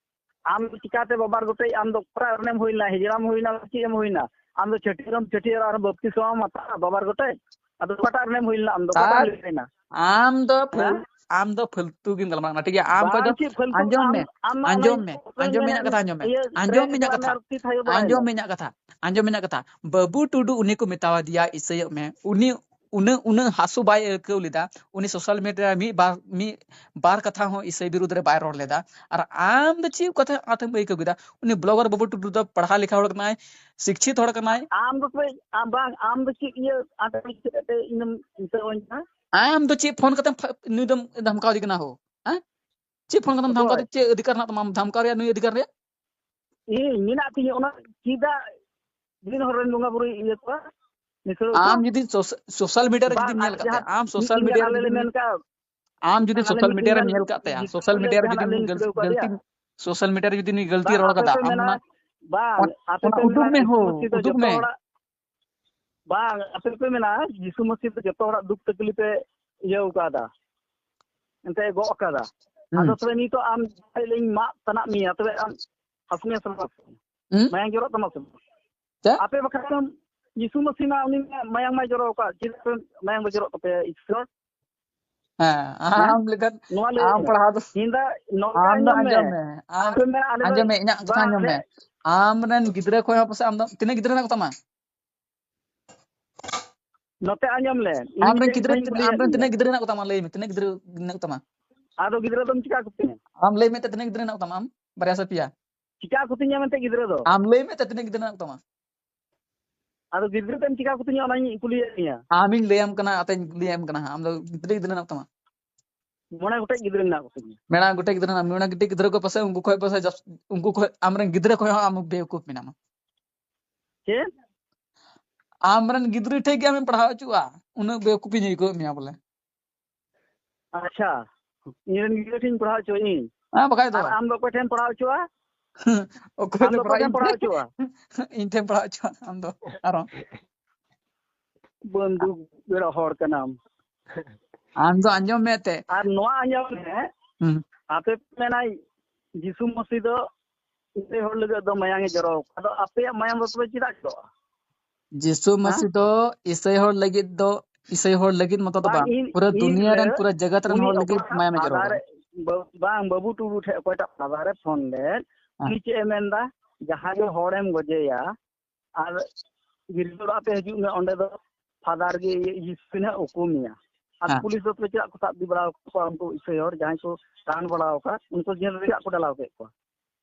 ᱟᱢ ᱫᱚ ᱪᱤᱠᱟᱛᱮ ᱵᱟᱵᱟᱨ ᱜᱚᱴᱮᱡ, ᱟᱢ ᱫᱚ ᱚᱠᱟᱴᱟᱜ ᱨᱮᱱᱮᱢ ᱦᱩᱭ ᱞᱮᱱᱟ? ᱦᱤᱡᱲᱟᱢ ᱦᱩᱭ ᱞᱮᱱᱟ, ᱪᱮᱫ ᱮᱢ ᱦᱩᱭ ᱞᱮᱱᱟ? ᱟᱢ ᱫᱚ ᱪᱷᱟᱹᱴᱭᱟᱹᱨ ᱦᱚᱸᱢ ᱪᱷᱟᱹᱴᱭᱟᱹᱨ ᱟᱨ ᱵᱟᱯᱛᱤᱥᱢᱟ ᱦᱟᱛᱟᱣᱟ ᱵᱟᱵᱟᱨ ᱜᱚᱴᱮᱡ? ᱟᱫᱚ ᱚᱠᱟᱴᱟᱜ ᱨᱮᱱᱮᱢ ᱦᱩᱭ ᱞᱮᱱᱟ ᱟᱢ ᱫᱚ? ᱚᱠᱟᱴᱟᱜ ᱛᱟᱨ ᱮᱢ ᱞᱟᱹᱭ ᱞᱮᱱᱟ? ᱟᱢ ᱫᱚ ᱯᱷᱟᱹᱞ-, ᱦᱮᱸ? ᱟᱢ ᱫᱚ ᱯᱷᱟᱹᱞᱛᱩ ᱜᱮᱢ ᱜᱟᱞᱢᱟᱨᱟᱜ ᱠᱟᱱᱟ, ᱴᱷᱤᱠ ᱜᱮᱭᱟ? ᱟᱢ ᱠᱷᱚᱡ ᱵᱟᱝ ᱫᱚ ᱪᱮᱫ ᱯᱷᱟᱹᱞᱛᱩ, ᱟᱸᱡᱚᱢ ᱟᱢ, ᱢᱮ, ᱟᱢ ᱢᱟ ᱚᱱᱟ ᱟᱸᱡᱚᱢ ᱢᱮ, ᱤᱭᱟᱹ ᱟᱸᱡᱚᱢ ᱢᱮ ᱤᱧᱟᱹᱜ ᱢᱮᱱᱮᱫ ᱠᱟᱛᱷᱟ ᱟᱸᱡᱚᱢ ᱢᱮ, ᱤᱭᱟᱹ ᱟᱸᱡᱚᱢ ᱢᱮ ᱤᱧᱟᱹᱜ ᱠᱟᱛᱷᱟ, ᱟᱨ ᱛᱤᱥ ᱦᱟᱭᱚ ᱵᱟᱲᱟᱭ ᱟᱸᱡᱚᱢ ᱢᱮ ᱢᱮ᱾ ᱤᱧᱟᱹᱜ ᱠᱟᱛᱷᱟ, ᱟᱸᱡᱚᱢ ᱢᱮ ᱤᱧᱟᱹᱜ ᱠᱟᱛᱷᱟ᱾ ᱵᱟᱹᱵᱩ ᱴᱩᱰᱩ ᱩᱱᱤ ᱠᱚ ᱢᱮᱛᱟᱣ ᱫᱮᱭᱟ ᱤᱥᱟᱹᱭᱚᱜ ᱢᱮ, ᱩᱱᱤ ᱩᱱᱟᱹᱜ, ᱩᱱᱟᱹᱜ ᱦᱟᱹᱥᱩ ᱵᱟᱭ ᱟᱹᱭᱠᱟᱹᱣ ᱞᱮᱫᱟ᱾ ᱩᱱᱤ social media ᱨᱮ ᱢᱤᱫ ᱵᱟᱨ, ᱢᱤᱫ ᱵᱟᱨ ᱠᱟᱛᱷᱟ ᱦᱚᱸ ᱤᱥᱟᱹᱭ ᱵᱤᱨᱩᱫᱽ ᱨᱮ ᱵᱟᱭ ᱨᱚᱲ ᱞᱮᱫᱟ᱾ ᱟᱨ ᱟᱢ ᱫᱚ ᱪᱮᱫ ᱠᱟᱛᱷᱟ ᱟᱸᱴᱮᱢ ᱟᱹᱭᱠᱟᱹᱣ ᱠᱮᱫᱟ? ᱩᱱᱤ blogger ᱵᱟᱹᱵᱩ ᱴᱩᱰᱩ ᱫᱚ ᱯᱟᱲᱦᱟᱣ ᱞᱮᱠᱷᱟ ᱦᱚᱲ ᱠᱟᱱᱟᱭ, ᱥᱤᱠᱪᱷᱤᱛ ᱦᱚᱲ ᱠᱟᱱᱟᱭ᱾ ᱟᱢ ᱫᱚ ᱛᱚᱵᱮ, ᱟᱢ ᱵᱟᱝ, ᱟᱢ ᱫᱚ ᱪᱮᱫ ᱤᱭᱟᱹ ᱟᱸᱴᱮᱢ ᱟᱹᱭᱠᱟᱹᱣ ᱠᱟᱛᱮ ᱤᱧᱮᱢ ᱢᱮᱛᱟᱣᱟᱹᱧ ᱠᱟᱱᱟ? ᱟᱢ ᱫᱚ ᱪᱮᱫ ᱯᱷᱳᱱ ᱠᱟᱛᱮᱢ ᱯᱷᱟ-, ᱱᱩᱭ ᱫᱚᱢ ᱫᱷᱟᱢᱠᱟᱣ ᱫᱮ ᱠᱟᱱᱟ ᱦᱳ? ᱦᱮᱸ? ᱪᱮᱫ ᱯᱷᱳᱱ ᱠᱟᱛᱮᱢ ᱫᱷᱟᱢᱠᱟᱣ ᱚᱠᱚᱭ? ᱫᱮ? ᱪᱮᱫ ᱚᱫᱷᱤᱠᱟᱨ ᱦᱮᱱᱟᱜ ᱛᱟᱢᱟ ᱟᱢ ᱫᱷᱟᱢᱠᱟᱣ ᱨᱮᱭᱟᱜ, ᱱᱩᱭ ᱚᱫᱷᱤᱠᱟᱨ ᱨᱮᱭᱟᱜ? ᱤᱧ ᱢᱮᱱᱟᱜ ᱛᱤᱧᱟᱹ, ᱚᱱᱟ ᱪᱮᱫᱟᱜ ᱫᱤᱱ ᱦᱚᱲ ᱨᱮᱱ ᱵᱚᱸᱜᱟ ᱵᱩᱨᱩᱭ ᱤᱭᱟᱹ ᱠᱚᱣᱟ? ᱱᱤᱥᱲᱟᱹᱣ ᱠᱚᱣᱟ? ᱟᱢ ᱡᱩᱫᱤ ᱥᱳᱥ-, social media ᱨᱮ ᱵᱟᱝ, ᱡᱩᱫᱤᱢ ᱟᱨ ᱧᱮᱞ ᱠᱟᱜ ᱡᱟᱦᱟᱸ ᱛᱟᱭᱟ, ᱟᱢ social ᱢᱤᱫ media ᱨᱮ ᱟᱞᱮ ᱞᱮ ᱡᱩᱫᱤᱢ, ᱢᱮᱱ ᱠᱟᱜ, ᱟᱢ ᱡᱩᱫᱤ ᱟᱞᱮ social ᱢᱤᱫ media ᱨᱮᱢ ᱢᱮᱱ, ᱧᱮᱞ ᱠᱟᱜ ᱛᱟᱭᱟ, ᱡᱤᱥᱩ social ᱞᱮ media ᱨᱮ ᱡᱟᱦᱟᱱᱟᱜ ᱡᱩᱫᱤᱢ ᱞᱮ ᱜᱟᱹᱞ-, ᱱᱤᱥᱲᱟᱹᱣ ᱠᱟᱫᱮᱭᱟ? ᱜᱟᱹᱞᱛᱤ, social media ᱨᱮ ᱡᱩᱫᱤ ᱱᱩᱭ ᱜᱟᱹᱞᱛᱤ ᱵᱟᱝ, ᱨᱚᱲ ᱟᱯᱮ ᱠᱟᱫᱟ, ᱯᱮ ᱟᱢ ᱢᱮᱱᱟ, ᱚᱱᱟ, ᱵᱟᱝ, ᱚᱱ-, ᱟᱯᱮ ᱚᱱᱟ ᱯᱮ ᱩᱫᱩᱜ ᱢᱮᱱᱟ ᱢᱮ ᱦᱳ, ᱡᱤᱥᱩ ᱢᱟᱹᱥᱤ ᱫᱚ ᱩᱫᱩᱜ ᱡᱚᱛᱚ ᱢᱮ᱾ ᱦᱚᱲᱟᱜ, ᱵᱟᱝ, ᱟᱯᱮ ᱯᱮ ᱢᱮᱱᱟ ᱡᱤᱥᱩ ᱢᱟᱹᱥᱤ ᱫᱚ ᱡᱚᱛᱚ ᱦᱚᱲᱟᱜ ᱫᱩᱠ ᱛᱟᱹᱠᱞᱤᱯ ᱮ ᱤᱭᱟᱹᱣ ᱠᱟᱫᱟ, ᱮᱱᱛᱮ ᱜᱚᱜ ᱠᱟᱫᱟ᱾ ᱦᱩᱸ᱾ ᱟᱫᱚ ᱛᱚᱵᱮ ᱱᱤᱛᱚᱜ ᱟᱢ ᱡᱟᱦᱟᱸᱭ ᱞᱟᱹᱭ ᱢᱟᱜ ᱛᱟᱱᱟᱜ ᱢᱮᱭᱟ, ᱛᱚᱵᱮ ᱟᱢ ᱦᱟᱹᱥᱩ ᱢᱮᱭᱟ ᱥᱮ ᱵᱟᱝ? ᱦᱩᱸ? ᱢᱟᱭᱟᱝ ᱡᱚᱨᱚᱜ ᱛᱟᱢᱟ ᱥᱮ ᱵᱟᱝ? ᱪᱮᱫ? ᱟᱯᱮ ᱵᱟᱠᱷᱟᱡ ᱫᱚ ᱡᱤᱥᱩ ᱢᱟᱹᱥᱤ ᱢᱟ ᱩᱱᱤ ᱢᱟ ᱢᱟᱭᱟᱝ ᱢᱟᱭ ᱡᱚᱨᱚ ᱟᱠᱟᱫ, ᱪᱮᱫᱟᱜ ᱯᱮ ᱢᱟᱭᱟᱝ ᱫᱚ ᱡᱚᱨᱚᱜ ᱛᱟᱯᱮᱭᱟ ᱤᱥᱚᱨ? ᱦᱮᱸ, ᱦᱮᱸ? ᱟᱢ ᱞᱮᱠᱟ, ᱱᱚᱣᱟ ᱞᱟᱹᱭ ᱟᱢ ᱢᱮ᱾ ᱯᱟᱲᱦᱟᱣ ᱫᱚ, ᱤᱧ ᱫᱟ, ᱱᱚᱝᱠᱟ ᱟᱢ ᱫᱚ ᱟᱸᱡᱚᱢ ᱟᱸᱡᱚᱢ ᱢᱮ᱾ ᱢᱮ, ᱟᱢ ᱟᱯᱮ ᱢᱮᱱᱟ ᱟᱞᱮ ᱫᱚ ᱟᱸᱡᱚᱢ ᱢᱮ, ᱤᱧᱟᱹᱜ ᱠᱟᱛᱷᱟ ᱵᱟᱝ, ᱟᱸᱡᱚᱢ ᱟᱞᱮ ᱢᱮ᱾ ᱟᱢ ᱨᱮᱱ ᱜᱤᱫᱽᱨᱟᱹ ᱠᱷᱚᱱ ᱦᱚᱸ ᱯᱟᱥᱮ ᱟᱢ ᱫᱚ, ᱛᱤᱱᱟᱹᱜ ᱜᱤᱫᱽᱨᱟᱹ ᱢᱮᱱᱟᱜ ᱠᱚᱛᱟᱢᱟ? ᱱᱚᱛᱮ ᱟᱸᱡᱚᱢ ᱞᱮ, ᱤᱧ ᱟᱢ ᱨᱮᱱ ᱢᱤᱫᱴᱮᱱ ᱜᱤᱫᱽᱨᱟᱹ, ᱠᱟᱛᱷᱟᱧ ᱠᱩᱞᱤᱭᱮᱫ ᱟᱢ ᱨᱮᱱ ᱢᱮᱭᱟ᱾ ᱛᱤᱱᱟᱹᱜ ᱜᱤᱫᱽᱨᱟᱹ ᱢᱮᱱᱟᱜ ᱠᱚᱛᱟᱢᱟ? ᱞᱟᱹᱭ ᱢᱮ, ᱛᱤᱱᱟᱹᱜ ᱜᱤᱫᱽᱨᱟᱹ ᱢᱮᱱᱟᱜ ᱠᱚᱛᱟᱢᱟ? ᱟᱫᱚ ᱜᱤᱫᱽᱨᱟᱹ ᱫᱚᱢ ᱪᱤᱠᱟ ᱠᱚᱛᱤᱧᱟ? ᱟᱢ ᱞᱟᱹᱭ ᱢᱮ ᱛᱚ, ᱛᱤᱱᱟᱹᱜ ᱜᱤᱫᱽᱨᱟᱹ ᱢᱮᱱᱟᱜ ᱠᱚᱛᱟᱢᱟ ᱟᱢ? ᱵᱟᱨᱭᱟ ᱥᱮ ᱯᱮᱭᱟ? ᱪᱤᱠᱟ ᱠᱚᱛᱤᱧᱟ ᱢᱮᱱᱛᱮ ᱜᱤᱫᱽᱨᱟᱹ ᱫᱚ? ᱟᱢ ᱞᱟᱹᱭ ᱢᱮ ᱛᱚ, ᱛᱤᱱᱟᱹᱜ ᱜᱤᱫᱽᱨᱟᱹ ᱢᱮᱱᱟᱜ ᱠᱚᱛᱟᱢᱟ? ᱟᱫᱚ ᱜᱤᱫᱽᱨᱟᱹ ᱫᱚᱢ ᱪᱤᱠᱟ ᱠᱚᱛᱤᱧᱟ, ᱚᱱᱟᱧ ᱠᱩᱞᱤᱭᱮᱫ ᱢᱮᱭᱟ᱾ ᱟᱢᱤᱧ ᱞᱟᱹᱭᱟᱢ ᱠᱟᱱᱟ, ᱟᱛᱮᱧ ᱠᱩᱞᱤᱭᱮᱢ ᱠᱟᱱᱟ ᱦᱟᱸᱜ᱾ ᱟᱢ ᱫᱚ ᱜᱤᱫᱽᱨᱟᱹ, ᱜᱤᱫᱽᱨᱟᱹ ᱢᱮᱱᱟᱜ ᱠᱚᱛᱟᱢᱟ? ᱢᱚᱬᱮ ᱜᱚᱴᱮᱡ ᱜᱤᱫᱽᱨᱟᱹ ᱢᱮᱱᱟᱜ ᱠᱚᱛᱤᱧᱟ᱾ ᱢᱚᱬᱮ ᱜᱚᱴᱮᱡ ᱜᱤᱫᱽᱨᱟᱹ ᱢᱮᱱᱟᱜ, ᱢᱚᱬᱮ ᱜᱚᱴᱮᱡ ᱜᱤᱫᱽᱨᱟᱹ ᱠᱚ ᱯᱟᱥᱮ ᱩᱱᱠᱩ ᱠᱷᱚᱡ ᱯᱟᱥᱮ ᱡᱟᱹᱥ-, ᱩᱱᱠᱩ ᱠᱷᱚᱡ ᱟᱢᱨᱮᱱ ᱜᱤᱫᱽᱨᱟᱹ ᱠᱷᱚᱡ ᱦᱚᱸ ᱟᱢ ᱵᱮᱣᱠᱩᱯ ᱢᱮᱱᱟᱢᱟ᱾ ᱪᱮᱫ? ᱟᱢᱨᱮᱱ ᱜᱤᱫᱽᱨᱟᱹ ᱴᱷᱮᱡ ᱜᱮ ᱟᱢᱮᱢ ᱯᱟᱲᱦᱟᱣ ᱦᱚᱪᱚᱜᱼᱟ, ᱩᱱᱟᱹᱜ ᱵᱮᱣᱠᱩᱯᱤᱧ ᱟᱹᱭᱠᱟᱹᱣᱮᱫ ᱢᱮᱭᱟ ᱵᱚᱞᱮ᱾ ᱟᱪᱪᱷᱟ, ᱤᱧ ᱨᱮᱱ ᱜᱤᱫᱽᱨᱟᱹ ᱴᱷᱮᱱ ᱯᱟᱲᱦᱟᱣ ᱦᱚᱪᱚᱭᱤᱧ? ᱦᱮᱸ, ᱵᱟᱠᱷᱟᱡ ᱫᱚ᱾ ᱟᱨ ᱟᱢ ᱫᱚ ᱚᱠᱚᱭ ᱴᱷᱮᱱ ᱯᱟᱲᱦᱟᱣ ᱦᱚᱪᱚᱜᱼᱟ? ᱚᱠᱚᱭ ᱟᱢ ᱫᱚ ᱫᱚ ᱚᱠᱚᱭ ᱯᱟᱲᱦᱟᱣ ᱴᱷᱮᱱ ᱯᱟᱲᱦᱟᱣ ᱦᱚᱪᱚᱜᱼᱟ? ᱤᱧ ᱴᱷᱮᱱ ᱯᱟᱲᱦᱟᱣ ᱦᱚᱪᱚᱜᱼᱟ ᱟᱢ ᱫᱚ ᱟᱨᱦᱚᱸ᱾ ᱵᱟᱹᱱᱫᱩᱠ ᱵᱮᱲᱟ ᱦᱚᱲ ᱠᱟᱱᱟᱢ᱾ ᱟᱢ ᱫᱚ ᱟᱸᱡᱚᱢ ᱢᱮ ᱛᱮ᱾ ᱟᱨ ᱱᱚᱣᱟ ᱟᱸᱡᱚᱢ ᱢᱮ, ᱦᱩᱸ᱾ ᱟᱯᱮ ᱯᱮ ᱢᱮᱱᱟ ᱡᱤᱥᱩ ᱢᱟᱹᱥᱤ ᱫᱚ ᱤᱥᱟᱹᱭ ᱦᱚᱲ ᱞᱟᱹᱜᱤᱫ ᱫᱚ ᱢᱟᱭᱟᱝ ᱮ ᱡᱚᱨᱚ ᱟᱠᱟᱫᱟ᱾ ᱟᱫᱚ ᱟᱯᱮᱭᱟᱜ ᱢᱟᱭᱟᱢ ᱫᱚ ᱛᱚᱵᱮ ᱪᱮᱫᱟᱜ ᱡᱚᱨᱚᱜᱼᱟ? ᱡᱤᱥᱩ ᱦᱮᱸ? ᱢᱟᱹᱥᱤ ᱫᱚ ᱤᱥᱟᱹᱭ ᱦᱚᱲ ᱞᱟᱹᱜᱤᱫ ᱫᱚ, ᱤᱥᱟᱹᱭ ᱦᱚᱲ ᱞᱟᱹᱜᱤᱫ ᱢᱚᱛᱚ ᱫᱚ ᱵᱟᱝ, ᱵᱟᱝ, ᱤᱧ, ᱯᱩᱨᱟᱹ ᱤᱧ ᱫᱩᱱᱤᱭᱟᱹ ᱨᱮᱱ, ᱞᱟᱹᱭ, ᱯᱩᱨᱟᱹ ᱡᱮᱜᱟᱛ ᱨᱮᱱ ᱩᱱᱤ ᱦᱚᱲ ᱞᱟᱹᱜᱤᱫ ᱚᱠᱟᱴᱟᱜ ᱢᱟᱭᱟᱢᱮ ᱡᱚᱨᱚ ᱯᱷᱟᱫᱟᱨ ᱟᱠᱟᱫᱟ᱾ ᱵᱟ-, ᱵᱟᱝ, ᱵᱟᱹᱵᱩ ᱴᱩᱰᱩ ᱴᱷᱮᱡ ᱚᱠᱚᱭᱴᱟᱜ ᱯᱷᱟᱫᱟᱨᱮ ᱯᱷᱳᱱ ᱞᱮᱫ, ᱦᱮᱸ᱾ ᱩᱱᱤ ᱪᱮᱫ ᱮ ᱢᱮᱱᱫᱟ? ᱡᱟᱦᱟᱸᱭ ᱜᱮ ᱦᱚᱲᱮᱢ ᱜᱚᱡᱮᱭᱟ ᱟᱨ ᱜᱤᱨᱡᱟᱹ ᱚᱲᱟᱜ ᱯᱮ ᱦᱤᱡᱩᱜ ᱢᱮ, ᱚᱸᱰᱮ ᱫᱚ ᱯᱷᱟᱫᱟᱨ ᱜᱮ ᱤᱭᱟᱹ ᱤᱥᱤᱱ ᱦᱟᱸᱜ ᱩᱠᱩ ᱢᱮᱭᱟ᱾ ᱟᱨ ᱦᱮᱸ᱾ ᱯᱩᱞᱤᱥ ᱫᱚ ᱛᱚᱵᱮ ᱪᱮᱫᱟᱜ ᱠᱚ ᱥᱟᱵ ᱤᱫᱤ ᱵᱟᱲᱟ ᱠᱟᱫ ᱠᱚᱣᱟ ᱩᱱᱠᱩ ᱤᱥᱟᱹᱭ ᱦᱚᱲ ᱡᱟᱦᱟᱸᱭ ᱠᱚ ᱨᱟᱱ ᱵᱟᱲᱟ ᱟᱠᱟᱫ ᱩᱱᱠᱩ ᱡᱮᱞ ᱨᱮ ᱪᱮᱫᱟᱜ ᱠᱚ ᱰᱟᱞᱟᱣ ᱠᱮᱫ ᱠᱚᱣᱟ?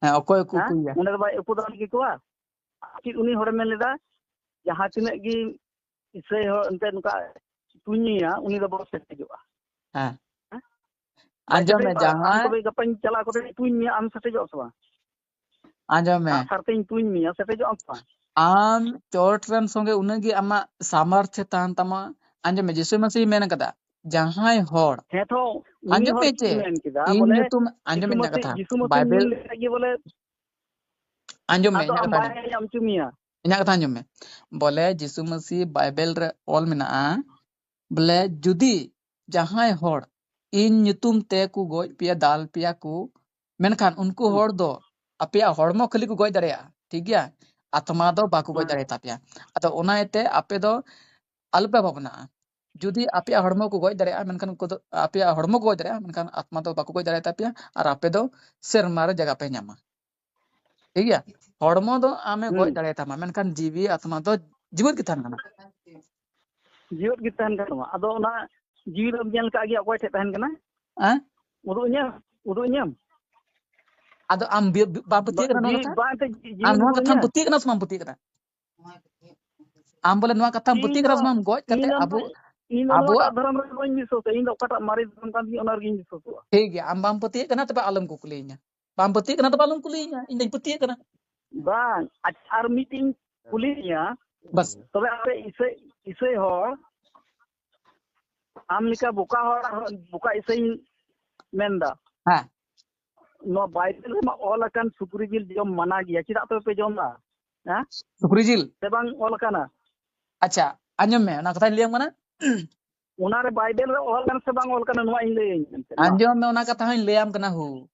ᱦᱮᱸ, ᱚᱠᱚᱭ ᱠᱚ ᱦᱮᱸ? ᱩᱠᱩᱭᱮᱭᱟ? ᱚᱸᱰᱮ ᱫᱚ ᱵᱟᱭ ᱩᱠᱩ ᱫᱟᱲᱮ ᱠᱮᱠᱚᱣᱟ? ᱟᱨ ᱪᱮᱫ ᱩᱱᱤ ᱦᱚᱲᱮ ᱢᱮᱱ ᱞᱮᱫᱟ, ᱡᱟᱦᱟᱸ ᱛᱤᱱᱟᱹᱜ ᱜᱮ ᱤᱥᱟᱹᱭ ᱦᱚᱲ ᱮᱱᱛᱮ ᱱᱚᱝᱠᱟ ᱛᱩᱧᱮᱭᱟ ᱩᱱᱤ ᱫᱚ ᱵᱟᱠᱚ ᱥᱮᱴᱮᱡᱚᱜᱼᱟ᱾ ᱦᱮᱸ᱾ ᱦᱮᱸ? ᱵᱟᱭ ᱟᱸᱡᱚᱢ ᱢᱮ, ᱥᱮᱴᱮᱡᱚᱜᱼᱟ᱾ ᱟᱢ ᱡᱟᱦᱟᱸ ᱛᱚᱵᱮ ᱜᱟᱯᱟᱧ ᱪᱟᱞᱟᱣ ᱠᱟᱛᱮ ᱛᱩᱧ ᱢᱮᱭᱟ, ᱟᱢ ᱥᱮᱴᱮᱡᱚᱜ ᱟᱢ ᱥᱮ ᱵᱟᱝ? ᱟᱸᱡᱚᱢ ᱢᱮ, ᱟᱜ ᱥᱟᱨ ᱛᱮᱧ ᱛᱩᱧ ᱢᱮᱭᱟ, ᱥᱮᱴᱮᱡᱚᱜ ᱟᱢ ᱥᱮ ᱵᱟᱝ? ᱟᱢ ᱪᱚᱴ ᱨᱮᱱ ᱥᱚᱸᱜᱮ ᱩᱱᱟᱹᱜ ᱜᱮ ᱟᱢᱟᱜ ᱥᱟᱢᱟᱨᱛᱷᱚ ᱛᱟᱦᱮᱱ ᱛᱟᱢᱟ᱾ ᱟᱸᱡᱚᱢ ᱢᱮ, ᱡᱤᱥᱩ ᱢᱟᱹᱥᱤ ᱢᱮᱱ ᱠᱟᱫᱟ, ᱡᱟᱦᱟᱸᱭ ᱦᱚᱲ, ᱦᱮᱸ ᱛᱚ, ᱩᱱᱤ ᱟᱸᱡᱚᱢ ᱦᱚᱲ ᱢᱮ ᱪᱮᱫ ᱪᱮ, ᱢᱮᱱ ᱠᱮᱫᱟ? ᱤᱧ ᱵᱚᱞᱮ ᱧᱩᱛᱩᱢ, ᱟᱸᱡᱚᱢ ᱡᱤᱥᱩ ᱢᱮ ᱤᱧᱟᱹᱜ ᱢᱟᱹᱥᱤ, ᱠᱟᱛᱷᱟ, ᱡᱤᱥᱩ ᱢᱟᱹᱥᱤ ᱵᱟᱭᱵᱮᱞ, ᱢᱮᱱ ᱞᱮᱠᱷᱟᱡ ᱜᱮ ᱵᱚᱞᱮ ᱟᱸᱡᱚᱢ ᱢᱮ, ᱟᱫᱚ ᱤᱧᱟᱹᱜ ᱟᱢ ᱠᱟᱛᱷᱟ ᱵᱟᱭ ᱟᱸᱡᱚᱢ, ᱟᱸᱡᱚᱢ ᱦᱚᱪᱚ ᱢᱮᱭᱟ᱾ ᱤᱧᱟᱹᱜ ᱠᱟᱛᱷᱟ ᱟᱸᱡᱚᱢ ᱢᱮ᱾ ᱵᱚᱞᱮ ᱡᱤᱥᱩ ᱢᱟᱹᱥᱤ ᱵᱟᱭᱵᱮᱞ ᱨᱮ ᱚᱞ ᱢᱮᱱᱟᱜᱼᱟ, ᱵᱚᱞᱮ ᱡᱩᱫᱤ ᱡᱟᱦᱟᱸᱭ ᱦᱚᱲ ᱤᱧ ᱧᱩᱛᱩᱢ ᱛᱮ ᱠᱚ ᱜᱚᱡ ᱯᱮᱭᱟ, ᱫᱟᱞ ᱯᱮᱭᱟ ᱠᱚ, ᱢᱮᱱᱠᱷᱟᱱ ᱩᱱᱠᱩ ᱦᱩᱸ᱾ ᱦᱚᱲ ᱫᱚ ᱟᱯᱮᱭᱟᱜ ᱦᱚᱲᱢᱚ ᱠᱷᱟᱹᱞᱤ ᱠᱚ ᱜᱚᱡ ᱫᱟᱲᱮᱭᱟᱜᱼᱟ, ᱴᱷᱤᱠ ᱜᱮᱭᱟ, ᱟᱛᱢᱟ ᱫᱚ ᱵᱟᱠᱚ ᱜᱚᱡ ᱦᱩᱸ᱾ ᱫᱟᱲᱮᱭᱟᱛᱟ ᱯᱮᱭᱟ᱾ ᱟᱫᱚ ᱚᱱᱟ ᱤᱭᱟᱹᱛᱮ ᱟᱯᱮ ᱫᱚ ᱟᱞᱚᱯᱮ ᱵᱷᱟᱵᱽᱱᱟᱜᱼᱟ᱾ ᱡᱩᱫᱤ ᱟᱯᱮᱭᱟᱜ ᱦᱚᱲᱢᱚ ᱠᱚ ᱜᱚᱡ ᱫᱟᱲᱮᱭᱟᱜᱼᱟ, ᱢᱮᱱᱠᱷᱟᱱ ᱩᱱᱠᱩ ᱫᱚ, ᱟᱯᱮᱭᱟᱜ ᱦᱚᱲᱢᱚ ᱠᱚ ᱜᱚᱡ ᱫᱟᱲᱮᱭᱟᱜᱼᱟ, ᱢᱮᱱᱠᱷᱟᱱ ᱟᱛᱢᱟ ᱫᱚ ᱵᱟᱠᱚ ᱜᱚᱡ ᱫᱟᱲᱮᱭᱟᱛᱟ ᱯᱮᱭᱟ, ᱟᱨ ᱟᱯᱮ ᱫᱚ ᱥᱮᱨᱢᱟ ᱨᱮ ᱡᱟᱭᱜᱟ ᱯᱮ ᱧᱟᱢᱟ᱾ ᱴᱷᱤᱠ ᱜᱮᱭᱟ? ᱦᱚᱲᱢᱚ ᱫᱚ ᱟᱢᱮ ᱜᱚᱡ ᱦᱩᱸ᱾ ᱫᱟᱲᱮᱭᱟᱛᱟᱢᱟ, ᱢᱮᱱᱠᱷᱟᱱ ᱡᱤᱣᱤ ᱟᱛᱢᱟ ᱫᱚ ᱡᱤᱣᱮᱫ ᱜᱮ ᱛᱟᱦᱮᱱ ᱠᱟᱱᱟ᱾ ᱡᱤᱣᱮᱫ ᱜᱮ ᱛᱟᱦᱮᱱ ᱠᱟᱱ ᱛᱟᱢᱟ᱾ ᱟᱫᱚ ᱚᱱᱟ ᱡᱤᱣᱤ ᱫᱚᱢ ᱧᱮᱞ ᱠᱟᱜ ᱜᱮᱭᱟ ᱚᱠᱚᱭ ᱴᱷᱮᱡ ᱛᱟᱦᱮᱱ ᱠᱟᱱᱟ? ᱦᱮᱸ? ᱩᱫᱩᱜ ᱟᱹᱧᱟᱢ? ᱩᱫᱩᱜ ᱟᱹᱧᱟᱢ? ᱟᱫᱚ ᱟᱢ ᱵᱤ-, ᱵᱤ-, ᱵᱟᱢ ᱯᱟᱹᱛᱭᱟᱹᱜ ᱵᱟ-, ᱠᱟᱱᱟ ᱱᱚᱣᱟ ᱡᱤᱣᱤ, ᱠᱟᱛᱷᱟ? ᱵᱟᱝ ᱮᱱᱛᱮᱫ ᱡᱤ-, ᱟᱢ ᱡᱤᱣᱤᱢ ᱱᱚᱣᱟ ᱩᱫᱩᱜ ᱠᱟᱛᱷᱟᱢ ᱟᱹᱧᱟ? ᱯᱟᱹᱛᱭᱟᱹᱜ ᱠᱟᱱᱟ ᱥᱮ ᱵᱟᱢ ᱯᱟᱹᱛᱭᱟᱹᱜ ᱠᱟᱱᱟ? ᱟᱢ ᱵᱚᱞᱮ ᱱᱚᱣᱟ ᱠᱟᱛᱷᱟᱢ ᱯᱟᱹᱛᱭᱟᱹᱜ ᱤᱧ ᱠᱟᱱᱟ ᱫᱚ, ᱥᱮ ᱵᱟᱢ ᱜᱚᱡ ᱤᱧ ᱠᱟᱛᱮ ᱫᱚ, ᱟᱵᱚ, ᱤᱧ ᱫᱚ ᱟᱵᱚᱣᱟᱜ ᱱᱚᱣᱟᱴᱟᱜ ᱫᱷᱚᱨᱚᱢ ᱨᱮ ᱵᱟᱹᱧ ᱵᱤᱥᱣᱟᱥᱟ᱾ ᱤᱧ ᱫᱚ ᱚᱠᱟᱴᱟᱜ ᱢᱟᱨᱮ ᱫᱷᱚᱨᱚᱢ ᱠᱟᱱ ᱛᱤᱧᱟ ᱚᱱᱟ ᱨᱮᱜᱤᱧ ᱵᱤᱥᱣᱟᱥᱚᱜᱼᱟ᱾ ᱴᱷᱤᱠ ᱜᱮᱭᱟ, ᱟᱢ ᱵᱟᱢ ᱯᱟᱹᱛᱭᱟᱹᱜ ᱠᱟᱱᱟ, ᱛᱚᱵᱮ ᱟᱞᱚᱢ ᱠᱩᱠᱞᱤᱭᱤᱧᱟ᱾ ᱵᱟᱢ ᱯᱟᱹᱛᱭᱟᱹᱜ ᱠᱟᱱᱟ, ᱛᱚᱵᱮ ᱟᱞᱚᱢ ᱠᱩᱞᱤᱭᱤᱧᱟ, ᱤᱧ ᱫᱚᱧ ᱯᱟᱹᱛᱭᱟᱹᱜ ᱠᱟᱱᱟ᱾ ᱵᱟᱝ, ᱟᱪᱪᱷᱟ, ᱟᱨ ᱢᱤᱫᱴᱤᱧ ᱠᱩᱞᱤ ᱢᱮᱭᱟ, ᱵᱟᱥ᱾ ᱛᱚᱵᱮ ᱟᱯᱮ ᱤᱥᱟᱹᱭ, ᱤᱥᱟᱹᱭ ᱦᱚᱲ, ᱟᱢ ᱞᱮᱠᱟ ᱵᱚᱠᱟ ᱦᱚᱲ ᱟᱨᱦᱚᱸ ᱵᱚᱠᱟ ᱤᱥᱟᱹᱭᱤᱧ ᱢᱮᱱᱫᱟ᱾ ᱦᱮᱸ᱾ ᱱᱚᱣᱟ ᱵᱟᱭᱵᱮᱞ ᱨᱮᱢᱟ ᱚᱞ ᱟᱠᱟᱱ ᱥᱩᱠᱨᱤ ᱡᱤᱞ ᱡᱚᱢ ᱢᱟᱱᱟ ᱜᱮᱭᱟ, ᱪᱮᱫᱟᱜ ᱛᱚᱵᱮ ᱯᱮ ᱡᱚᱢ ᱫᱟ? ᱦᱮᱸ? ᱥᱩᱠᱨᱤ ᱡᱤᱞ? ᱥᱮ ᱵᱟᱝ ᱚᱞ ᱟᱠᱟᱱᱟ? ᱟᱪᱪᱷᱟ, ᱟᱸᱡᱚᱢ ᱢᱮ, ᱚᱱᱟ ᱠᱟᱛᱷᱟᱧ ᱞᱟᱹᱭᱟᱢ ᱠᱟᱱᱟ᱾ ᱚᱱᱟᱨᱮ ᱵᱟᱭᱵᱮᱞ ᱨᱮ ᱚᱞ ᱟᱠᱟᱱᱟ ᱥᱮ ᱵᱟᱝ ᱚᱞ ᱟᱠᱟᱱᱟ, ᱱᱚᱣᱟ ᱤᱧ ᱞᱟᱹᱭᱟᱹᱧ ᱢᱮᱱᱛᱮ, ᱢᱟ᱾ ᱟᱸᱡᱚᱢ ᱢᱮ, ᱚᱱᱟ ᱠᱟᱛᱷᱟ ᱦᱚᱸᱧ ᱞᱟᱹᱭᱟᱢ ᱠᱟᱱᱟ ᱦᱳ᱾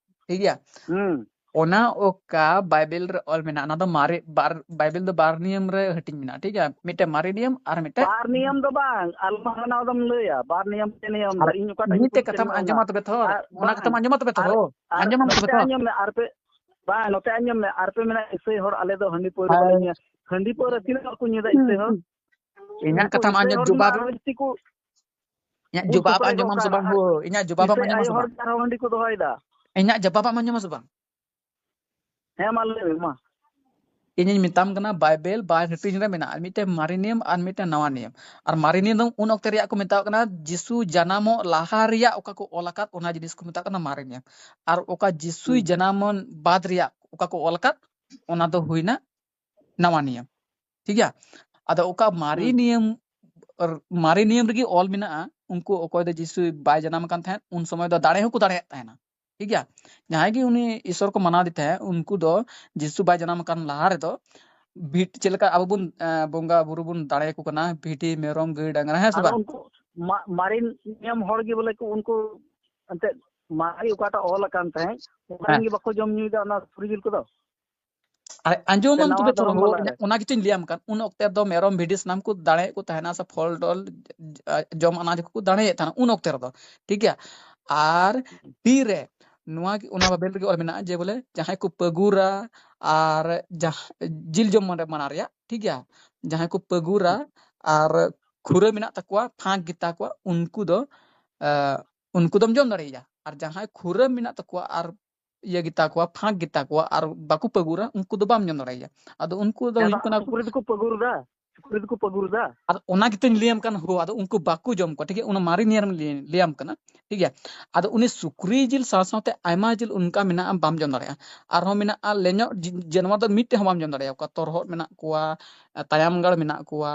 ᱴᱷᱤᱠ ᱜᱮᱭᱟ? ᱦᱩᱸ᱾ ᱚᱱᱟ ᱚᱠᱟ ᱵᱟᱭᱵᱮᱞ ᱨᱮ ᱚᱞ ᱢᱮᱱᱟᱜᱼᱟ, ᱚᱱᱟ ᱫᱚ ᱢᱟᱨᱮ, ᱵᱟᱨ, ᱵᱟᱭᱵᱮᱞ ᱫᱚ ᱵᱟᱨ ᱱᱤᱭᱚᱢ ᱨᱮ ᱦᱟᱹᱴᱤᱧ ᱢᱮᱱᱟᱜᱼᱟ, ᱴᱷᱤᱠ ᱜᱮᱭᱟ? ᱢᱤᱫᱴᱮᱡ ᱢᱟᱨᱮ ᱱᱤᱭᱚᱢ ᱟᱨ ᱢᱤᱫᱴᱮᱡ ᱵᱟᱨ ᱱᱤᱭᱚᱢ ᱫᱚ ᱵᱟᱝ, ᱟᱞᱢᱟ ᱦᱟᱱᱟ ᱫᱚᱢ ᱞᱟᱹᱭᱟ, ᱵᱟᱨ ᱱᱤᱭᱚᱢ, ᱯᱮ ᱱᱤᱭᱚᱢ ᱫᱚ᱾ ᱟᱨ ᱤᱧ ᱚᱠᱟᱴᱟᱜ ᱤᱧ ᱢᱤᱫᱴᱮᱡ ᱯᱟᱹᱛᱭᱟᱹᱜ ᱠᱟᱛᱷᱟᱢ ᱠᱟᱱᱟ ᱟᱸᱡᱚᱢ ᱚᱱᱟ᱾ ᱢᱟ ᱛᱚᱵᱮ ᱛᱷᱚᱨ, ᱟᱨ ᱚᱱᱟ ᱠᱟᱛᱷᱟᱢ ᱵᱟᱝ, ᱟᱸᱡᱚᱢ ᱢᱟ ᱛᱚᱵᱮ ᱟᱨ, ᱛᱷᱚᱨ, ᱟᱨ ᱟᱸᱡᱚᱢ ᱢᱟ ᱛᱚᱵᱮ ᱱᱚᱛᱮ ᱛᱷᱚᱨ᱾ ᱟᱸᱡᱚᱢ ᱢᱮ, ᱟᱨ ᱯᱮ, ᱵᱟᱝ, ᱱᱚᱛᱮ ᱟᱸᱡᱚᱢ ᱢᱮ, ᱟᱨ ᱯᱮ ᱢᱮᱱᱟ ᱤᱥᱟᱹᱭ ᱦᱚᱲ ᱟᱞᱮ ᱫᱚ ᱦᱟᱺᱰᱤ ᱯᱟᱹᱣᱨᱟᱹ ᱵᱟᱞᱮ ᱦᱮᱸ, ᱧᱩᱭᱟ᱾ ᱦᱟᱺᱰᱤ ᱯᱟᱹᱣᱨᱟᱹ ᱛᱤᱱᱟᱹᱜ ᱦᱚᱲ ᱠᱚ ᱧᱩᱭᱫᱟ ᱦᱮᱸ, ᱤᱥᱟᱹᱭ ᱦᱚᱲ? ᱦᱮᱸ᱾ ᱤᱧᱟᱹᱜ ᱩᱱᱠᱩ ᱠᱟᱛᱷᱟᱢ ᱤᱥᱟᱹᱭ ᱟᱸᱡᱚᱢ ᱦᱚᱲ ᱡᱚᱵᱟᱵ ᱜᱮᱢᱟ ᱟᱨᱦᱚᱸ ᱡᱟᱹᱥᱛᱤ ᱠᱚ ᱤᱧᱟᱹᱜ ᱵᱩᱞ ᱡᱚᱵᱟᱵ ᱥᱩᱯᱟᱹᱨᱤ ᱟᱸᱡᱚᱢ ᱠᱚ ᱟᱢ ᱥᱮ ᱠᱟᱱᱟ᱾ ᱵᱟᱝ ᱦᱳ? ᱤᱧᱟᱹᱜ ᱡᱚᱵᱟᱵ ᱟᱢ ᱤᱥᱟᱹᱭ ᱟᱸᱡᱚᱢᱟ ᱟᱭᱳ ᱥᱮ ᱦᱚᱲ ᱵᱟᱝ? ᱜᱮ ᱟᱨᱦᱚᱸ ᱦᱟᱺᱰᱤ ᱠᱚ ᱫᱚᱦᱚᱭᱮᱫᱟ᱾ ᱤᱧᱟᱹᱜ ᱡᱚᱵᱟᱵ ᱟᱢ ᱟᱸᱡᱚᱢᱟ ᱥᱮ ᱵᱟᱝ? ᱦᱮᱸ, ᱢᱟ ᱞᱟᱹᱭ ᱢᱮ, ᱢᱟ᱾ ᱤᱧᱤᱧ ᱢᱮᱛᱟᱢ ᱠᱟᱱᱟ, ᱵᱟᱭᱵᱮᱞ ᱵᱟᱨ ᱦᱟᱹᱴᱤᱧ ᱨᱮ ᱢᱮᱱᱟᱜᱼᱟ, ᱢᱤᱫᱴᱮᱱ ᱢᱟᱨᱮ ᱱᱤᱭᱚᱢ ᱟᱨ ᱢᱤᱫᱴᱮᱱ ᱱᱟᱣᱟ ᱱᱤᱭᱚᱢ᱾ ᱟᱨ ᱢᱟᱨᱮ ᱱᱤᱭᱚᱢ ᱫᱚ ᱩᱱ ᱚᱠᱛᱮ ᱨᱮᱭᱟᱜ ᱠᱚ ᱢᱮᱛᱟᱣᱟᱜ ᱠᱟᱱᱟ, ᱡᱤᱥᱩ ᱡᱟᱱᱟᱢᱚᱜ ᱞᱟᱦᱟ ᱨᱮᱭᱟᱜ ᱚᱠᱟ ᱠᱚ ᱚᱞ ᱟᱠᱟᱫ, ᱚᱱᱟ ᱡᱤᱱᱤᱥ ᱠᱚ ᱢᱮᱛᱟᱜ ᱠᱟᱱᱟ ᱢᱟᱨᱮ ᱱᱤᱭᱚᱢ᱾ ᱟᱨ ᱚᱠᱟ ᱡᱤᱥᱩᱭ ᱦᱩᱸ᱾ ᱡᱟᱱᱟᱢᱚᱜ ᱵᱟᱫ ᱨᱮᱭᱟᱜ ᱚᱠᱟ ᱠᱚ ᱚᱞ ᱟᱠᱟᱫ, ᱚᱱᱟ ᱫᱚ ᱦᱩᱭᱱᱟ ᱱᱟᱣᱟ ᱱᱤᱭᱚᱢ᱾ ᱴᱷᱤᱠ ᱜᱮᱭᱟ? ᱟᱫᱚ ᱚᱠᱟ ᱢᱟᱨᱮ ᱦᱩᱸ᱾ ᱱᱤᱭᱚᱢ, ᱟᱨ ᱢᱟᱨᱮ ᱱᱤᱭᱚᱢ ᱨᱮᱜᱮ ᱚᱞ ᱢᱮᱱᱟᱜᱼᱟ, ᱩᱱᱠᱩ ᱚᱠᱚᱭ ᱫᱚ ᱡᱤᱥᱩ ᱵᱟᱭ ᱡᱟᱱᱟᱢ ᱟᱠᱟᱱ ᱛᱟᱦᱮᱸᱫ, ᱩᱱ ᱥᱚᱢᱚᱭ ᱫᱚ ᱫᱟᱲᱮ ᱦᱚᱸᱠᱚ ᱫᱟᱲᱮᱭᱟᱜ ᱛᱟᱦᱮᱱᱟ᱾ ᱴᱷᱤᱠ ᱜᱮᱭᱟ? ᱡᱟᱦᱟᱸᱭ ᱜᱮ ᱩᱱᱤ ᱤᱥᱚᱨ ᱠᱚ ᱢᱟᱱᱟᱣ ᱫᱮ ᱛᱟᱦᱮᱸᱫ, ᱩᱱᱠᱩ ᱫᱚ ᱡᱤᱥᱩ ᱵᱟᱭ ᱡᱟᱱᱟᱢ ᱟᱠᱟᱱ ᱞᱟᱦᱟ ᱨᱮᱫᱚ ᱵᱷᱤᱴ-, ᱪᱮᱫ ᱞᱮᱠᱟ ᱟᱵᱚ ᱵᱚᱱ, ᱮ, ᱵᱚᱸᱜᱟ ᱵᱩᱨᱩ ᱵᱚᱱ ᱫᱟᱲᱮ ᱟᱠᱚ ᱠᱟᱱᱟ, ᱵᱷᱤᱰᱤ, ᱢᱮᱨᱚᱢ, ᱜᱟᱹᱭ, ᱰᱟᱝᱨᱟ, ᱦᱮᱸ ᱥᱮ ᱟᱫᱚ ᱵᱟᱝ? ᱩᱱᱠᱩ ᱢᱟ-, ᱢᱟᱨᱮ ᱱᱤᱭᱚᱢ ᱦᱚᱲ ᱜᱮ ᱵᱚᱞᱮ ᱠᱚ ᱩᱱᱠᱩ ᱮᱱᱛᱮᱫ ᱢᱟᱨᱮ ᱚᱠᱟᱴᱟᱜ ᱚᱞ ᱟᱠᱟᱱ ᱛᱟᱦᱮᱸᱫ, ᱚᱱᱟ ᱦᱮᱸ᱾ ᱨᱮᱱ ᱜᱮ ᱵᱟᱠᱚ ᱡᱚᱢ ᱧᱩᱭᱮᱫᱟ ᱚᱱᱟ ᱥᱩᱠᱨᱤ ᱡᱤᱞ ᱠᱚᱫᱚ? ᱟᱨᱮ, ᱟᱸᱡᱚᱢ ᱥᱮ ᱟᱢ ᱱᱟᱣᱟ ᱛᱚᱵᱮ ᱛᱷᱚᱲᱟ ᱫᱷᱚᱨᱚᱢ ᱦᱳ, ᱵᱟᱞᱟ ᱨᱮ? ᱚᱱᱟ ᱜᱮᱪᱚᱧ ᱞᱟᱹᱭᱟᱢ ᱠᱟᱱ, ᱩᱱ ᱚᱠᱛᱮ ᱫᱚ ᱢᱮᱨᱚᱢ, ᱵᱷᱤᱰᱤ ᱥᱟᱱᱟᱢ ᱠᱚ ᱫᱟᱲᱮᱭᱮᱫ ᱠᱚ ᱛᱟᱦᱮᱱᱟ, ᱥᱮ ᱯᱷᱚᱞ ᱰᱚᱞ, ᱡᱚᱢ ᱟᱱᱟᱡ ᱠᱚᱠᱚ ᱫᱟᱲᱮᱭᱮᱫ ᱛᱟᱦᱮᱱᱟ ᱩᱱ ᱚᱠᱛᱮ ᱨᱮᱫᱚ, ᱴᱷᱤᱠ ᱜᱮᱭᱟ? ᱟᱨ ᱛᱤᱨᱮ ᱱᱚᱣᱟ ᱜᱮ, ᱚᱱᱟ ᱵᱟᱵᱮᱞ ᱨᱮᱜᱮ ᱚᱞ ᱢᱮᱱᱟᱜᱼᱟ ᱡᱮ ᱵᱚᱞᱮ ᱡᱟᱦᱟᱸᱭ ᱠᱚ ᱯᱟᱹᱜᱩᱨᱟ ᱟᱨ ᱡᱟᱦᱟᱸ ᱡᱤᱞ ᱡᱚᱢ ᱢᱟᱱᱟ ᱨᱮᱭᱟᱜ, ᱴᱷᱤᱠ ᱜᱮᱭᱟ? ᱡᱟᱦᱟᱸᱭ ᱠᱚ ᱯᱟᱹᱜᱩᱨᱟ ᱟᱨ ᱠᱷᱩᱨᱟᱹ ᱢᱮᱱᱟᱜ ᱛᱟᱠᱚᱣᱟ, ᱯᱷᱟᱸᱠ ᱜᱮᱛᱟ ᱠᱚᱣᱟ, ᱩᱱᱠᱩ ᱫᱚ, ᱮ, ᱩᱱᱠᱩ ᱫᱚᱢ ᱡᱚᱢ ᱫᱟᱲᱮᱭᱟᱭᱟ᱾ ᱟᱨ ᱡᱟᱦᱟᱸᱭ ᱠᱷᱩᱨᱟᱹ ᱢᱮᱱᱟᱜ ᱛᱟᱠᱚᱣᱟ ᱟᱨ ᱤᱭᱟᱹ ᱜᱮᱛᱟ ᱠᱚᱣᱟ, ᱯᱷᱟᱸᱠ ᱜᱮᱛᱟ ᱠᱚᱣᱟ ᱟᱨ ᱵᱟᱠᱚ ᱯᱟᱹᱜᱩᱨᱟ, ᱩᱱᱠᱩ ᱫᱚ ᱵᱟᱢ ᱡᱚᱢ ᱫᱟᱲᱮᱭᱟᱭᱟ᱾ ᱟᱫᱚ ᱩᱱᱠᱩ ᱫᱚ ᱦᱮᱸ, ᱦᱩᱭᱩᱜ ᱠᱟᱱᱟ ᱠᱚ ᱥᱩᱠᱨᱤ ᱫᱚᱠᱚ ᱯᱟᱹᱜᱩᱨ ᱫᱟ, ᱥᱩᱠᱨᱤ ᱫᱚᱠᱚ ᱯᱟᱹᱜᱩᱨ ᱫᱟ᱾ ᱟᱨ ᱚᱱᱟ ᱜᱮᱛᱚᱧ ᱞᱟᱹᱭᱟᱢ ᱠᱟᱱ, ᱦᱳ, ᱟᱫᱚ ᱩᱱᱠᱩ ᱵᱟᱠᱚ ᱡᱚᱢ ᱠᱚᱣᱟ, ᱴᱷᱤᱠ ᱜᱮᱭᱟ? ᱚᱱᱟ ᱢᱟᱨᱮ ᱱᱤᱭᱚᱢ ᱞᱟᱹᱭ-, ᱞᱟᱹᱭᱟᱢ ᱠᱟᱱᱟ, ᱴᱷᱤᱠ ᱜᱮᱭᱟ? ᱟᱫᱚ ᱩᱱᱤ ᱥᱩᱠᱨᱤ ᱡᱤᱞ ᱥᱟᱶ ᱥᱟᱶᱛᱮ ᱟᱭᱢᱟ ᱡᱤᱞ ᱚᱱᱠᱟ ᱢᱮᱱᱟᱜᱼᱟ, ᱵᱟᱢ ᱡᱚᱢ ᱫᱟᱲᱮᱭᱟᱜᱼᱟ᱾ ᱟᱨᱦᱚᱸ ᱢᱮᱱᱟᱜᱼᱟ ᱞᱮᱧᱚᱜ ᱡᱤ-, ᱡᱟᱱᱣᱟᱨ ᱫᱚ ᱢᱤᱫᱴᱮᱡ ᱦᱚᱸ ᱵᱟᱢ ᱡᱚᱢ ᱫᱟᱲᱮᱭᱟᱠᱚᱣᱟ, ᱛᱚᱨᱦᱚᱫ ᱢᱮᱱᱟᱜ ᱠᱚᱣᱟ, ᱛᱟᱭᱟᱢ ᱜᱟᱲ ᱢᱮᱱᱟᱜ ᱠᱚᱣᱟ,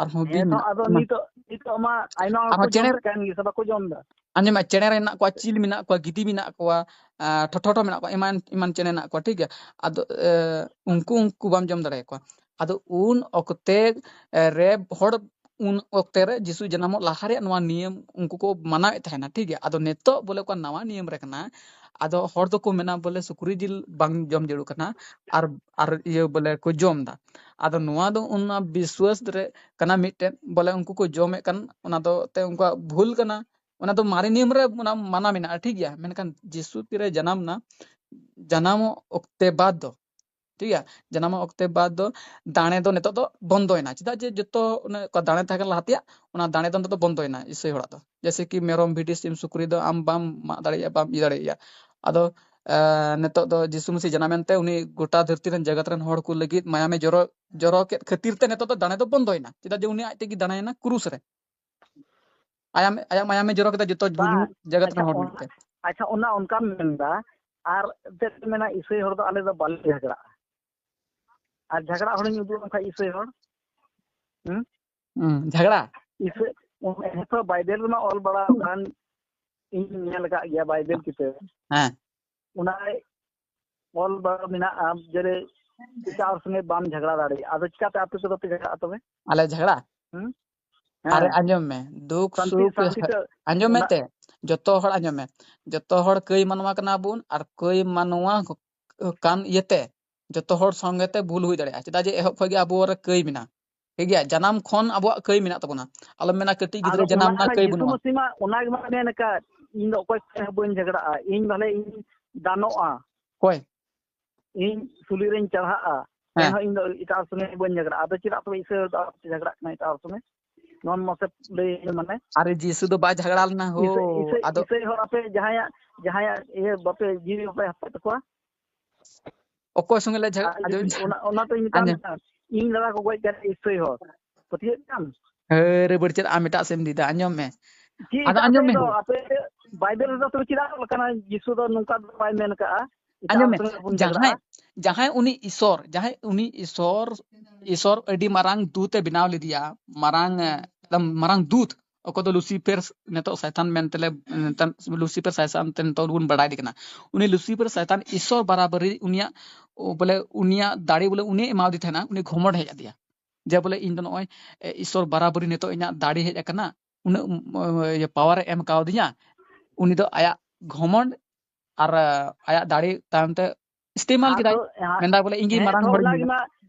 ᱟᱨᱦᱚᱸ ᱵᱤᱧ ᱦᱮᱸ ᱛᱚ, ᱢᱮᱱᱟᱜ ᱟᱫᱚ ᱠᱚᱣᱟ᱾ ᱱᱤᱛᱚᱜ, ᱱᱤᱛᱚᱜ ᱢᱟ ᱟᱭᱢᱟ ᱦᱚᱲ ᱟᱨᱦᱚᱸ ᱠᱚ ᱪᱮᱬᱮ ᱡᱚᱢᱮᱫ ᱠᱟᱱ ᱜᱮ ᱥᱮ ᱵᱟᱠᱚ ᱡᱚᱢ ᱫᱟ? ᱟᱸᱡᱚᱢ ᱢᱮ, ᱪᱮᱬᱮ ᱨᱮ ᱢᱮᱱᱟᱜ ᱠᱚᱣᱟ, ᱪᱤᱞ ᱢᱮᱱᱟᱜ ᱠᱚᱣᱟ, ᱜᱤᱫᱤ ᱢᱮᱱᱟᱜ ᱠᱚᱣᱟ, ᱟᱸ, ᱴᱷᱚᱴᱚᱨ ᱢᱮᱱᱟᱜ ᱠᱚᱣᱟ, ᱮᱢᱟᱱ, ᱮᱢᱟᱱ ᱪᱮᱬᱮ ᱢᱮᱱᱟᱜ ᱠᱚᱣᱟ, ᱴᱷᱤᱠ ᱜᱮᱭᱟ? ᱟᱫᱚ, ᱮ, ᱩᱱᱠᱩ, ᱩᱱᱠᱩ ᱵᱟᱢ ᱡᱚᱢ ᱫᱟᱲᱮᱭᱟᱠᱚᱣᱟ᱾ ᱟᱫᱚ ᱩᱱ ᱚᱠᱛᱮ, ᱮ, ᱨᱮ ᱦᱚᱲ, ᱩᱱ ᱚᱠᱛᱮ ᱨᱮ ᱡᱤᱥᱩ ᱡᱟᱱᱟᱢᱚᱜ ᱞᱟᱦᱟ ᱨᱮᱭᱟᱜ ᱱᱚᱣᱟ ᱱᱤᱭᱚᱢ ᱩᱱᱠᱩ ᱠᱚ ᱢᱟᱱᱟᱣᱮᱫ ᱛᱟᱦᱮᱱᱟ, ᱴᱷᱤᱠ ᱜᱮᱭᱟ? ᱟᱫᱚ ᱱᱤᱛᱚᱜ ᱵᱚᱞᱮ ᱚᱠᱟ ᱱᱟᱣᱟ ᱱᱤᱭᱚᱢ ᱨᱮ ᱠᱟᱱᱟ, ᱟᱫᱚ ᱦᱚᱲ ᱫᱚᱠᱚ ᱢᱮᱱᱟ ᱵᱚᱞᱮ ᱥᱩᱠᱨᱤ ᱡᱤᱞ ᱵᱟᱝ ᱡᱚᱢ ᱡᱟᱹᱨᱩᱲ ᱠᱟᱱᱟ, ᱟᱨ, ᱟᱨ ᱤᱭᱟᱹ ᱵᱚᱞᱮ ᱠᱚ ᱡᱚᱢ ᱫᱟ᱾ ᱟᱫᱚ ᱱᱚᱣᱟ ᱫᱚ ᱚᱱᱟ ᱵᱤᱥᱣᱟᱥ ᱨᱮ ᱠᱟᱱᱟ ᱢᱤᱫᱴᱮᱱ, ᱵᱚᱞᱮ ᱩᱱᱠᱩ ᱠᱚ ᱡᱚᱢᱮᱫ ᱠᱟᱱ, ᱚᱱᱟ ᱫᱚ ᱛᱮ ᱩᱱᱠᱩᱣᱟᱜ ᱵᱷᱩᱞ ᱠᱟᱱᱟ᱾ ᱚᱱᱟ ᱫᱚ ᱢᱟᱨᱮ ᱱᱤᱭᱚᱢ ᱨᱮ ᱚᱱᱟ ᱢᱟᱱᱟ ᱢᱮᱱᱟᱜᱼᱟ, ᱴᱷᱤᱠ ᱜᱮᱭᱟ, ᱢᱮᱱᱠᱷᱟᱱ ᱡᱤᱥᱩ ᱛᱤᱨᱮ ᱡᱟᱱᱟᱢ ᱱᱟ, ᱡᱟᱱᱟᱢᱚᱜ ᱚᱠᱛᱮ ᱵᱟᱫ ᱫᱚ ᱴᱷᱤᱠ ᱜᱮᱭᱟ? ᱡᱟᱱᱟᱢᱚᱜ ᱚᱠᱛᱮ ᱵᱟᱫ ᱫᱚ ᱫᱟᱲᱮ ᱫᱚ ᱱᱤᱛᱚᱜ ᱫᱚ ᱵᱚᱱᱫᱚᱭᱮᱱᱟ᱾ ᱪᱮᱫᱟᱜ ᱡᱮ ᱡᱚᱛᱚ ᱚᱱᱮ ᱚᱠᱟ ᱫᱟᱲᱮ ᱛᱟᱦᱮᱸ ᱠᱟᱱᱟ ᱞᱟᱦᱟ ᱛᱮᱭᱟᱜ, ᱚᱱᱟ ᱫᱟᱲᱮ ᱫᱚ ᱱᱤᱛᱚᱜ ᱫᱚ ᱵᱚᱱᱫᱚᱭᱮᱱᱟ ᱤᱥᱟᱹᱭ ᱦᱚᱲᱟᱜ ᱫᱚ᱾ ᱡᱮᱭᱥᱮ ᱠᱤ ᱢᱮᱨᱚᱢ, ᱵᱷᱤᱰᱤ, ᱥᱤᱢ, ᱥᱩᱠᱨᱤ ᱫᱚ ᱟᱢ ᱵᱟᱢ ᱢᱟᱜ ᱫᱟᱲᱮᱭᱟᱜᱼᱟ, ᱵᱟᱢ ᱤᱭᱟᱹ ᱫᱟᱲᱮᱭᱟᱜᱼᱟ᱾ ᱟᱫᱚ ᱮ, ᱱᱤᱛᱚᱜ ᱫᱚ ᱡᱤᱥᱩ ᱢᱟᱹᱥᱤ ᱡᱟᱱᱟᱢᱮᱱ ᱛᱮ ᱩᱱᱤ ᱜᱚᱴᱟ ᱫᱷᱟᱹᱨᱛᱤ ᱨᱮᱱ ᱡᱟᱜᱟᱛ ᱨᱮᱱ ᱦᱚᱲ ᱠᱚ ᱞᱟᱹᱜᱤᱫ ᱢᱟᱭᱟᱢᱮ ᱡᱚᱨᱚ, ᱡᱚᱨᱚ ᱠᱮᱫ ᱠᱷᱟᱹᱛᱤᱨ ᱛᱮ ᱱᱤᱛᱚᱜ ᱫᱚ ᱫᱟᱲᱮ ᱫᱚ ᱵᱚᱱᱫᱚᱭᱮᱱᱟ᱾ ᱪᱮᱫᱟᱜ ᱡᱮ ᱩᱱᱤ ᱟᱡ ᱛᱮᱜᱮ ᱫᱟᱲᱮᱭᱮᱱᱟ ᱠᱨᱩᱥ ᱨᱮ᱾ ᱟᱭᱟᱢ, ᱟᱭᱟᱜ ᱢᱟᱭᱟᱢᱮ ᱡᱚᱨᱚ ᱠᱮᱫᱟ ᱡᱚᱛᱚ ᱵᱟᱝ, ᱡᱟᱜᱟᱛ ᱟᱪᱪᱷᱟ, ᱨᱮᱱ ᱦᱚᱲ ᱚᱱᱟ, ᱞᱟᱹᱜᱤᱫ ᱛᱮ᱾ ᱟᱪᱪᱷᱟ, ᱚᱱᱟ ᱚᱱᱠᱟᱢ ᱢᱮᱱᱫᱟ᱾ ᱟᱨ ᱪᱮᱫ ᱠᱚ ᱢᱮᱱᱟ, ᱤᱥᱟᱹᱭ ᱦᱚᱲ ᱫᱚ ᱟᱞᱮ ᱫᱚ ᱵᱟᱞᱮ ᱡᱷᱟᱜᱽᱲᱟᱜᱼᱟ᱾ ᱟᱨ ᱡᱷᱟᱜᱽᱲᱟ ᱦᱚᱲᱤᱧ ᱩᱫᱩᱜ ᱟᱢ ᱠᱷᱟᱡ ᱤᱥᱟᱹᱭ ᱦᱚᱲ᱾ ᱦᱩᱸ? ᱦᱩᱸ, ᱡᱷᱟᱜᱽᱲᱟ? ᱤᱥᱟᱹᱭ, ᱦᱮᱸᱛᱚ ᱵᱟᱭᱵᱮᱞ ᱨᱮᱢᱟ ᱚᱞ ᱵᱟᱲᱟ ᱟᱠᱟᱱ, ᱤᱧ ᱧᱮᱞ ᱟᱠᱟᱫ ᱜᱮᱭᱟ ᱵᱟᱭᱵᱮᱞ ᱠᱤᱛᱟᱹᱵ᱾ ᱦᱮᱸ᱾ ᱚᱱᱟ ᱨᱮ ᱚᱞ ᱵᱟᱲᱟ ᱢᱮᱱᱟᱜᱼᱟ ᱡᱮ ᱮᱴᱟᱜ ᱦᱚᱲ ᱥᱚᱸᱜᱮ ᱵᱟᱢ ᱡᱷᱟᱜᱽᱲᱟ ᱫᱟᱲᱮᱭᱟᱜᱼᱟ᱾ ᱟᱫᱚ ᱪᱤᱠᱟᱹᱛᱮ ᱟᱯᱮ ᱠᱚᱫᱚ ᱯᱮ ᱡᱷᱟᱜᱽᱲᱟᱜᱼᱟ ᱛᱚᱵᱮ? ᱟᱞᱮ ᱡᱷᱟᱜᱽᱲᱟ? ᱦᱩᱸ? ᱟᱨᱮ ᱦᱮᱸ᱾ ᱟᱸᱡᱚᱢ ᱢᱮ, ᱫᱩᱠ ᱥᱟᱱᱛᱤ, ᱥᱩᱠ ᱥᱟᱱᱛᱤ ᱛᱮ ᱟᱸᱡᱚᱢ ᱢᱮ ᱚᱱᱟ ᱛᱮ, ᱡᱚᱛᱚ ᱦᱚᱲ ᱟᱸᱡᱚᱢ ᱢᱮ, ᱡᱚᱛᱚ ᱦᱚᱲ ᱠᱟᱹᱭ ᱢᱟᱱᱣᱟ ᱠᱟᱱᱟ ᱵᱚᱱ, ᱟᱨ ᱠᱟᱹᱭ ᱢᱟᱱᱣᱟ ᱠᱟᱱ ᱤᱭᱟᱹᱛᱮ ᱡᱚᱛᱚ ᱦᱚᱲ ᱥᱚᱸᱜᱮ ᱛᱮ ᱵᱷᱩᱞ ᱦᱩᱭ ᱫᱟᱲᱮᱭᱟᱜᱼᱟ᱾ ᱪᱮᱫᱟᱜ ᱡᱮ ᱮᱦᱚᱵ ᱠᱷᱚᱱ ᱜᱮ ᱟᱵᱚ ᱨᱮ ᱠᱟᱹᱭ ᱢᱮᱱᱟᱜᱼᱟ᱾ ᱴᱷᱤᱠ ᱜᱮᱭᱟ, ᱡᱟᱱᱟᱢ ᱠᱷᱚᱱ ᱟᱵᱚᱣᱟᱜ ᱠᱟᱹᱭ ᱢᱮᱱᱟᱜ ᱛᱟᱵᱚᱱᱟ᱾ ᱟᱞᱚᱢ ᱢᱮᱱᱟ ᱠᱟᱹᱴᱤᱡ ᱟᱫᱚ ᱜᱤᱫᱽᱨᱟᱹ ᱡᱟᱱᱟᱢ ᱚᱱᱟ ᱮᱱᱟ, ᱠᱟᱹᱭ ᱡᱤᱥᱩ ᱵᱟᱹᱱᱩᱜᱼᱟ᱾ ᱢᱟᱹᱥᱤ ᱢᱟ ᱚᱱᱟ ᱜᱮ ᱢᱟ ᱢᱮᱱ ᱟᱠᱟᱫ, "ᱤᱧ ᱫᱚ ᱚᱠᱚᱭ ᱥᱚᱸᱜᱮ ᱦᱚᱸ ᱵᱟᱹᱧ ᱡᱷᱟᱜᱽᱲᱟᱜᱼᱟ, ᱤᱧ ᱵᱷᱟᱞᱮ ᱤᱧ ᱫᱟᱱᱚᱜᱼᱟ, ᱚᱠᱚᱭ? ᱤᱧ ᱥᱩᱞᱤ ᱨᱮᱧ ᱪᱟᱲᱦᱟᱜᱼᱟ, ᱦᱮᱸ᱾ ᱮᱱᱦᱚᱸ ᱤᱧ ᱫᱚ ᱮᱴᱟᱜ ᱦᱚᱲ ᱥᱚᱸᱜᱮ ᱵᱟᱹᱧ ᱡᱷᱟᱜᱽᱲᱟᱜᱼᱟ᱾" ᱟᱫᱚ ᱪᱮᱫᱟᱜ ᱛᱚᱵᱮ ᱤᱥᱟᱹᱭ ᱦᱚᱲ ᱫᱚ ᱟᱨ ᱡᱷᱟᱜᱽᱲᱟᱜ ᱠᱟᱱᱟ ᱮᱴᱟᱜ ᱦᱚᱲ ᱥᱚᱸᱜᱮ? ᱱᱚᱣᱟ ᱢᱟᱥᱮ ᱞᱟᱹᱭ ᱢᱮ, ᱢᱟᱱᱮ᱾ ᱟᱨᱮ ᱡᱤᱥᱩ ᱫᱚ ᱵᱟᱭ ᱡᱷᱟᱜᱽᱲᱟ ᱞᱮᱱᱟ ᱦᱳ, ᱤᱥᱟᱹᱭ, ᱤᱥᱟᱹᱭ, ᱟᱫᱚ ᱤᱥᱟᱹᱭ ᱦᱚᱲ ᱟᱯᱮ ᱡᱟᱦᱟᱸᱭᱟᱜ, ᱡᱟᱦᱟᱸᱭᱟᱜ ᱤᱭᱟᱹ ᱵᱟᱯᱮ, ᱡᱤᱣᱤ ᱵᱟᱯᱮ ᱦᱟᱛᱟᱣ ᱛᱟᱠᱚᱣᱟ? ᱚᱠᱚᱭ ᱥᱚᱸᱜᱮ ᱞᱮ ᱡᱷᱟᱜᱽᱲᱟ? ᱟᱨ ᱟᱸᱡᱚᱢ, ᱡᱩᱫᱤ ᱚᱱᱟ, ᱚᱱᱟ ᱛᱚᱧ ᱢᱮᱛᱟᱢ ᱟᱸᱡᱚᱢ᱾ ᱠᱟᱱᱟ, ᱤᱧ ᱫᱟᱫᱟ ᱠᱚ ᱜᱚᱡ ᱠᱟᱫᱮ ᱤᱥᱟᱹᱭ ᱦᱚᱲ᱾ ᱯᱟᱹᱛᱭᱟᱹᱜ ᱠᱟᱱᱟᱢ? ᱦᱟᱹᱨ ᱵᱟᱹᱲᱪᱟᱹᱫ ᱟᱢ ᱮᱴᱟᱜ ᱥᱮᱫ ᱮᱢ ᱤᱫᱤᱭᱮᱫᱟ, ᱟᱸᱡᱚᱢ ᱢᱮ᱾ ᱪᱮᱫ ᱟᱫᱚ ᱮᱴᱟᱜ ᱟᱸᱡᱚᱢ ᱥᱮᱫ ᱢᱮ ᱫᱚ? ᱦᱳ᱾ ᱟᱯᱮ ᱵᱟᱭᱵᱮᱞ ᱨᱮᱫᱚ ᱛᱚᱵᱮ ᱪᱮᱫᱟᱜ ᱚᱞ ᱟᱠᱟᱱᱟ ᱡᱤᱥᱩ ᱫᱚ ᱱᱚᱝᱠᱟ ᱫᱚ ᱵᱟᱭ ᱢᱮᱱ ᱟᱠᱟᱜᱼᱟ? ᱮᱴᱟᱜ ᱟᱸᱡᱚᱢ ᱦᱚᱲ ᱢᱮ, ᱥᱚᱸᱜᱮ ᱵᱚᱱ ᱡᱟᱦᱟᱸᱭ, ᱡᱷᱟᱜᱽᱲᱟᱜᱼᱟ? ᱡᱟᱦᱟᱸᱭ ᱩᱱᱤ ᱤᱥᱚᱨ, ᱡᱟᱦᱟᱸᱭ ᱩᱱᱤ ᱤᱥᱚᱨ, ᱤᱥᱚᱨ ᱟᱹᱰᱤ ᱢᱟᱨᱟᱝ ᱫᱩᱛ ᱮ ᱵᱮᱱᱟᱣ ᱞᱮᱫᱮᱭᱟ, ᱢᱟᱨᱟᱝ, ᱮ, ᱮᱠᱫᱚᱢ ᱢᱟᱨᱟᱝ ᱫᱩᱛ, ᱚᱠᱚᱭ ᱫᱚ ᱞᱩᱥᱤᱯᱷᱮᱨ, ᱱᱤᱛᱚᱜ ᱥᱟᱭᱛᱟᱱ ᱢᱮᱱᱛᱮᱞᱮ, ᱱᱮᱛᱟᱨ ᱞᱩᱥᱤᱯᱷᱮᱨ ᱥᱟᱭᱛᱟᱱ ᱛᱮ ᱱᱤᱛᱚᱜ ᱵᱚᱱ ᱵᱟᱲᱟᱭᱮᱫᱮ ᱠᱟᱱᱟ᱾ ᱩᱱᱤ ᱞᱩᱥᱤᱯᱷᱮᱨ ᱥᱟᱭᱛᱟᱱ ᱤᱥᱚᱨ ᱵᱟᱨᱟᱵᱟᱨᱤ ᱩᱱᱤᱭᱟᱜ, ᱚ, ᱵᱚᱞᱮ ᱩᱱᱤᱭᱟᱜ ᱫᱟᱲᱮ ᱵᱚᱞᱮ ᱩᱱᱤᱭ ᱮᱢᱟᱣᱟᱫᱮ ᱛᱟᱦᱮᱱᱟ, ᱩᱱᱤ ᱜᱷᱚᱢᱚᱰ ᱦᱮᱡ ᱟᱫᱮᱭᱟ᱾ ᱡᱮ ᱵᱚᱞᱮ ᱤᱧ ᱫᱚ ᱱᱚᱜᱼᱚᱭ, ᱮ, ᱤᱥᱚᱨ ᱵᱟᱨᱟᱵᱟᱨᱤ ᱱᱤᱛᱚᱜ ᱤᱧᱟᱜ ᱫᱟᱲᱮ ᱦᱮᱡ ᱟᱠᱟᱱᱟ, ᱩᱱᱟᱹᱜ, ᱩᱢ, ᱤᱭᱟᱹ, power ᱮ ᱮᱢ ᱠᱟᱣᱫᱤᱧᱟ, ᱩᱱᱤ ᱫᱚ ᱟᱭᱟᱜ ᱜᱷᱚᱢᱚᱰ ᱟᱨ, ᱟ, ᱟᱭᱟᱜ ᱫᱟᱲᱮ ᱛᱟᱭᱚᱢ ᱛᱮ ᱤᱥᱛᱮᱢᱟᱞ ᱟᱫᱚ, ᱠᱮᱫᱟᱭ᱾ ᱦᱮᱸ, ᱢᱮᱱᱫᱟᱭ ᱵᱚᱞᱮ, "ᱤᱧ ᱜᱮ ᱦᱮᱸ, ᱢᱟᱨᱟᱝ ᱛᱚ ᱦᱚᱲ ᱚᱱᱟ ᱜᱮ ᱢᱤᱱᱟᱹᱧᱟ᱾" ᱢᱟ,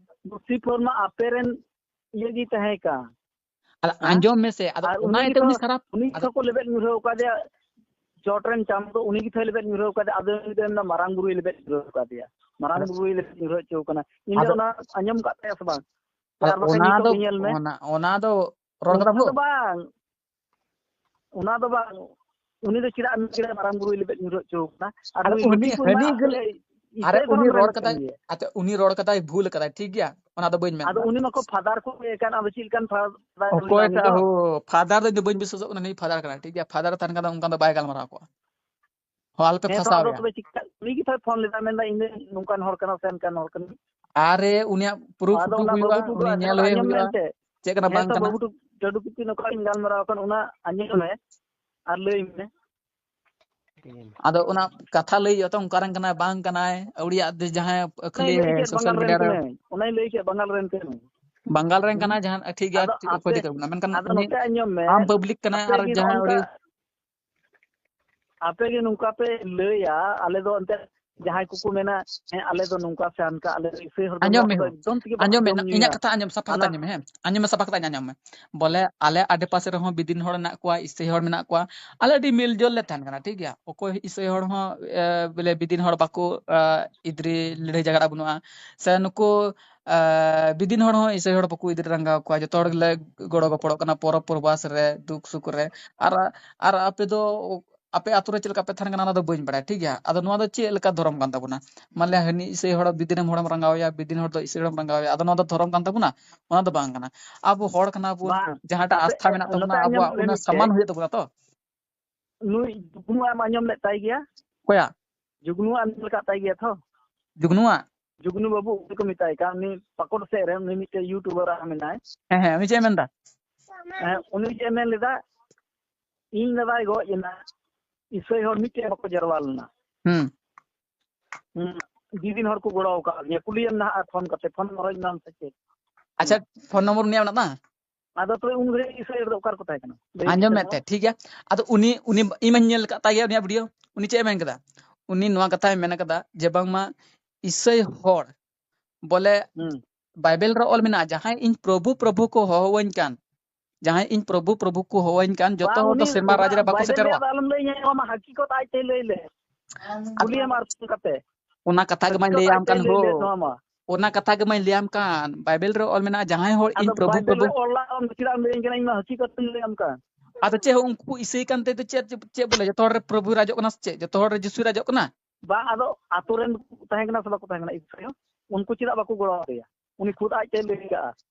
ᱞᱩᱥᱤᱯᱷᱚᱨ ᱢᱟ ᱟᱯᱮ ᱨᱮᱱ ᱤᱭᱟᱹ ᱜᱮ ᱛᱟᱦᱮᱸ ᱠᱟᱱ᱾ ᱟᱨ ᱦᱮᱸ? ᱟᱸᱡᱚᱢ ᱢᱮᱥᱮ, ᱟᱫᱚ ᱟᱨ ᱚᱱᱟ ᱩᱱᱤ ᱤᱭᱟᱹᱛᱮ ᱜᱮᱛᱚ, ᱩᱱᱤ ᱥᱟᱨᱟᱯ-, ᱩᱱᱤ ᱟᱫᱚ ᱜᱮᱛᱚ ᱠᱚ ᱞᱮᱵᱮᱫ ᱧᱩᱨᱦᱟᱹᱣ ᱠᱟᱫᱮᱭᱟ, ᱪᱚᱴ ᱨᱮᱱ ᱪᱟᱸᱫᱚ, ᱩᱱᱤ ᱜᱮᱛᱚᱭ ᱞᱮᱵᱮᱫ ᱧᱩᱨᱦᱟᱹᱣ ᱠᱟᱫᱮᱭᱟ᱾ ᱟᱫᱚ ᱩᱱᱤ ᱫᱚ ᱢᱮᱱᱫᱟ, "ᱢᱟᱨᱟᱝ ᱵᱩᱨᱩᱭ ᱞᱮᱵᱮᱫ ᱧᱩᱨᱦᱟᱹᱣ ᱠᱟᱫᱮᱭᱟ᱾" ᱢᱟᱨᱟᱝ ᱟᱫᱚ ᱵᱩᱨᱩᱭ ᱞᱟᱹᱜᱤᱫ ᱧᱩᱨᱦᱟᱹ ᱦᱚᱪᱚ ᱠᱟᱱᱟ᱾ ᱤᱧ ᱫᱚ ᱟᱫᱚ ᱚᱱᱟ ᱟᱸᱡᱚᱢ ᱠᱟᱜ ᱛᱟᱭᱟ ᱥᱮ ᱵᱟᱝ? ᱟᱫᱚ ᱟᱨ ᱵᱟᱠᱷᱟᱱ ᱚᱱᱟ ᱫᱚ YouTube ᱧᱮᱞ ᱢᱮ᱾ ᱚᱱᱟ ᱚᱱᱟ ᱫᱚ ᱨᱚᱲ ᱠᱟᱫᱟ ᱚᱱᱟ ᱫᱚ ᱵᱷᱩᱞ? ᱵᱟᱝ, ᱚᱱᱟ ᱫᱚ ᱵᱟᱝ, ᱩᱱᱤ ᱫᱚ ᱪᱮᱫᱟᱜ ᱮᱢ ᱢᱮᱱ ᱠᱮᱫᱟ ᱢᱟᱨᱟᱝ ᱵᱩᱨᱩᱭ ᱞᱮᱵᱮᱫ ᱧᱩᱨᱦᱟᱹ ᱦᱚᱪᱚ ᱠᱟᱱᱟ? ᱟᱨ ᱟᱫᱚ ᱱᱩᱭ ᱩᱱᱤ ᱞᱩᱛᱤ ᱠᱩᱭᱢᱟ ᱦᱟᱹᱱᱤ ᱜᱮ ᱟᱞᱮ ᱟᱨᱮ ᱤᱥᱟᱹᱭ ᱩᱱᱤ ᱫᱷᱚᱨᱚᱢ ᱨᱮᱱ ᱨᱚᱲ ᱠᱟᱱ ᱠᱟᱫᱟᱭ, ᱜᱮᱭᱟ᱾ ᱟᱪᱪᱷᱟ, ᱩᱱᱤ ᱨᱚᱲ ᱠᱟᱫᱟᱭ, ᱵᱷᱩᱞ ᱠᱟᱫᱟᱭ, ᱴᱷᱤᱠ ᱜᱮᱭᱟ, ᱚᱱᱟ ᱫᱚ ᱵᱟᱹᱧ ᱢᱮᱱ ᱟᱫᱚ ᱫᱟ᱾ ᱩᱱᱤ ᱢᱟᱠᱚ ᱯᱷᱟᱫᱟᱨ ᱠᱚ ᱤᱭᱟᱹ ᱠᱟᱱ, ᱟᱫᱚ ᱪᱮᱫ ᱞᱮᱠᱟᱱ ᱯᱷᱟᱫᱟᱨ ᱠᱟᱱᱟᱭ ᱚᱠᱚᱭ ᱩᱱᱤ ᱴᱟᱜ ᱫᱚ? ᱦᱳ ᱯᱷᱟᱫᱟᱨ ᱫᱚ ᱤᱧ ᱫᱚ ᱵᱟᱹᱧ ᱵᱤᱥᱣᱟᱥᱚᱜ ᱠᱟᱱᱟ, ᱱᱩᱭ ᱯᱷᱟᱫᱟᱨ ᱠᱟᱱᱟᱭ, ᱴᱷᱤᱠ ᱜᱮᱭᱟ, ᱯᱷᱟᱫᱟᱨ ᱛᱟᱦᱮᱱ ᱠᱷᱟᱱ ᱫᱚ ᱚᱱᱠᱟ ᱫᱚ ᱵᱟᱭ ᱜᱟᱞᱢᱟᱨᱟᱣ ᱠᱚᱜᱼᱟ᱾ ᱦᱚ, ᱟᱞᱚᱯᱮ ᱦᱮᱸ ᱛᱚ, ᱯᱷᱟᱥᱟᱣ ᱟᱫᱚ ᱮᱭᱟ᱾ ᱛᱚᱵᱮ ᱪᱤᱠᱟ? ᱩᱱᱤ ᱜᱮ ᱛᱚᱭ ᱯᱷᱳᱱ ᱞᱮᱫᱟ, ᱢᱮᱱᱫᱟ ᱤᱧ ᱫᱚ ᱱᱚᱝᱠᱟᱱ ᱦᱚᱲ ᱠᱟᱱᱟ ᱥᱮ ᱦᱟᱱᱠᱟᱱ ᱦᱚᱲ ᱠᱟᱱᱟ᱾ ᱟᱨᱮ ᱩᱱᱤᱭᱟᱜ ᱯᱨᱩᱯᱷ ᱟᱫᱚ ᱩᱫᱩᱜ ᱚᱱᱟ ᱦᱩᱭᱩᱜᱼᱟ, ᱵᱟᱹᱵᱩ ᱴᱩᱰᱩ ᱩᱱᱤ ᱟᱜ ᱧᱮᱞ ᱠᱟᱛᱷᱟ ᱦᱩᱭ ᱟᱸᱡᱚᱢ ᱦᱩᱭᱩᱜᱼᱟ, ᱢᱮᱱᱛᱮ᱾ ᱪᱮᱫ ᱠᱟᱱᱟ ᱦᱮᱸ ᱵᱟᱝ ᱛᱚ, ᱠᱟᱱᱟ᱾ ᱵᱟᱹᱵᱩ ᱴᱩ-, ᱴᱟᱹᱰᱩ ᱯᱤᱛᱤ ᱱᱚᱝᱠᱟᱧ ᱜᱟᱞᱢᱟᱨᱟᱣ ᱠᱟᱱ, ᱚᱱᱟ ᱟᱸᱡᱚᱢ ᱢᱮ ᱟᱨ ᱞᱟᱹᱭ ᱢᱮ᱾ ᱟᱫᱚ ᱚᱱᱟ ᱠᱟᱛᱷᱟ ᱞᱟᱹᱭ ᱦᱩᱭᱩᱜᱼᱟ ᱛᱚ, ᱚᱱᱠᱟ ᱨᱮᱱ ᱠᱟᱱᱟᱭ ᱵᱟᱝ ᱠᱟᱱᱟᱭ, ᱟᱹᱣᱲᱤᱭᱟᱜ ᱫᱚ ᱡᱟᱦᱟᱸᱭ ᱚᱱᱟᱭ ᱠᱷᱟᱹᱞᱤ ᱞᱟᱹᱭ ᱠᱮᱫ ᱥᱳᱥᱟᱞ ᱵᱟᱝᱜᱟᱞ ᱨᱮᱱ ᱢᱤᱰᱤᱭᱟ ᱨᱮ ᱠᱟᱹᱱᱟᱹᱧ, ᱚᱱᱟᱭ ᱞᱟᱹᱭ ᱠᱮᱫ ᱵᱟᱝᱜᱟᱞ ᱨᱮᱱ ᱠᱟᱹᱱᱟᱹᱧ᱾ ᱵᱟᱝᱜᱟᱞ ᱨᱮᱱ ᱦᱩᱸ? ᱠᱟᱱᱟᱭ, ᱡᱟᱦᱟᱸ ᱴᱷᱤᱠ ᱜᱮᱭᱟ, ᱟᱫᱚ ᱚᱠᱚᱭ ᱟᱯᱮ, ᱴᱷᱤᱠᱟᱹ ᱵᱚᱱᱟ, ᱢᱮᱱᱠᱷᱟᱱ ᱟᱫᱚ ᱩᱱᱤ ᱱᱚᱛᱮ ᱟᱸᱡᱚᱢ ᱢᱮ, ᱟᱢ ᱯᱟᱵᱽᱞᱤᱠ ᱠᱟᱱᱟᱭ ᱟᱯᱮ ᱟᱨ ᱜᱮ ᱡᱟᱦᱟᱸᱭ ᱱᱚᱝᱠᱟ, ᱩᱱᱤ ᱟᱯᱮ ᱜᱮ ᱱᱚᱝᱠᱟ ᱯᱮ ᱞᱟᱹᱭᱟ, ᱟᱞᱮ ᱫᱚ ᱮᱱᱛᱮ ᱡᱟᱦᱟᱸᱭ ᱠᱚᱠᱚ ᱢᱮᱱᱟ, "ᱦᱮᱸ, ᱟᱞᱮ ᱫᱚ ᱱᱚᱝᱠᱟ ᱥᱮ ᱦᱟᱱᱠᱟ, ᱟᱞᱮ ᱫᱚ ᱤᱥᱟᱹᱭ ᱦᱚᱲ ᱫᱚ ᱟᱸᱡᱚᱢ ᱱᱚᱣᱟ ᱢᱮ ᱠᱚᱫᱚ ᱦᱳ, ᱮᱠᱫᱚᱢ ᱛᱮᱜᱮ ᱵᱟᱠᱚ ᱟᱸᱡᱚᱢ ᱢᱮ, ᱡᱚᱢ ᱤᱧᱟᱹᱜ ᱧᱩᱭᱟ᱾" ᱠᱟᱛᱷᱟ ᱟᱸᱡᱚᱢ, ᱥᱟᱯᱷᱟ ᱠᱟᱛᱷᱟ ᱟᱫᱚ ᱟᱸᱡᱚᱢ ᱢᱮ, ᱦᱮᱸ, ᱟᱸᱡᱚᱢ ᱢᱮ, ᱥᱟᱯᱷᱟ ᱠᱟᱛᱷᱟ ᱟᱸᱡᱚᱢ ᱢᱮ᱾ ᱵᱚᱞᱮ ᱟᱞᱮ ᱟᱰᱮ ᱯᱟᱥᱮ ᱨᱮᱦᱚᱸ ᱵᱤᱫᱤᱱ ᱦᱚᱲ ᱢᱮᱱᱟᱜ ᱠᱚᱣᱟ, ᱤᱥᱟᱹᱭ ᱦᱚᱲ ᱢᱮᱱᱟᱜ ᱠᱚᱣᱟ, ᱟᱞᱮ ᱟᱹᱰᱤ ᱢᱤᱞ ᱡᱚᱞ ᱞᱮ ᱛᱟᱦᱮᱱ ᱠᱟᱱᱟ, ᱴᱷᱤᱠ ᱜᱮᱭᱟ᱾ ᱚᱠᱚᱭ ᱤᱥᱟᱹᱭ ᱦᱚᱲ ᱦᱚᱸ, ᱮ, ᱵᱚᱞᱮ ᱵᱤᱫᱤᱱ ᱦᱚᱲ ᱵᱟᱠᱚ, ᱮ, ᱤᱫᱨᱤ ᱞᱟᱹᱲᱦᱟᱹᱭ ᱡᱷᱟᱜᱽᱲᱟ ᱵᱟᱹᱱᱩᱜᱼᱟ, ᱥᱮ ᱱᱩᱠᱩ, ᱮ, ᱵᱤᱫᱤᱱ ᱦᱚᱲ ᱦᱚᱸ ᱤᱥᱟᱹᱭ ᱦᱚᱲ ᱵᱟᱠᱚ ᱤᱫᱨᱤ ᱨᱟᱸᱜᱟᱣ ᱠᱚᱣᱟ, ᱡᱚᱛᱚ ᱦᱚᱲ ᱜᱮᱞᱮ ᱜᱚᱲᱚ ᱜᱚᱯᱚᱲᱚᱜ ᱠᱟᱱᱟ ᱯᱚᱨᱚᱵᱽ ᱯᱚᱨᱵᱟᱥ ᱨᱮ, ᱫᱩᱠ ᱥᱩᱠ ᱨᱮ᱾ ᱟᱨ, ᱟᱨ ᱟᱯᱮ ᱫᱚ, ᱟᱯᱮ ᱟᱛᱳ ᱨᱮ ᱪᱮᱫ ᱞᱮᱠᱟ ᱯᱮ ᱛᱟᱦᱮᱱ ᱠᱟᱱᱟ, ᱚᱱᱟ ᱫᱚ ᱵᱟᱹᱧ ᱵᱟᱲᱟᱭᱟ, ᱴᱷᱤᱠ ᱜᱮᱭᱟ᱾ ᱟᱫᱚ ᱱᱚᱣᱟ ᱫᱚ ᱪᱮᱫ ᱞᱮᱠᱟ ᱫᱷᱚᱨᱚᱢ ᱠᱟᱱ ᱛᱟᱵᱚᱱᱟ? ᱢᱟᱱᱞᱤᱭᱟ ᱦᱟᱹᱱᱤ ᱤᱥᱟᱹᱭ ᱦᱚᱲ ᱵᱤᱫᱤᱱ ᱨᱮᱱ ᱦᱚᱲᱮᱢ ᱨᱟᱸᱜᱟᱣᱮᱭᱟ, ᱵᱤᱫᱤᱱ ᱦᱚᱲ ᱫᱚ ᱤᱥᱟᱹᱭ ᱦᱚᱲᱮᱢ ᱨᱟᱸᱜᱟᱣᱮᱭᱟ, ᱟᱫᱚ ᱱᱚᱣᱟ ᱫᱚ ᱫᱷᱚᱨᱚᱢ ᱠᱟᱱ ᱛᱟᱵᱚᱱᱟ? ᱚᱱᱟ ᱫᱚ ᱵᱟᱝ ᱠᱟᱱᱟ᱾ ᱟᱵᱚ ᱦᱚᱲ ᱠᱟᱱᱟ ᱵᱚᱱ, ᱵᱟᱝ, ᱡᱟᱦᱟᱸᱴᱟᱜ ᱟᱯᱮ, ᱟᱥᱛᱷᱟ ᱢᱮᱱᱟᱜ ᱱᱚᱛᱮ ᱛᱟᱵᱚᱱᱟ, ᱟᱸᱡᱚᱢ ᱟᱵᱚᱣᱟᱜ ᱢᱮ ᱚᱱᱟ ᱢᱤᱫᱴᱮᱡ, ᱥᱚᱢᱢᱟᱱ ᱦᱩᱭᱩᱜ ᱛᱟᱵᱚᱱᱟ ᱛᱚ᱾ ᱱᱩᱭ ᱡᱩᱜᱽᱱᱩ ᱮᱢ ᱟᱸᱡᱚᱢ ᱞᱮᱫ ᱛᱟᱭ ᱜᱮᱭᱟ? ᱚᱠᱚᱭᱟ? ᱡᱩᱜᱽᱱᱩ ᱮᱢ ᱧᱮᱞ ᱠᱟᱜ ᱛᱟᱭ ᱜᱮᱭᱟ ᱛᱚ? ᱡᱩᱜᱽᱱᱩᱣᱟᱜ? ᱡᱩᱜᱽᱱᱩ ᱵᱟᱹᱵᱩ ᱩᱱᱤ ᱠᱚ ᱢᱮᱛᱟᱭ ᱠᱟᱱ, ᱩᱱᱤ ᱯᱟᱠᱩᱲ ᱥᱮᱫ ᱨᱮ, ᱩᱱᱤ ᱢᱤᱫᱴᱮᱡ YouTuber ᱢᱮᱱᱟᱭ᱾ ᱦᱮᱸ, ᱦᱮᱸ, ᱩᱱᱤ ᱪᱮᱫ ᱮ ᱢᱮᱱᱫᱟ? ᱦᱮᱸ, ᱩᱱᱤ ᱪᱮᱫ ᱮ ᱢᱮᱱ ᱞᱮᱫᱟ, ᱤᱧ ᱫᱟᱫᱟᱭ ᱜᱚᱡ ᱮᱱᱟ, ᱤᱥᱟᱹᱭ ᱦᱚᱲ ᱢᱤᱫᱴᱮᱡ ᱵᱟᱠᱚ ᱡᱟᱨᱣᱟ ᱞᱮᱱᱟ᱾ ᱦᱩᱸ᱾ ᱦᱩᱸ, ᱫᱤᱫᱤᱱ ᱦᱚᱲ ᱠᱚ ᱜᱚᱲᱚ ᱟᱠᱟᱫ ᱞᱤᱧᱟ, ᱠᱩᱞᱤᱭᱮᱢ ᱱᱟᱦᱟᱜ ᱟᱨ ᱯᱷᱳᱱ ᱠᱟᱛᱮ, ᱯᱷᱳᱱ ᱢᱟᱨᱚᱧ ᱱᱟᱢ ᱥᱮ ᱪᱮᱫ? ᱟᱪᱪᱷᱟ, ᱯᱷᱳᱱ ᱱᱚᱢᱵᱚᱨ ᱩᱱᱤᱭᱟᱜ ᱢᱮᱱᱟᱜ ᱛᱟᱢᱟ? ᱟᱫᱚ ᱛᱚᱵᱮ ᱩᱱ ᱜᱷᱟᱹᱲᱤᱡ ᱤᱥᱟᱹᱭ ᱦᱚᱲ ᱫᱚ ᱚᱠᱟ ᱨᱮᱠᱚ ᱛᱟᱦᱮᱸ ᱠᱟᱱᱟ? ᱞᱟᱹᱭ ᱟᱸᱡᱚᱢ ᱢᱮᱥᱮ ᱢᱮ ᱛᱚ᱾ ᱛᱮ, ᱴᱷᱤᱠ ᱜᱮᱭᱟ᱾ ᱟᱫᱚ ᱩᱱᱤ, ᱩᱱᱤ ᱤᱧ ᱢᱟᱧ ᱧᱮᱞ ᱟᱠᱟᱫ ᱛᱟᱭ ᱜᱮᱭᱟ ᱩᱱᱤᱭᱟᱜ ᱵᱷᱤᱰᱤᱭᱳ᱾ ᱩᱱᱤ ᱪᱮᱫ ᱮ ᱢᱮᱱ ᱠᱮᱫᱟ? ᱩᱱᱤ ᱱᱚᱣᱟ ᱠᱟᱛᱷᱟᱭ ᱢᱮᱱ ᱠᱟᱫᱟ ᱡᱮ ᱵᱟᱝᱢᱟ ᱤᱥᱟᱹᱭ ᱦᱚᱲ ᱵᱚᱞᱮ ᱦᱩᱸ᱾ ᱵᱟᱭᱵᱮᱞ ᱨᱮ ᱚᱞ ᱢᱮᱱᱟᱜᱼᱟ, ᱡᱟᱦᱟᱸᱭ ᱤᱧ ᱯᱨᱚᱵᱷᱩ ᱯᱨᱚᱵᱷᱩ ᱠᱚ ᱦᱚᱦᱚᱣᱟᱹᱧ ᱠᱟᱱ, ᱡᱟᱦᱟᱸᱭ ᱤᱧ ᱯᱨᱚᱵᱷᱩ ᱯᱨᱚᱵᱷᱩ ᱠᱚ ᱦᱚᱦᱚᱣᱟᱹᱧ ᱠᱟᱱ, ᱡᱚᱛᱚ ᱵᱟᱝ, ᱦᱚᱲ ᱫᱚ ᱩᱱᱤ ᱥᱮᱨᱢᱟ ᱚᱱᱟ ᱨᱟᱡᱽ ᱨᱮ ᱵᱟᱠᱚ ᱵᱟᱭᱵᱮᱞ ᱥᱮᱴᱮᱨᱚᱜᱼᱟ᱾ ᱨᱮᱭᱟᱜ ᱫᱚ ᱟᱞᱚᱢ ᱞᱟᱹᱭ ᱧᱟ, ᱟᱢᱟᱜ ᱦᱟᱹᱠᱤᱠᱚᱛ ᱟᱡ ᱛᱮ ᱞᱟᱹᱭ ᱞᱮ᱾ ᱟᱫᱚ ᱠᱩᱞᱤᱭᱮᱢ ᱟᱨ ᱯᱷᱳᱱ ᱠᱟᱛᱮ᱾ ᱚᱱᱟ ᱠᱟᱛᱷᱟ ᱜᱮ ᱢᱟᱧ ᱞᱟᱹᱭᱟᱢ ᱠᱟᱱ ᱦᱳ᱾ ᱚᱱᱟ ᱠᱟᱛᱷᱟ ᱜᱮ ᱢᱟᱧ ᱞᱟᱹᱭᱟᱢ ᱠᱟᱱ, ᱵᱟᱭᱵᱮᱞ ᱨᱮ ᱚᱞ ᱢᱮᱱᱟᱜᱼᱟ, ᱡᱟᱦᱟᱸᱭ ᱦᱚᱲ ᱤᱧ ᱯᱨᱚᱵᱷᱩ, ᱯᱨᱚᱵᱷᱩ᱾ ᱟᱫᱚ ᱵᱟᱭᱵᱮᱞ ᱨᱮ ᱚᱞ ᱞᱟᱜ ᱟᱢ ᱪᱮᱫᱟᱜ ᱮᱢ ᱞᱟᱹᱭᱟᱹᱧ ᱠᱟᱱᱟ? ᱤᱧ ᱢᱟ ᱦᱟᱹᱠᱤ ᱠᱟᱛᱷᱟᱧ ᱞᱟᱹᱭᱟᱢ ᱠᱟᱱ᱾ ᱟᱫᱚ ᱪᱮᱫ ᱦᱚᱸ ᱩᱱᱠᱩ ᱤᱥᱟᱹᱭ ᱠᱟᱱ ᱛᱮ ᱫᱚ ᱪᱮᱫ, ᱪᱮᱫ ᱵᱚᱞᱮ ᱡᱚᱛᱚ ᱦᱚᱲ ᱨᱮ ᱯᱨᱚᱵᱷᱩᱭ ᱨᱟᱡᱚᱜ ᱠᱟᱱᱟ ᱥᱮ ᱪᱮᱫ? ᱡᱚᱛᱚ ᱦᱚᱲ ᱨᱮ ᱡᱤᱥᱩᱭ ᱨᱟᱡᱚᱜ ᱠᱟᱱᱟ? ᱵᱟᱝ, ᱟᱫᱚ ᱟᱛᱳ ᱨᱮᱱ ᱛᱟᱦᱮᱸ ᱠᱟᱱᱟ ᱥᱮ ᱵᱟᱠᱚ ᱛᱟᱦᱮᱸ ᱠᱟᱱᱟ ᱤᱥᱟᱹᱭ ᱦᱚᱸ? ᱩᱱᱠᱩ ᱪᱮᱫᱟᱜ ᱵᱟᱠᱚ ᱜᱚᱲᱚ ᱟᱫᱮᱭᱟ? ᱩᱱᱤ ᱠᱷᱩᱫ ᱟᱡ ᱛᱮᱭ ᱞᱟᱹᱭ ᱠᱟᱜᱼᱟ᱾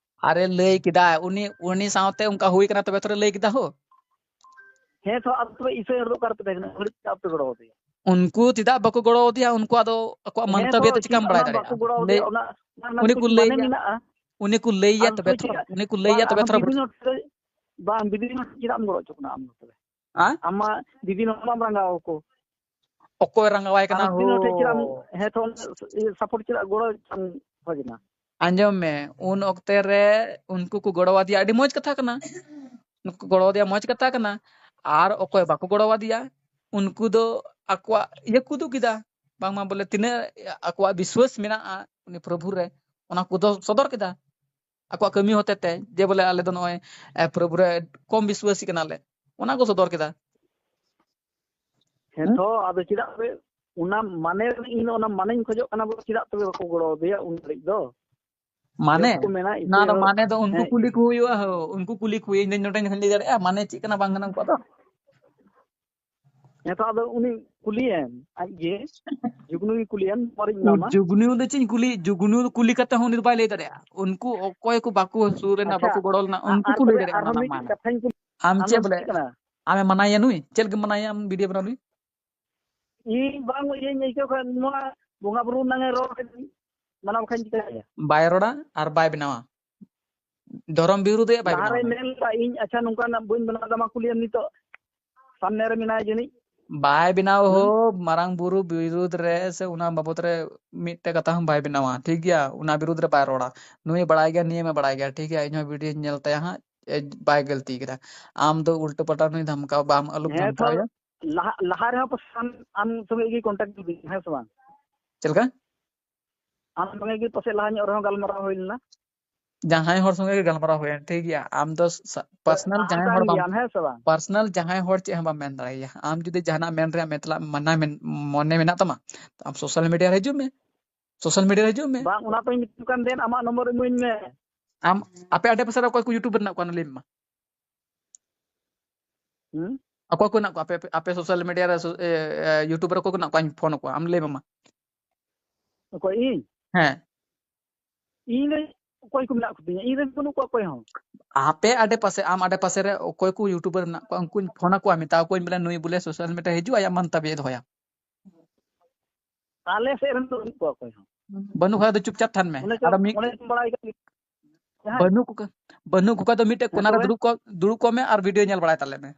ᱟᱨᱮ ᱞᱟᱹᱭ ᱠᱮᱫᱟ, ᱩᱱᱤ, ᱩᱱᱤ ᱥᱟᱶᱛᱮ ᱚᱱᱠᱟ ᱦᱩᱭ ᱠᱟᱱᱟ ᱛᱚᱵᱮ ᱛᱷᱚᱨᱮ ᱞᱟᱹᱭ ᱠᱮᱫᱟ ᱦᱳ᱾ ᱦᱮᱸ ᱛᱚ, ᱟᱫᱚ ᱛᱚᱵᱮ ᱤᱥᱟᱹᱭ ᱦᱚᱲ ᱫᱚ ᱚᱠᱟ ᱨᱮᱯᱮ ᱛᱟᱦᱮᱸ ᱠᱟᱱᱟ? ᱩᱱ ᱜᱷᱟᱹᱲᱤᱡ ᱪᱮᱫᱟᱜ ᱯᱮ ᱜᱚᱲᱚ ᱟᱫᱮᱭᱟ? ᱩᱱᱠᱩ ᱪᱮᱫᱟᱜ ᱵᱟᱠᱚ ᱜᱚᱲᱚ ᱟᱫᱮᱭᱟ? ᱩᱱᱠᱩᱣᱟᱜ ᱫᱚ ᱟᱠᱚᱣᱟᱜ ᱦᱮᱸ ᱢᱚᱱᱛᱚᱵ ᱛᱚ, ᱤᱭᱟᱹ ᱛᱮ ᱪᱤᱠᱟᱹ ᱪᱤᱠᱟᱢ ᱚᱱᱟ ᱵᱟᱲᱟᱭ ᱵᱟᱠᱚ ᱫᱟᱲᱮᱭᱟᱜᱼᱟ? ᱜᱚᱲᱚ ᱟᱫᱮᱭᱟ, ᱞᱟᱹᱭ, ᱚᱱᱟ, ᱚᱱᱟ ᱨᱮᱱᱟᱜ ᱩᱱᱤ ᱠᱚ ᱢᱤᱫᱴᱤᱡ ᱞᱟᱹᱭ ᱢᱟᱱᱮ ᱟᱭᱟ, ᱢᱮᱱᱟᱜᱼᱟ᱾ ᱩᱱᱤ ᱠᱚ ᱞᱟᱹᱭ ᱟᱨ ᱟᱭᱟ, ᱛᱚᱵᱮ ᱛᱷᱚᱨᱚ, ᱪᱮᱫᱟᱜ? ᱩᱱᱤ ᱠᱚ ᱞᱟᱹᱭ ᱵᱟᱝ, ᱟᱭᱟ, ᱟᱨᱦᱚᱸ ᱛᱚᱵᱮ ᱵᱤᱵᱷᱤᱱᱱᱚ ᱛᱷᱚᱨᱚ᱾ ᱴᱷᱮᱱ, ᱵᱟᱝ, ᱵᱤᱵᱷᱤᱱᱱᱚ ᱪᱮᱫᱟᱜ ᱮᱢ ᱜᱚᱲᱚ ᱦᱚᱪᱚ ᱠᱟᱱᱟ ᱟᱢ ᱫᱚ ᱛᱚᱵᱮ? ᱦᱮᱸ? ᱟᱢ ᱢᱟ ᱵᱤᱵᱷᱤᱱᱱᱚ ᱵᱟᱢ ᱨᱟᱸᱜᱟᱣ ᱟᱠᱚ᱾ ᱚᱠᱚᱭ ᱨᱟᱸᱜᱟᱣᱟᱭ ᱠᱟᱱᱟ ᱟᱨᱦᱚᱸ ᱵᱤᱵᱷᱤᱱᱱᱚ ᱴᱷᱮᱱ ᱪᱮᱫᱟᱜ ᱮᱢ, ᱦᱳ? ᱦᱮᱸ ᱛᱚ, ᱤᱭᱟᱹ, support ᱪᱮᱫᱟᱜ ᱜᱚᱲᱚ ᱮᱢ ᱠᱷᱚᱡᱽ ᱮᱱᱟ? ᱟᱸᱡᱚᱢ ᱢᱮ, ᱩᱱ ᱚᱠᱛᱮ ᱨᱮ ᱩᱱᱠᱩ ᱠᱚ ᱜᱚᱲᱚ ᱟᱫᱮᱭᱟ, ᱟᱹᱰᱤ ᱢᱚᱡᱽ ᱠᱟᱛᱷᱟ ᱠᱟᱱᱟ᱾ ᱩᱱᱠᱩ ᱠᱚ ᱜᱚᱲᱚ ᱟᱫᱮᱭᱟ, ᱢᱚᱡᱽ ᱠᱟᱛᱷᱟ ᱠᱟᱱᱟ᱾ ᱟᱨ ᱚᱠᱚᱭ ᱵᱟᱠᱚ ᱜᱚᱲᱚ ᱟᱫᱮᱭᱟ, ᱩᱱᱠᱩ ᱫᱚ ᱟᱠᱚᱣᱟᱜ ᱤᱭᱟᱹ ᱠᱚ ᱩᱫᱩᱜ ᱠᱮᱫᱟ, ᱵᱟᱝᱢᱟ ᱵᱚᱞᱮ ᱛᱤᱱᱟᱹᱜ ᱟᱠᱚᱣᱟᱜ ᱵᱤᱥᱣᱟᱹᱥ ᱢᱮᱱᱟᱜᱼᱟ ᱩᱱᱤ ᱯᱨᱚᱵᱷᱩ ᱨᱮ, ᱚᱱᱟ ᱠᱚ ᱫᱚ ᱥᱚᱫᱚᱨ ᱠᱮᱫᱟ ᱟᱠᱚᱣᱟᱜ ᱠᱟᱹᱢᱤ ᱦᱚᱛᱮ ᱛᱮ, ᱡᱮ ᱵᱚᱞᱮ ᱟᱞᱮ ᱫᱚ ᱱᱚᱜᱼᱚᱭ, ᱮ, ᱯᱨᱚᱵᱷᱩ ᱨᱮ ᱠᱚᱢ ᱵᱤᱥᱣᱟᱹᱥᱤ ᱠᱟᱱᱟᱞᱮ, ᱚᱱᱟ ᱠᱚ ᱥᱚᱫᱚᱨ ᱠᱮᱫᱟ᱾ ᱦᱮᱸ ᱦᱮᱸ? ᱛᱚ, ᱟᱫᱚ ᱪᱮᱫᱟᱜ ᱯᱮ, ᱚᱱᱟ ᱢᱟᱱᱮ, ᱤᱧ ᱫᱚ ᱚᱱᱟ ᱢᱟᱱᱮᱧ ᱠᱷᱚᱡᱚᱜ ᱠᱟᱱᱟ, ᱵᱚᱞᱮ ᱪᱮᱫᱟᱜ ᱛᱚᱵᱮ ᱵᱟᱠᱚ ᱜᱚᱲᱚ ᱟᱫᱮᱭᱟ ᱩᱱ ᱜᱷᱟᱹᱲᱤᱡ ᱫᱚ? ᱢᱟᱱᱮ? ᱡᱚᱵ ᱠᱚ ᱢᱮᱱᱟ, ᱚᱱᱟ ᱫᱚ ᱤᱥᱟᱹᱭ ᱦᱚᱲ, ᱢᱟᱱᱮ ᱫᱚ ᱩᱱᱠᱩ ᱦᱮᱸ, ᱠᱩᱞᱤ ᱠᱚ ᱦᱩᱭᱩᱜᱼᱟ ᱦᱳ, ᱩᱱᱠᱩ ᱠᱩᱞᱤ ᱠᱚ ᱦᱩᱭᱩᱜᱼᱟ, ᱤᱧ ᱫᱚ ᱱᱚᱰᱮᱧ ᱞᱟᱹᱭ ᱫᱟᱲᱮᱭᱟᱜᱼᱟ ᱢᱟᱱᱮ ᱪᱮᱫ ᱠᱟᱱᱟ ᱵᱟᱝ ᱠᱟᱱᱟ ᱩᱱᱠᱩᱣᱟᱜ ᱫᱚ? ᱦᱮᱸ ᱛᱚ, ᱟᱫᱚ ᱩᱱᱤ ᱠᱩᱞᱤᱭᱮᱢ, ᱟᱡ ᱜᱮ, ᱡᱩᱜᱽᱱᱩ ᱜᱮ ᱠᱩᱞᱤᱭᱮᱢ, ᱱᱚᱣᱟᱨᱤᱧ ᱩ, ᱮᱢᱟᱢᱟ᱾ ᱡᱩᱜᱽᱱᱩ ᱫᱚ ᱪᱮᱫ ᱤᱧ ᱠᱩᱞᱤ, ᱡᱩᱜᱽᱱᱩ ᱠᱩᱞᱤ ᱠᱟᱛᱮ ᱦᱚᱸ ᱩᱱᱤ ᱫᱚ ᱵᱟᱭ ᱞᱟᱹᱭ ᱫᱟᱲᱮᱭᱟᱜᱼᱟ᱾ ᱩᱱᱠᱩ ᱚᱠᱚᱭ ᱠᱚ ᱵᱟᱠᱚ ᱥᱩᱨ ᱨᱮᱱᱟᱜ ᱟᱪᱪᱷᱟ, ᱵᱟᱠᱚ ᱜᱚᱲᱚ ᱞᱮᱱᱟ, ᱟ-, ᱩᱱᱠᱩ ᱟᱨ ᱠᱚ ᱞᱟᱹᱭ ᱛᱚᱵᱮ ᱫᱟᱲᱮᱭᱟᱜᱼᱟ ᱚᱱᱟ ᱟᱨᱦᱚᱸ ᱢᱟᱱᱮ᱾ ᱢᱤᱫᱴᱤᱡ ᱠᱟᱛᱷᱟᱧ ᱠᱩᱞᱤ, ᱟᱢ ᱟᱢ ᱪᱮᱫ ᱫᱚᱢ ᱵᱚᱞᱮ, ᱪᱤᱠᱟᱹ ᱠᱟᱱᱟ? ᱟᱢᱮ ᱢᱟᱱᱟᱭᱮᱭᱟ ᱱᱩᱭ? ᱪᱮᱫ ᱞᱟᱹᱜᱤᱫ ᱢᱟᱱᱟᱭᱮᱭᱟ ᱟᱢ video ᱵᱮᱱᱟᱣ ᱞᱟᱹᱜᱤᱫ? ᱤᱧ ᱵᱟᱝ ᱤᱭᱟᱹᱧ ᱟᱹᱭᱠᱟᱹᱣ ᱠᱷᱟᱱ ᱱᱚᱣᱟ ᱵᱚᱸᱜᱟ ᱵᱩᱨᱩ ᱱᱟᱝ ᱮ ᱨᱚᱲ ᱠᱮᱫ, ᱢᱟᱱᱟᱣ ᱵᱟᱠᱷᱟᱱ ᱪᱤᱠᱟᱹᱭᱟ? ᱵᱟᱭ ᱨᱚᱲᱟ ᱟᱨ ᱵᱟᱭ ᱵᱮᱱᱟᱣᱟ᱾ ᱫᱷᱚᱨᱚᱢ ᱵᱤᱨᱩᱫᱷ ᱮ ᱵᱟᱭ ᱞᱟᱦᱟ ᱵᱮᱱᱟᱣᱟ ᱨᱮ ᱱᱟᱝ᱾ ᱢᱮᱱ ᱞᱮᱫᱟ, "ᱤᱧ ᱟᱪᱪᱷᱟ ᱱᱚᱝᱠᱟᱱᱟᱜ ᱵᱟᱹᱧ ᱵᱮᱱᱟᱣ ᱮᱫᱟ", ᱢᱟ ᱠᱩᱞᱤᱭᱮᱢ ᱱᱤᱛᱚᱜ ᱥᱟᱢᱱᱮ ᱨᱮ ᱢᱮᱱᱟᱭᱟ ᱡᱟᱹᱱᱤᱡ᱾ ᱵᱟᱭ ᱵᱮᱱᱟᱣ ᱦᱩᱸ? ᱦᱳ, ᱢᱟᱨᱟᱝ ᱵᱩᱨᱩ ᱵᱤᱨᱩᱫᱷ ᱨᱮ ᱥᱮ ᱚᱱᱟ ᱵᱟᱵᱚᱛ ᱨᱮ ᱢᱤᱫᱴᱮᱡ ᱠᱟᱛᱷᱟ ᱦᱚᱸ ᱵᱟᱭ ᱵᱮᱱᱟᱣᱟ, ᱴᱷᱤᱠ ᱜᱮᱭᱟ? ᱚᱱᱟ ᱵᱤᱨᱩᱫᱷ ᱨᱮ ᱵᱟᱭ ᱨᱚᱲᱟ᱾ ᱱᱩᱭ ᱵᱟᱲᱟᱭ ᱜᱮᱭᱟ, ᱱᱤᱭᱟᱹ ᱢᱟ ᱵᱟᱲᱟᱭ ᱜᱮᱭᱟ, ᱴᱷᱤᱠ ᱜᱮᱭᱟ? ᱤᱧᱦᱚᱸ videoᱧ ᱧᱮᱞ ᱛᱟᱭᱟ ᱦᱟᱸᱜ, ᱮ, ᱵᱟᱭ ᱜᱟᱹᱞᱛᱤ ᱠᱟᱫᱟ᱾ ᱟᱢ ᱫᱚ ᱩᱞᱴᱟᱹ ᱯᱟᱞᱴᱟ ᱱᱩᱭ ᱫᱷᱟᱢᱠᱟᱣ ᱵᱟᱢ ᱟᱞᱚᱢ ᱦᱮᱸ ᱛᱚ, ᱫᱷᱟᱢᱠᱟᱣ ᱮᱭᱟ᱾ ᱞᱟᱦᱟ, ᱞᱟᱦᱟ ᱨᱮᱦᱚᱸ ᱯᱟᱥᱮᱡ ᱟᱢ, ᱟᱢ ᱥᱚᱸᱜᱮ ᱜᱮ contact ᱞᱤᱫᱟᱹᱧ, ᱦᱮᱸ ᱥᱮ ᱵᱟᱝ? ᱪᱮᱫ ᱞᱮᱠᱟ? ᱟᱢ ᱥᱚᱸᱜᱮ ᱜᱮ ᱯᱟᱥᱮᱡ ᱞᱟᱦᱟ ᱧᱚᱜ ᱨᱮᱦᱚᱸ ᱜᱟᱞᱢᱟᱨᱟᱣ ᱦᱩᱭ ᱞᱮᱱᱟ᱾ ᱡᱟᱦᱟᱸᱭ ᱦᱚᱲ ᱥᱚᱸᱜᱮ ᱜᱮ ᱜᱟᱞᱢᱟᱨᱟᱣ ᱦᱩᱭᱮᱱ, ᱴᱷᱤᱠ ᱜᱮᱭᱟ, ᱟᱢ ᱫᱚ ᱥᱟ-, personal ᱟᱢ ᱡᱟᱦᱟᱸᱭ ᱠᱟᱱ ᱦᱚᱲ ᱵᱟᱢ ᱜᱮᱭᱟᱢ, ᱦᱮᱸ ᱥᱮ ᱵᱟᱝ? Personal ᱡᱟᱦᱟᱸᱭ ᱦᱚᱲ ᱪᱮᱫ ᱦᱚᱸ ᱵᱟᱢ ᱢᱮᱱ ᱫᱟᱲᱮᱭᱟᱭᱟ᱾ ᱟᱢ ᱡᱩᱫᱤ ᱡᱟᱦᱟᱱᱟᱜ ᱢᱮᱱ ᱨᱮᱭᱟᱜ ᱢᱮᱛᱞᱟ-, ᱢᱟᱱᱟ ᱢᱮᱱ-, ᱢᱚᱱᱮ ᱢᱮᱱᱟᱜ ᱛᱟᱢᱟ, ᱛᱚ ᱟᱢ social media ᱨᱮ ᱦᱤᱡᱩᱜ ᱢᱮ, social media ᱨᱮ ᱦᱤᱡᱩᱜ ᱢᱮ᱾ ᱵᱟᱝ, ᱚᱱᱟ ᱛᱚᱧ ᱢᱮᱛᱟᱢ ᱠᱟᱱ, ᱫᱮᱱ ᱟᱢᱟᱜ ᱱᱚᱢᱵᱚᱨ ᱤᱢᱟᱹᱧ ᱢᱮ᱾ ᱟᱢ ᱟᱯᱮ ᱟᱰᱮ ᱯᱟᱥᱮ ᱨᱮ ᱚᱠᱚᱭ ᱠᱚ YouTuber ᱢᱮᱱᱟᱜ ᱠᱚᱣᱟ, ᱚᱱᱟ ᱞᱟᱹᱭ ᱢᱮ ᱢᱟ᱾ ᱦᱩᱸ? ᱚᱠᱚᱭ ᱠᱚ ᱢᱮᱱᱟᱜ ᱠᱚᱣᱟ ᱟᱯᱮ, ᱟᱯᱮ social media ᱨᱮ, ᱥᱳ-, ᱮ, ᱮ, YouTuber ᱚᱠᱚᱭ ᱠᱚ ᱢᱮᱱᱟᱜ ᱠᱚᱣᱟ? ᱤᱧ ᱯᱷᱳᱱ ᱟᱠᱚᱣᱟ, ᱟᱢ ᱞᱟᱹᱭ ᱢᱮ ᱢᱟ᱾ ᱚᱠᱚᱭ, ᱤᱧ? ᱦᱮᱸ᱾ ᱤᱧ ᱨᱮ ᱚᱠᱚᱭ ᱠᱚ ᱢᱮᱱᱟᱜ ᱠᱚᱛᱤᱧᱟ? ᱤᱧ ᱨᱮᱱ ᱵᱟᱹᱱᱩᱜ ᱠᱚᱣᱟ ᱚᱠᱚᱭ ᱦᱚᱸ᱾ ᱟᱯᱮ ᱟᱰᱮ ᱯᱟᱥᱮ, ᱟᱢ ᱟᱰᱮ ᱯᱟᱥᱮ ᱨᱮ ᱚᱠᱚᱭ ᱠᱚ YouTuber ᱢᱮᱱᱟᱜ ᱠᱚᱣᱟ, ᱩᱱᱠᱩᱧ ᱯᱷᱳᱱ ᱟᱠᱚᱣᱟ, ᱢᱮᱛᱟ ᱠᱚᱣᱟᱧ ᱵᱚᱞᱮ ᱱᱩᱭ ᱵᱚᱞᱮ social media ᱦᱤᱡᱩᱜ, ᱟᱭᱟᱜ ᱢᱚᱱᱛᱚᱵᱵᱚ ᱫᱚᱦᱚᱭᱟ᱾ ᱟᱞᱮ ᱥᱮᱫ ᱨᱮᱱ ᱫᱚ ᱵᱟᱹᱱᱩᱜ ᱠᱚᱣᱟ ᱚᱠᱚᱭ ᱦᱚᱸ᱾ ᱵᱟᱹᱱᱩᱜ ᱠᱷᱟᱡ ᱫᱚ ᱪᱩᱯᱪᱟᱯ ᱛᱟᱦᱮᱱ ᱢᱮ᱾ ᱚᱱᱮ ᱪᱚ, ᱟᱫᱚ ᱢᱤᱫ ᱚᱱᱮ ᱪᱚᱢ ᱵᱟᱲᱟᱭ ᱠᱟᱜ ᱜᱮ᱾ ᱡᱟᱦᱟᱸᱭ ᱵᱟᱹᱱᱩᱜ ᱠᱚ ᱠᱷᱟᱡ, ᱵᱟᱹᱱᱩᱜ ᱠᱚ ᱠᱷᱟᱡ ᱫᱚ ᱢᱤᱫᱴᱮᱡ ᱦᱮᱸ, ᱠᱚᱱᱟ ᱨᱮ ᱛᱚᱵᱮ? ᱫᱩᱲᱩᱵ ᱠᱚ, ᱫᱩᱲᱩᱵ ᱠᱚᱜ ᱢᱮ ᱟᱨ video ᱧᱮᱞ ᱵᱟᱲᱟᱭ ᱛᱟᱞᱮ ᱢᱮ᱾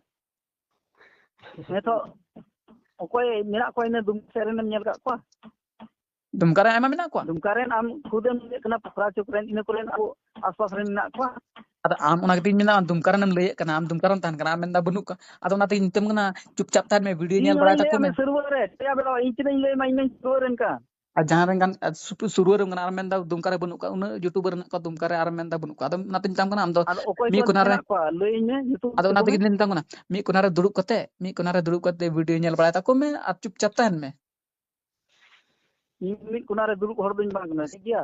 ᱦᱮᱸ ᱛᱚ, ᱚᱠᱚᱭ ᱢᱮᱱᱟᱜ ᱠᱚᱣᱟ ᱤᱱᱟᱹ ᱫᱩᱢᱠᱟ ᱥᱮᱫ ᱨᱮᱱᱮᱢ ᱧᱮᱞ ᱠᱟᱜ ᱠᱚᱣᱟ? ᱫᱩᱢᱠᱟ ᱨᱮ ᱟᱭᱢᱟ ᱢᱮᱱᱟᱜ ᱠᱚᱣᱟ᱾ ᱫᱩᱢᱠᱟ ᱨᱮᱱ ᱟᱢ ᱠᱷᱩᱫᱮᱢ ᱞᱟᱹᱭᱮᱫ ᱠᱟᱱᱟ, ᱯᱚᱠᱷᱨᱟ ᱪᱚᱠ ᱨᱮᱱ, ᱤᱱᱟᱹ ᱠᱚᱨᱮᱱ ᱟᱵᱚ ᱟᱥᱯᱟᱥ ᱨᱮᱱ ᱢᱮᱱᱟᱜ ᱠᱚᱣᱟ᱾ ᱟᱫᱚ ᱟᱢ ᱚᱱᱟ ᱠᱟᱛᱮᱧ ᱢᱮᱱᱫᱟ, ᱫᱩᱢᱠᱟ ᱨᱮᱱᱮᱢ ᱞᱟᱹᱭᱮᱫ ᱠᱟᱱᱟ, ᱟᱢ ᱫᱩᱢᱠᱟ ᱨᱮᱢ ᱛᱟᱦᱮᱱ ᱠᱟᱱᱟ, ᱟᱢ ᱢᱮᱱᱫᱟ ᱵᱟᱹᱱᱩᱜ ᱠᱚᱣᱟ᱾ ᱟᱫᱚ ᱚᱱᱟᱛᱮᱧ ᱢᱮᱛᱟᱢ ᱠᱟᱱᱟ, ᱪᱩᱯᱪᱟᱯ ᱛᱟᱦᱮᱱ ᱢᱮ, video ᱤᱧ ᱧᱮᱞ ᱵᱟᱲᱟᱭ ᱚᱱᱟᱧ ᱞᱟᱹᱭᱟᱫ ᱛᱟᱠᱚ ᱢᱮ ᱢᱮ᱾ ᱥᱩᱨᱩᱣᱟᱜ ᱨᱮ, ᱴᱷᱤᱠ ᱜᱮᱭᱟ, ᱵᱮᱴᱟ, ᱤᱧ ᱛᱤᱱᱟᱹᱜ ᱤᱧ ᱞᱟᱹᱭᱟᱢᱟ, ᱤᱧ ᱢᱟᱧ ᱥᱩᱨᱩᱣᱟᱜ ᱨᱮᱱ ᱠᱟᱱ᱾ ᱟᱨ ᱡᱟᱦᱟᱸ ᱨᱮᱱ ᱠᱟᱱ, ᱟᱨ ᱥᱩᱯᱩ-, ᱥᱩᱨᱩᱣᱟᱹ ᱨᱮᱱ ᱠᱟᱱᱟ, ᱟᱨ ᱢᱮᱱᱫᱟ ᱫᱩᱢᱠᱟ ᱨᱮ ᱵᱟᱹᱱᱩᱜ ᱠᱚᱣᱟ, ᱩᱱᱟᱹᱜ YouTuber ᱢᱮᱱᱟᱜ ᱠᱚᱣᱟ ᱫᱩᱢᱠᱟ ᱨᱮ, ᱟᱨ ᱢᱮᱱᱫᱟ ᱵᱟᱹᱱᱩᱜ ᱠᱚᱣᱟ᱾ ᱟᱫᱚ ᱚᱱᱟᱛᱮᱧ ᱢᱮᱛᱟᱢ ᱠᱟᱱᱟ, ᱟᱢ ᱫᱚ ᱟᱫᱚ ᱚᱠᱚᱭ ᱢᱤᱫ ᱠᱚ ᱠᱚᱱᱟ ᱨᱮ, ᱢᱮᱱᱟᱜ ᱠᱚᱣᱟ? ᱞᱟᱹᱭᱟᱹᱧ ᱢᱮ, ᱧᱩᱛᱩᱢ ᱟᱫᱚ ᱛᱟᱠᱚ ᱚᱱᱟᱛᱮ ᱢᱮ᱾ ᱡᱩᱫᱤ ᱢᱮᱛᱟᱢ ᱠᱟᱱᱟ, ᱢᱤᱫ ᱠᱚᱱᱟ ᱨᱮ ᱫᱩᱲᱩᱵ ᱠᱟᱛᱮ, ᱢᱤᱫ ᱠᱚᱱᱟ ᱨᱮ ᱫᱩᱲᱩᱵ ᱠᱟᱛᱮ video ᱧᱮᱞ ᱵᱟᱲᱟᱭ ᱛᱟᱠᱚ ᱢᱮ ᱟᱨ ᱪᱩᱯᱪᱟᱯ ᱛᱟᱦᱮᱱ ᱢᱮ᱾ ᱤᱧ ᱢᱤᱫ ᱠᱚᱱᱟ ᱨᱮ ᱫᱩᱲᱩᱵ ᱦᱚᱲ ᱫᱚᱧ ᱵᱟᱝ ᱠᱟᱱᱟ, ᱴᱷᱤᱠ ᱜᱮᱭᱟ?